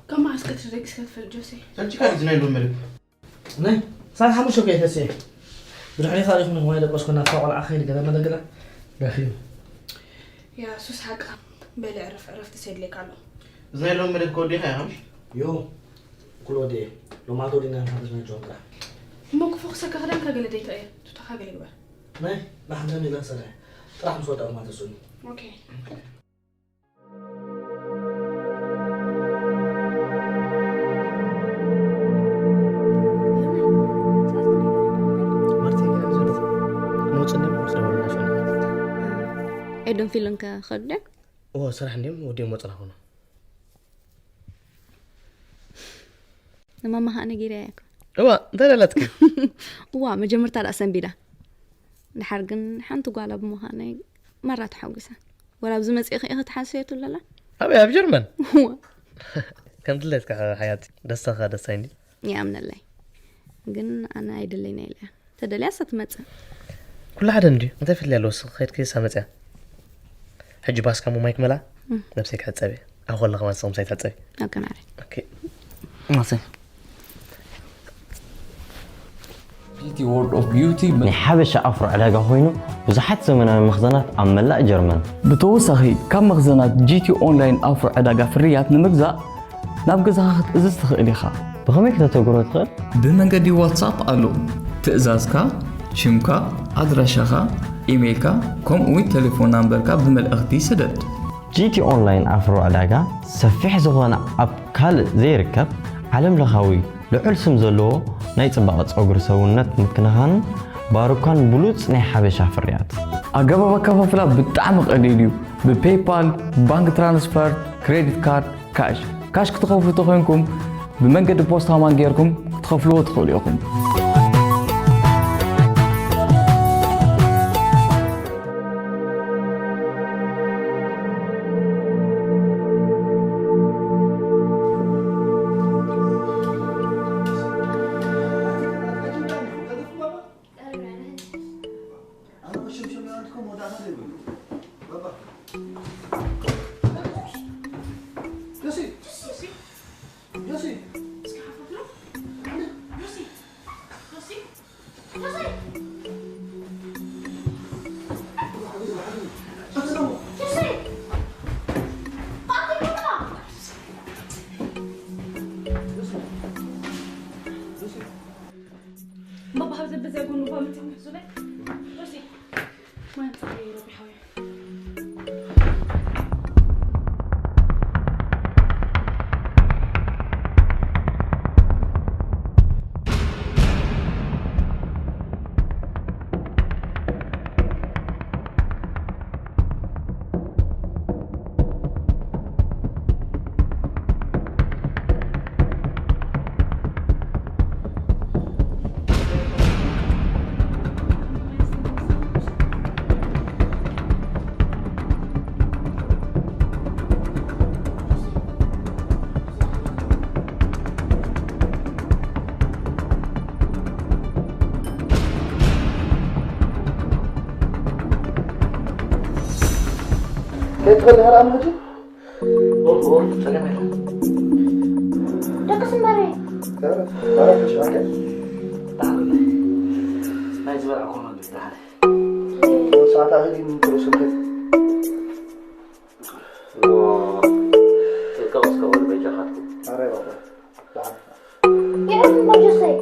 ከማ እስከ ትደግስ ከትፈል ጆሴ። ሰልችካ ዝናይ ሎመልብ ናይ ሳት ሓሙሽተ ከይተስኤ ብድሕሪኻ ዲኹም ማይ ደቀስኩ፣ ናብታ ቆልዓ ከይድ ገለ መለ ገለ ደኺሙ። ያ ሱስ ሓቅኻ። በል ዕረፍ፣ ዕረፍቲ ሰድለካ ኣሎ። እዛ ኢሎም መደብ ከወዲኻ ኢኻ? ዮ፣ ኩሉ ወዲኤ። ሎማዓንቲ ወዲእና ንሓድር ናይ ጆን ጥራሕ። እሞ ክፎ ክሰካ ክዳንካ ገለ ደይታ እየ። ቱታኻ ገለ ግበር። ናይ፣ ንሓድር ኢለን ሰሪሐ። ጥራሕ ምስ ወዳእኩማ ተስኡኒ። ኦኬ። ኤዶም ፊልም ከ ከዱ ዶ? እዎ፣ ስራሕ እንዲም ወዲኦም ወፅና ኾኖ። ንማማ ኸዓ ነጊረያ እኮ። እዋ፣ እንታይ ደለትኪ? እዋ፣ መጀመርታ ደኣ ሰንቢዳ። ድሓር ግን ሓንቲ ጓል ብምዃነይ መራ ተሓጒሰ። ወላ ኣብዚ መጺእኺ ኢኺ ትሓስብዮ ትብለላ? ኣበይ፣ ኣብ ጀርመን? እዋ። ከም ድሌትካ ሓያት፣ ደስታኻ ደስታይ እንዲ? ይኣምነለይ። ግን ኣነ ኣይደለይን ኢለ እያ። ተደልያ እሳ ትመጽእ። ኩሉ ሓደ እንድዩ። እንታይ ፈትልያ ኣለዎ? ንስኺ ከይድኪ እሳ መጽያ። ሕጂ ባስካ እሞ ማይ ክመልኣ? እም። ነብሰይ ክሕጸብ እየ። ኣብ ከለኹ ከማን ንስኺ ምሳይ ትሕጸቢ። ኦኬ፣ ማዕረ። ኦኬ። ማሰይ። ጂቲ ወርልድ ኦፍ ቢዩቲ ናይ ሓበሻ ኣፍሮ ዕዳጋ ኮይኑ ብዙሓት ዘመናዊ መኽዘናት ኣብ መላእ ጀርመን። ብተወሳኺ ካብ መኽዘናት ጂቲ ኦንላይን ኣፍሮ ዕዳጋ ፍርያት ንምግዛእ ናብ ገዛኻ ክትእዝዝ ትኽእል ኢኻ። ብኸመይ ክተተግብሮ ትኽእል? ብመንገዲ ዋትሳፕ ኣሎ። ትእዛዝካ፣ ሽምካ፣ ኣድራሻኻ፣ ኢሜይልካ፣ ከምኡ እውን ቴሌፎን ናምበርካ ብመልእኽቲ ስደድ። ጂቲ ኦንላይን ኣፍሮ ዕዳጋ ሰፊሕ ዝኾነ ኣብ ካልእ ዘይርከብ ዓለም ለኻዊ ልዑል ስም ዘለዎ ናይ ጽባቐ ጸጉሪ ሰውነት ምክንኻንን ባሩካን ብሉጽ ናይ ሓበሻ ፍርያት። ኣገባብ ኣከፋፍላ ብጣዕሚ ቀሊል እዩ። ብፔይፓል፣ ባንክ ትራንስፈር፣ ክሬዲት ካርድ፣ ካሽ። ካሽ ክትኸፍሉ ተኾይንኩም ብመንገዲ ፖስታ ማን ጌርኩም ክትኸፍልዎ ትኽእሉ ኢኹም። ባባ፣ ሃብዘ በዚያ ጎኑ እኳ መጽዮም ይሕዙለይ። ሮዚ፣ ማይ ኣምጽኣለይ፣ ረቢሓ ወይ። ከይትኸዲ ኸልኣም ሕጂ? ኦርድ፣ ኦርድ፣ ጸገም የለን። ደቅስ እምበረይ። ኧረ፣ ኧረ፣ እሺ፣ ኦኬ። ደሓን። ናይ ዝበልዕኩ መግቢ ደሓን። ሰዓት ኣኽሊ ምን ጥሩ ስልከት። ዎ፣ ጥንቀቕ እስከ በሉ በጃኻትኩም። ኧረ፣ ባባ፣ ደሓን። ይዕርፍ እምበር ጆሰይ።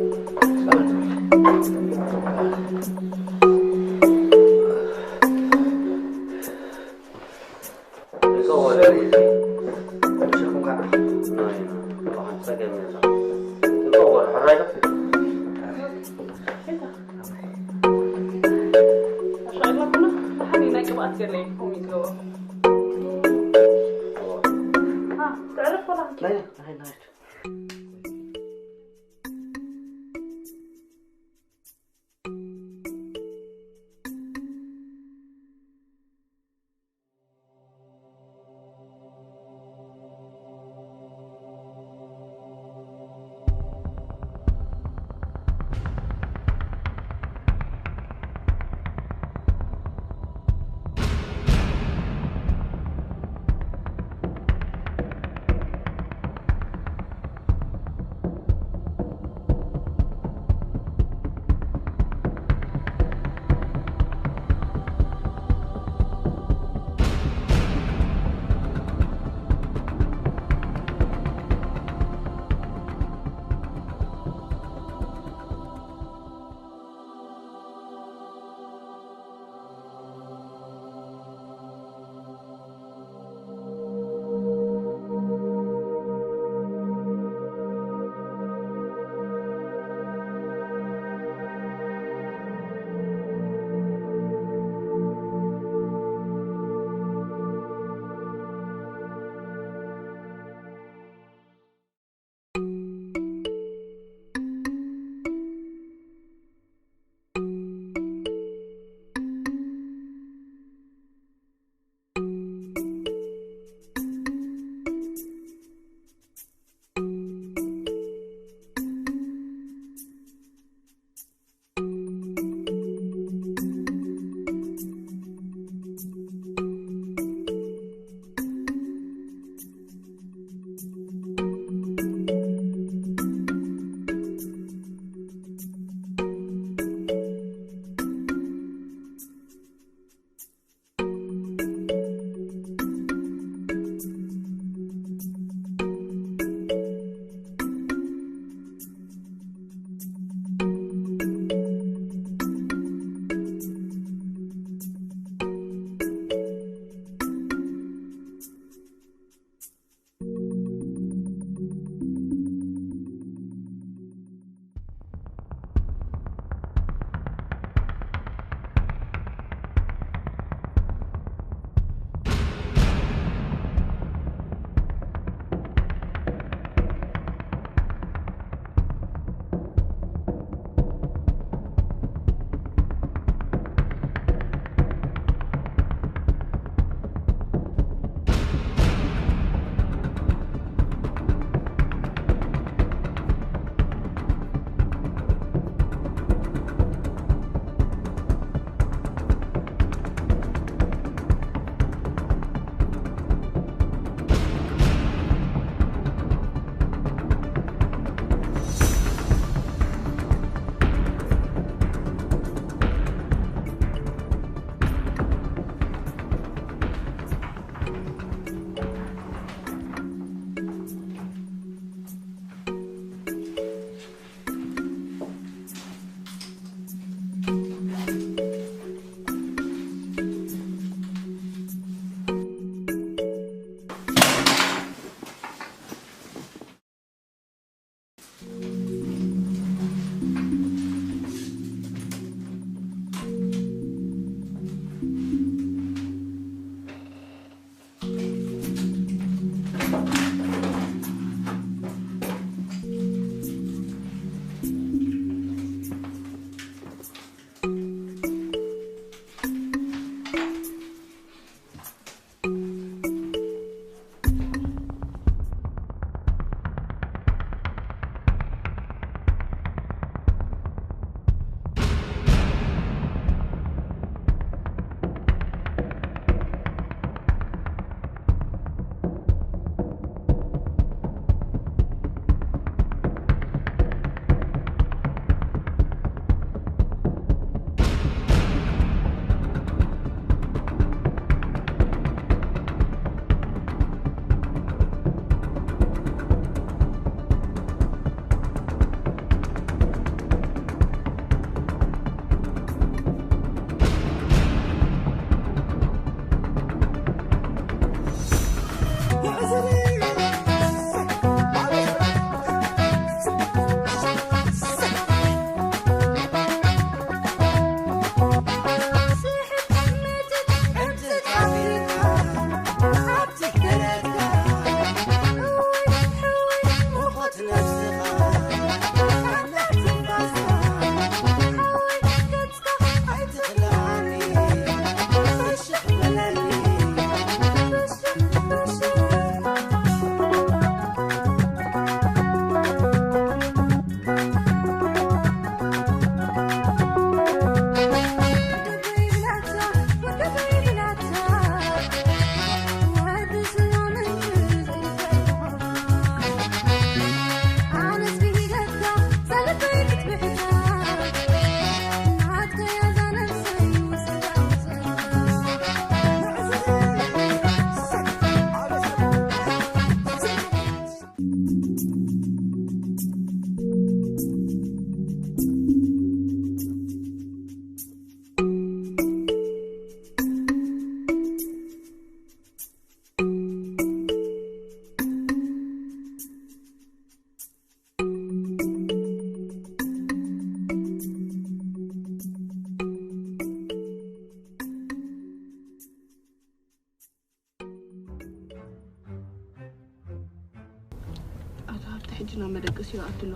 ሕጂ ናብ መደቀሲ ይኣቱ ኣሎ።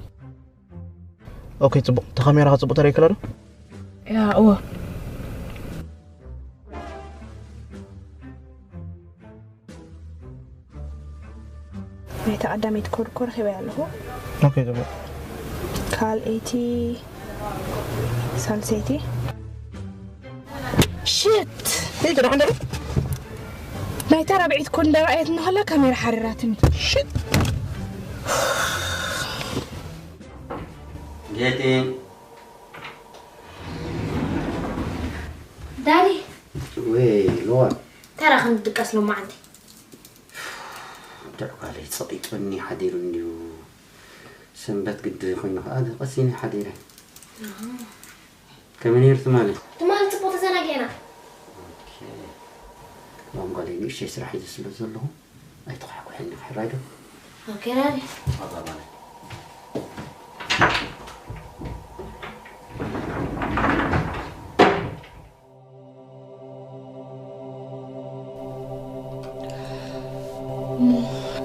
ኦኬ፣ ጽቡቕ። እታ ካሜራ ከ ጽቡቕ ተረይክላ ዶ? ያ፣ እወ። ናይታ ቀዳመይቲ ኮድ እኮ ረኺበያ ኣለኹ። ኦኬ፣ ጽቡቕ። ካልኣይቲ፣ ሳልሰይቲ። ሽት! እንታይ ደረሓ እንደረ? ናይታ ራብዒት ኮድ እንዳረኣየት እናሃላ ካሜራ ሓሪራትኒ። ሽት! ጌጤን ዳኒ ወይ ሎዋን ተራ ክንድቀስ ሎማዓንቲ ድዕባለይ ጸቂጡኒ ሓዲሩ እንዲዩ። ሰንበት ግዲ ኮይኑ ከዓ ቀሲኒ ሓዲረ። ከመይ ነይሩ ትማሊ? ትማሊ ጽቡቕ ተዘናጊዕና። ኦኬ። ሎሚ ጓለይ ንእሽተይ ስራሕ ሒዘ ስለ ዘለኹ ኣይተኳሕኩሐኒ ክሕራይ ዶ? ኦኬ ዳኒ። ኣባባለ።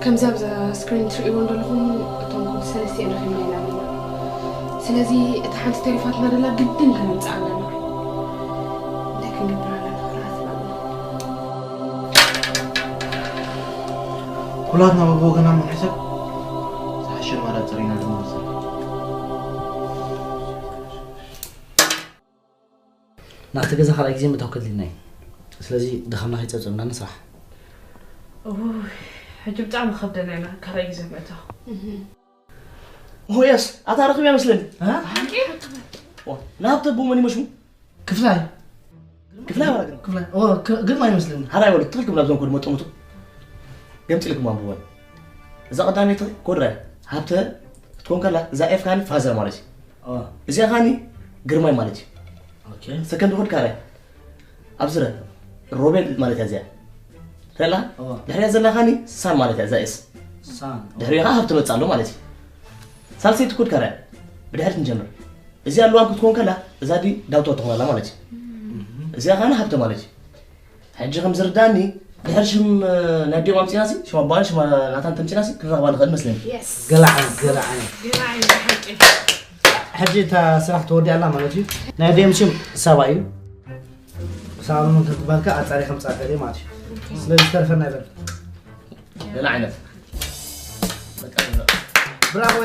ከምዚ ኣብዛ ስክሪን ትርእይዎ ዘለኹም እቶም ሰለስቲኦም ረኺብና ኢና ኣለና። ስለዚ እታ ሓንቲ ተሪፋትና ደላ ግድን ከነምጽኣ ኣለና። እንታይ ክንገብር ኣለና? ኩላትና በብወገና ምንሕሰብ ዝሓሸ ኣማራፂ ርኢና ድማ ንሰርሕ። ናብቲ ገዛ ካልኣይ ግዜ ምእታው ከድልየና እዩ። ስለዚ ድኻምና ከይጸብጸብና ንስራሕ። እውይ፣ ሕጂ ብጣዕሚ ከብደና ኢና ካልኣይ ግዜ ምእታው። ኦየስ ኣታ ረኽብ ይመስለኒ። ናብተ ብኡ መን ይመስሉ? ክፍላይ። ክፍላይ ወላ ግርማ? ክፍላይ። ኦ፣ ክ- ግርማ ይመስለኒ። ሓራይ በሉ ትኽል ክብላ ብዞም ኮድ መጠሙቱ። ገምፂልኩም ኣንብቦን። እዛ ቀዳመይቲ ኮድራ ሃብተ ክትኮን ከላ እዛ ኤፍ ካኒ ፋዘር ማለት እዩ። ኦ፣ እዚኣ ካኒ ግርማይ ማለት እዩ። ኦኬ። ሰከንድ ኮድ ካራይ ኣብዚ ረ ሮቤል ማለት እያ እዚኣ። ተላ ኦ። ድሕሪያ ዘላ ካኒ ሳን ማለት እያ እዛ ኤስ። ሳን። ድሕሪኡ ከዓ ሃብተ መፅእ ኣሎ ማለት እዩ። ሳልሰይቲ ኮድ ካራይ ብድሕሪት ንጀምር። እዚኣ ኣለዋን ክትኮን ከላ እዛ ዲ ዳውቶ ትኾን ኣላ ማለት እዩ። እዚኣ ካኒ ሃብተ ማለት እዩ። ሕጂ ከም ዝርዳኒ ድሕሪ ሽም ናይ ዲኦም ኣምፂናሲ ሽም ኣባን ሽም ናታን ተምፂናሲ ክንረኽባ ንኽእል መስለኒ። ገለ ዓይነት ገለ ዓይነት ሕጂ እታ ስራሕ ተወዲኣ ኣላ ማለት እዩ። ናይ ዲኦም ሽም ሳባ እዩ። ሳሎሞን ተትባልካ ኣጻሪ ከም ጻፈ ማለት እዩ። ስለዚ ዝተርፈና ይበል። ገለ ዓይነት ብራቮ።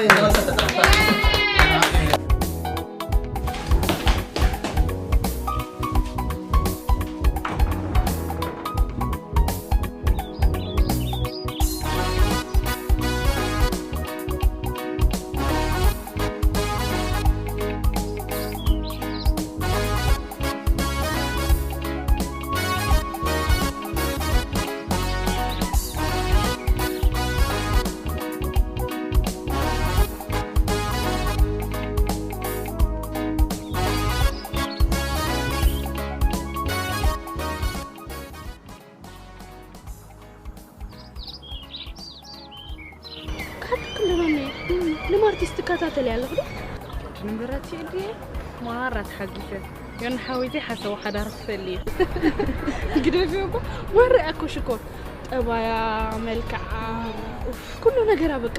ንማርቲስ ትከታተል ያለሁ ዶ ንብረት ይእድየ ማራ ተሓጊሰ ዮን ሓዊዘይ ሓሰቡ ሓዳር ክፈል እዩ ግደፊ እኮ ወረ ኣኮ ሽኮር ጠባያ መልክዓ ኩሉ ነገራ በቃ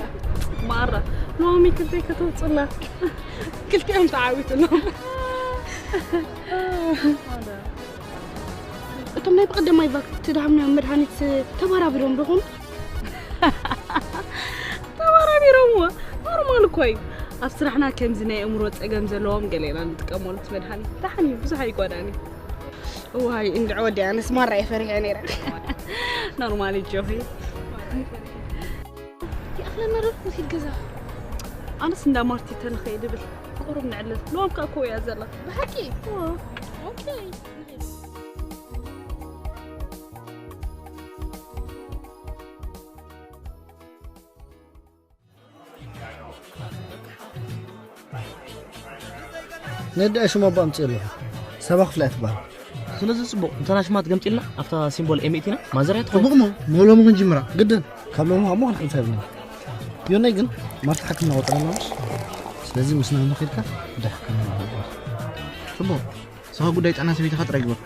ማራ ሎሚ ክልተይ ከተውፅላ ክልቲኦም ተዓዊትሎም እቶም ናይ ብቐደማይ ቫክት ድሃምና መድሃኒት ተባራቢሮም ዶኾኑ ተባራቢሮምዎ ኖርማል እኮ እዩ ኣብ ስራሕና ከምዚ ናይ እምሮ ፀገም ዘለዎም ገሌና ንጥቀመሉ እቲ መድሃኒት ደሓን እዩ ብዙሕ ኣይጓዳን እዩ እዋይ እንድዒ ወዲ ኣነስ ማራ እየ ፈሪሐ ነይረ ኖርማል እጆኺ ይኣኽለና ዶ ንኺድ ገዛ ኣነስ እንዳ ማርቲ ተንኸይድ ብል ቁሩብ ንዕልል ሎም ከኣ ኮ እያ ዘላ ብሓቂ ኦኬ ነዳ ሽማ ባምጽእ ኣለኹ ሰባ ክፍላይ ትባል ስለዚ ጽቡቕ እንተና ሽማት ገምጢልና ኣብታ ሲምቦል ኤምኢቲና ማዘርያ ትኸውን ጽቡቕ ሞ ሞሎም ክንጅምራ ግድን ካብ ሎም ሃሞ ክንሕልፈ የብልና ዮናይ ግን ማርታ ሓክምና ቆጥረና ስለዚ ምስና ንኺድካ ደሕክምና ጽቡቕ ስኻ ጉዳይ ጥዕና ሰበይትኻ ጥራይ ግበር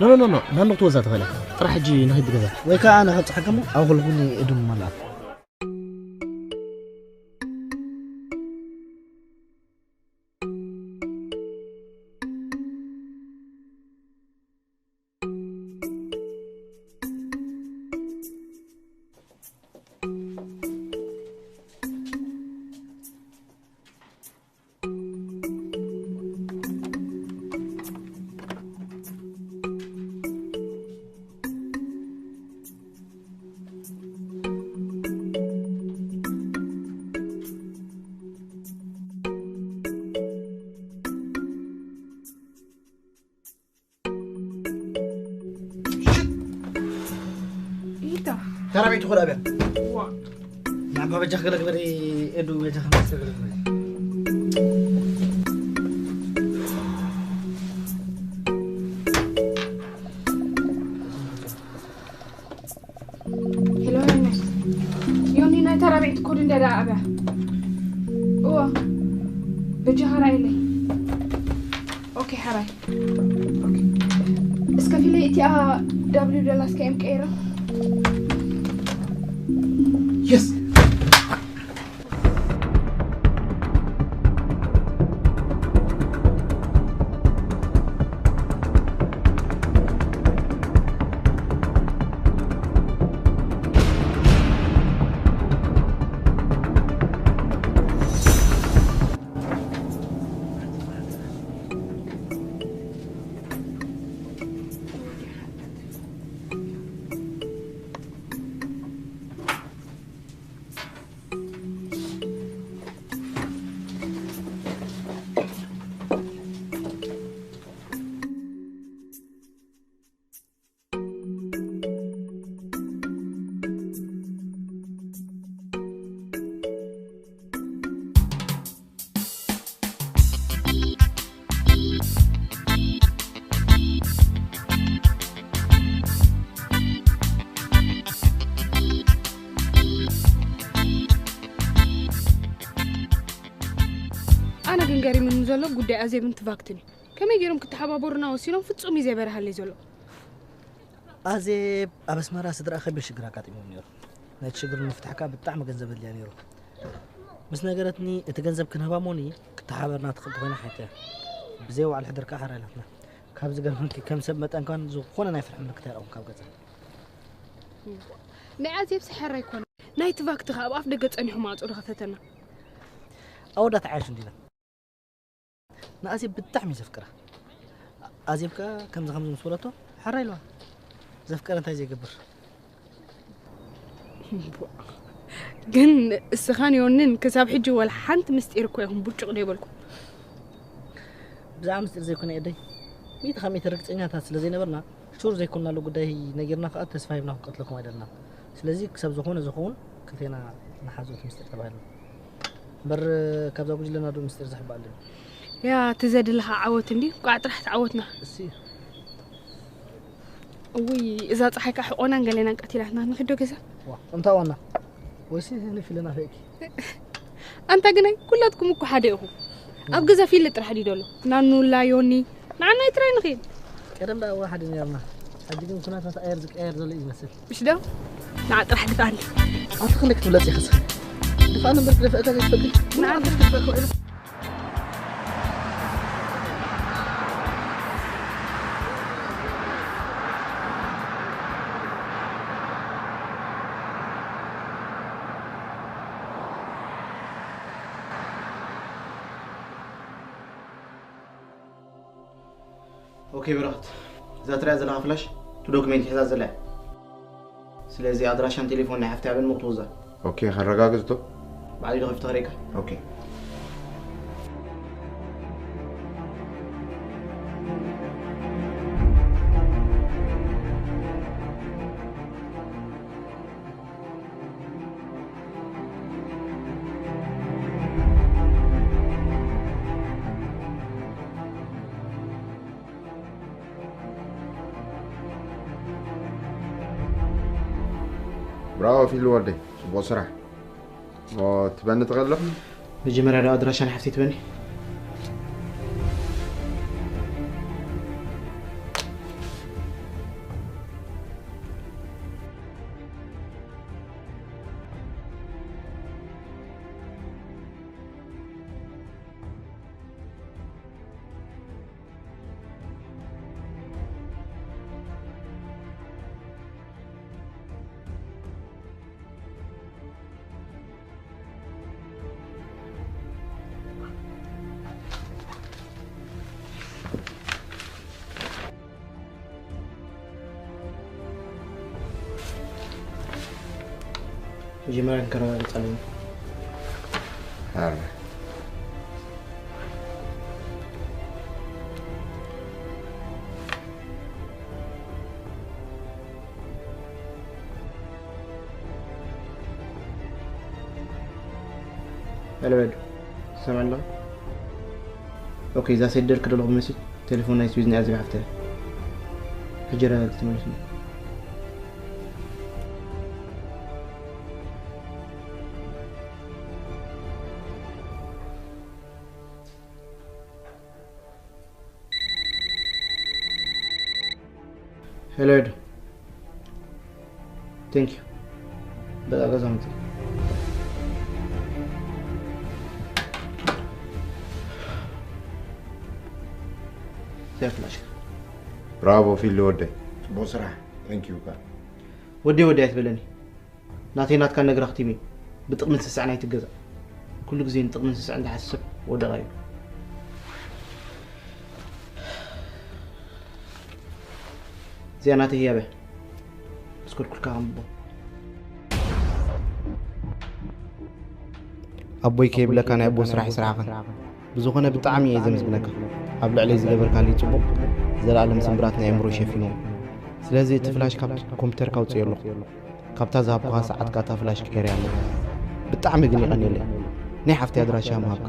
ኖ ኖ ኖ ናንዶ ክትወዛ ትኽእለ ጥራሕ ሕጂ ንኸይድ ገዛ ወይ ከዓ ኣነ ከብፅሓከሞ ኣብ ኩልኩኒ እድም መላት ተራቤት ይኹን ኣብያ። ዋ። ንዓባ በጃ ክገለግበሪ ኤዱ በጃ ክገለግበሪ። ሄሎ፣ ዮኒ። ዮኒ፣ ናይ ተራቤት ኮድ እንደ ዳ ኣብያ። እዋ። በጃ ኸራይ ኢለይ። ኦኬ፣ ሓራይ። ኦኬ። እስከ ፊለይ እቲኣ ዳብሊው ደላ እስከ እዮም ቀይራ። የስ። ኣነ ግን ገሪሙኒ ዘሎ ጉዳይ ኣዜብን ትቫክትን እዩ። ከመይ ገይሮም ክተሓባበሩና ወሲኖም ፍጹም እዩ ዘይበርሃለይ ዘሎ። ኣዜብ ኣብ ኣስመራ ስድራ ከቢድ ሽግር ኣጋጢሞም ነይሩ። ነቲ ሽግር ንምፍታሕ ከኣ ብጣዕሚ ገንዘብ ኣድልያ ነይሩ። ምስ ነገረትኒ እቲ ገንዘብ ክንህባ እሞኒ ክተሓባበርና ትኽእል ተኾይና ሓይተ። ብዘይ ዋዕል ሕድር ከኣ ሓራ ኢላትና። ካብ ዝገርመኪ ከም ሰብ መጠን ከን ዝኾነ ናይ ፍርሒ ምልክት ኣይረኣኹን ካብ ገጻ። ናይ ኣዜብ ስሕር ኣይኮነ። ናይ ትቫክት ከኣ ኣብ ኣፍ ደገ ጸኒሑ ማዕጾ ዝኸፈተና። ኣወዳት ዓያሹ እንዲና። ንኣዜብ ብጣዕሚ እዩ ዘፍቅራ። ኣዜብ ከኣ ከምዚ ከምዚ ምስ በለቶ፣ ሕራይ ኢልዋ። ዘፍቀረ እንታይ ዘይገብር? ግን እስኻን ዮንን ክሳብ ሕጂ ወላ ሓንቲ ምስጢር እኮ ኢኹም ብርጭቕ ዘይበልኩም። ብዛዕባ ምስጢር ዘይኮነ ኤደይ፣ ሚእቲ ካብ ሚእቲ ርግጸኛታት ስለ ዘይነበርና፣ ሹር ዘይኮንናሉ ጉዳይ ነጊርና ከኣ ተስፋ ሂብና ክንቀትለኩም ኣይደልናን። ስለዚ ክሳብ ዝኾነ ዝኸውን ክልቴና ንሓዞ እቲ ምስጢር ተባሂልና። እምበር ካብዛ ጉጅለና ዶ ምስጢር ዝሕባእ ኣሎ? ያ፣ እቲ ዘድልኻ ዓወት እንዲ፣ እንቋዕ ጥራሕ ተዓወትና። እሲ። እውይ፣ እዛ ጸሓይ ከኣ ሕቖናን ገሌናን ቀቲላትና። ንኺድ ዶ ገዛ? ዋ፣ እንታ ዋና? ወይሲ ንፊልና ፈእኪ? ኣንታ ግናይ፣ ኩላትኩም እኮ ሓደ ኢኹም። ኣብ ገዛ ፊል ጥራሕ ድዩ ደሎ? ናኑላ፣ ዮኒ፣ ንዓና ጥራይ ንኺድ። ቀደም ደኣ እዋ ሓደ ነርና። ሕጂ ግን ኩነታት ኣየር ዝቀየር ዘሎ እዩ ዝመስል። ምሽ ዶ? ንዓ ጥራሕ ድፋኣኒ። ኣቲ ክንደይ ክትብለጽ ኢኺ እስኺ? ድፋኣኒ እምበር ክደፍአካ ዘይትፈልጢ? ንዓ ጥራሕ ድፋእካ ኢለ። ኦኬ በረኸት፣ እዛ ትሪኣ ዘለኻ ፍላሽ፣ እቲ ዶክሜንት ሒዛ ዘላ እያ። ስለዚ ኣድራሻን ቴሌፎን ናይ ሓፍቲ ኣበን ምኽትውዛ። ኦኬ፣ ከረጋግጽ ዶ? ባዕሉ ዶ ከፊቱ ከርእየካ? ኦኬ። ብራቮ ፊል ወደይ፣ ጽቡቕ ስራሕ። ኦ፣ ትበኒ ትቐልቕ? መጀመርያ ዶ ኣድራሻ ናይ ሓፍተይ ትበኒ? መጀመርያ ክንከረጋግጽ ኣለና። ኣረ። ሄሎ ሄሎ፣ ትሰምዕ ኣለኻ? ኦኬ፣ እዛ ሰደድክ ዘለኹ መሴጅ ቴሌፎን ናይ ስዊዝ ናይ ኣዜብ ሓፍተ እያ። ሕጂ ራ ትመልስኒ። ሄሎ ሄሎ። ቴንክ ዩ። በቃ ገዛ ምጽእ። ዘፍላሽ። ብራቮ ፊሊ ወደይ። ጽቡቕ ስራሕ። ቴንክ ዩ። ወደይ ወደይ ኣይትበለኒ። ናተይ ናትካ ነግራ ክቲሚ። ብጥቕምን ስስዕን ኣይትገዛ። ኩሉ ግዜ ንጥቕምን ስስዕን ዝሓስብ ወደቓ እዩ። እዚኣ ናተይ ህያበ። ምስ ኮድኩልካ ከንብቦ። ኣቦይ ከይብለካ ናይ ኣቦ ስራሕ ይስራሕኽን። ብዝኾነ ብጣዕሚ እየ ዘመስግነካ። ኣብ ልዕለይ ዝገበርካለይ ጽቡቕ፣ ዘለኣለም ስምብራት ናይ ኣእምሮ ሸፊንዎ። ስለዚ እቲ ፍላሽ ካብ ኮምፒውተርካ ኣውጽኦ ኣለኹ። ካብታ ዝሃብኩኻ ሰዓት ከኣ እታ ፍላሽ ቀይረያ ኣለኹ። ብጣዕሚ ግን የቐንየለይ። ናይ ሓፍተይ ኣድራሻ ምሃብካ።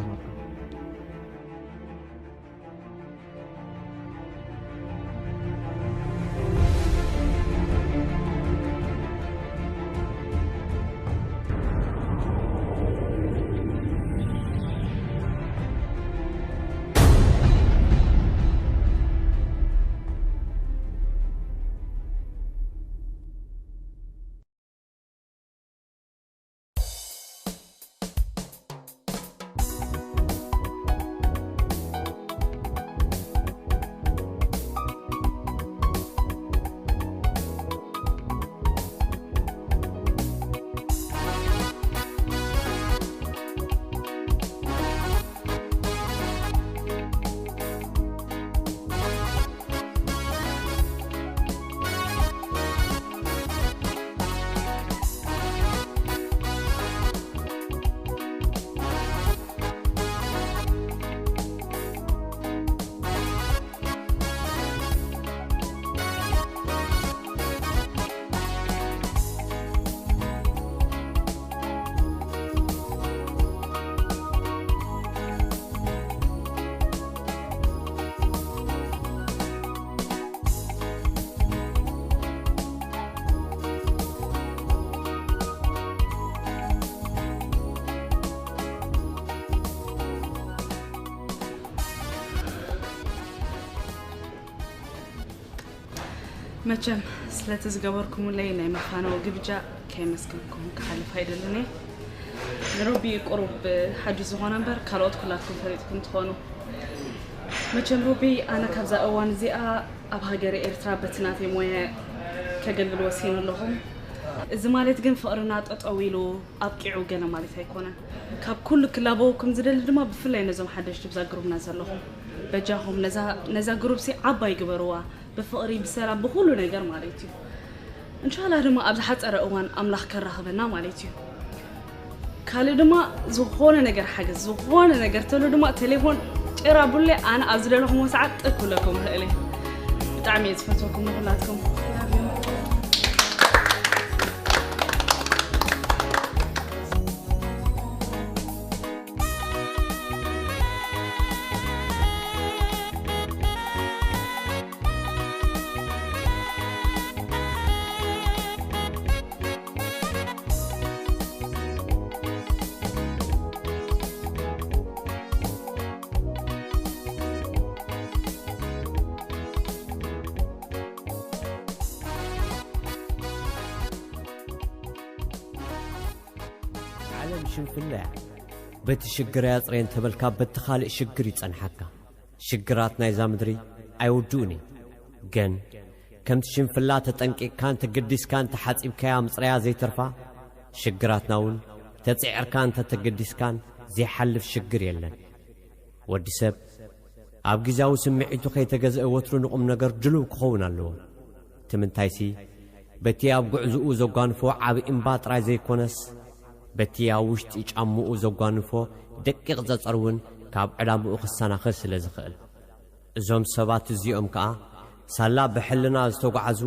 መቸም ስለቲ ዝገበርኩምለይ ናይ መፋነዊ ግብጃ ከየመስገንኩም ክሓልፍ ኣይደልን እየ። ንሮቢ ቁሩብ ሓዲሽ ዝኾነ እምበር ካልኦት ኩላትኩም ፈሊጥኩም ትኾኑ። መቸም ሮቢ ኣነ ካብዛ እዋን እዚኣ ኣብ ሃገረ ኤርትራ በቲ ናተይ ሞያ ከገልግል ወሲነ ኣለኹ። እዚ ማለት ግን ፍቕርና ጠጠው ኢሉ ኣብቂዑ ገለ ማለት ኣይኮነን። ካብ ኩሉ ክላበወኩም ዝደሊ ድማ ብፍላይ ነዞም ሓደሽቲ ብዛ ግሩብና ዘለኹም በጃኹም ነዛ ነዛ ግሩብ ሲ ዓባይ ግበርዋ። ብፍቕሪ ብሰላም ብኹሉ ነገር ማለት እዩ። እንሻላ ድማ ኣብ ዝሓፀረ እዋን ኣምላኽ ከራኽበና ማለት እዩ። ካልእ ድማ ዝኾነ ነገር ሓገዝ ዝኾነ ነገር ተሎ ድማ ቴሌፎን ጭራ ቡለ ኣነ ኣብ ዝደለኹምዎ ሰዓት ጥክ ክብለኩም ይኽእል እየ። ብጣዕሚ እየ ዝፈትወኩም ንኹላትኩም። ዓለም ሽንፍላ እያ። በቲ ሽግር ኣያጽረየ እንተበልካ በቲ ካልእ ሽግር ይጸንሓካ። ሽግራት ናይዛ ምድሪ ኣይውድኡን እዩ። ግን ከምቲ ሽንፍላ ተጠንቂቕካን ተገዲስካን ተሓጺብካያ ምጽራያ ዘይተርፋ፣ ሽግራትና እውን ተጽዒርካን ተተገዲስካን ዘይሓልፍ ሽግር የለን። ወዲ ሰብ ኣብ ግዜያዊ ስምዒቱ ከይተገዝአ ወትሩ ንቑም ነገር ድሉው ክኸውን ኣለዎ። እቲ ምንታይሲ በቲ ኣብ ጉዕዞኡ ዘጓንፎ ዓቢ እምባ ጥራይ ዘይኮነስ፣ በቲ ኣብ ውሽጢ ጫምኡ ዘጓንፎ ደቂቕ ጸጸር እውን ካብ ዕላምኡ ክሰናኸል ስለ ዝኽእል። እዞም ሰባት እዚኦም ከኣ ሳላ ብሕልና ዝተጓዕዙ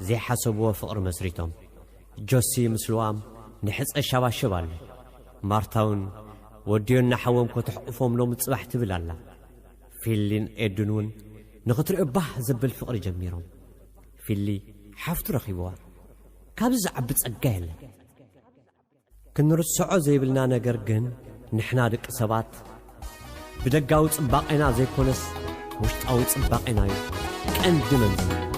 ዘይሓሰብዎ ፍቕሪ መስሪቶም። ጆሲ ምስ ልዋም ንሕጸ ሻባሽብ ኣሎ። ማርታውን ወድዮና ሓዎም ከተሕቑፎም ሎሚ ጽባሕ ትብል ኣላ። ፊሊን ኤዱን እውን ንኽትሪኦ ባህ ዘብል ፍቕሪ ጀሚሮም። ፊሊ ሓፍቱ ረኺብዋ። ካብዚ ዝዓቢ ጸጋ የለን። ክንርስዖ ዘይብልና ነገር ግን ንሕና ደቂ ሰባት ብደጋዊ ጽባቄና ዘይኮነስ ውሽጣዊ ጽባቄና እዩ ቀንዲ መምዘኒ።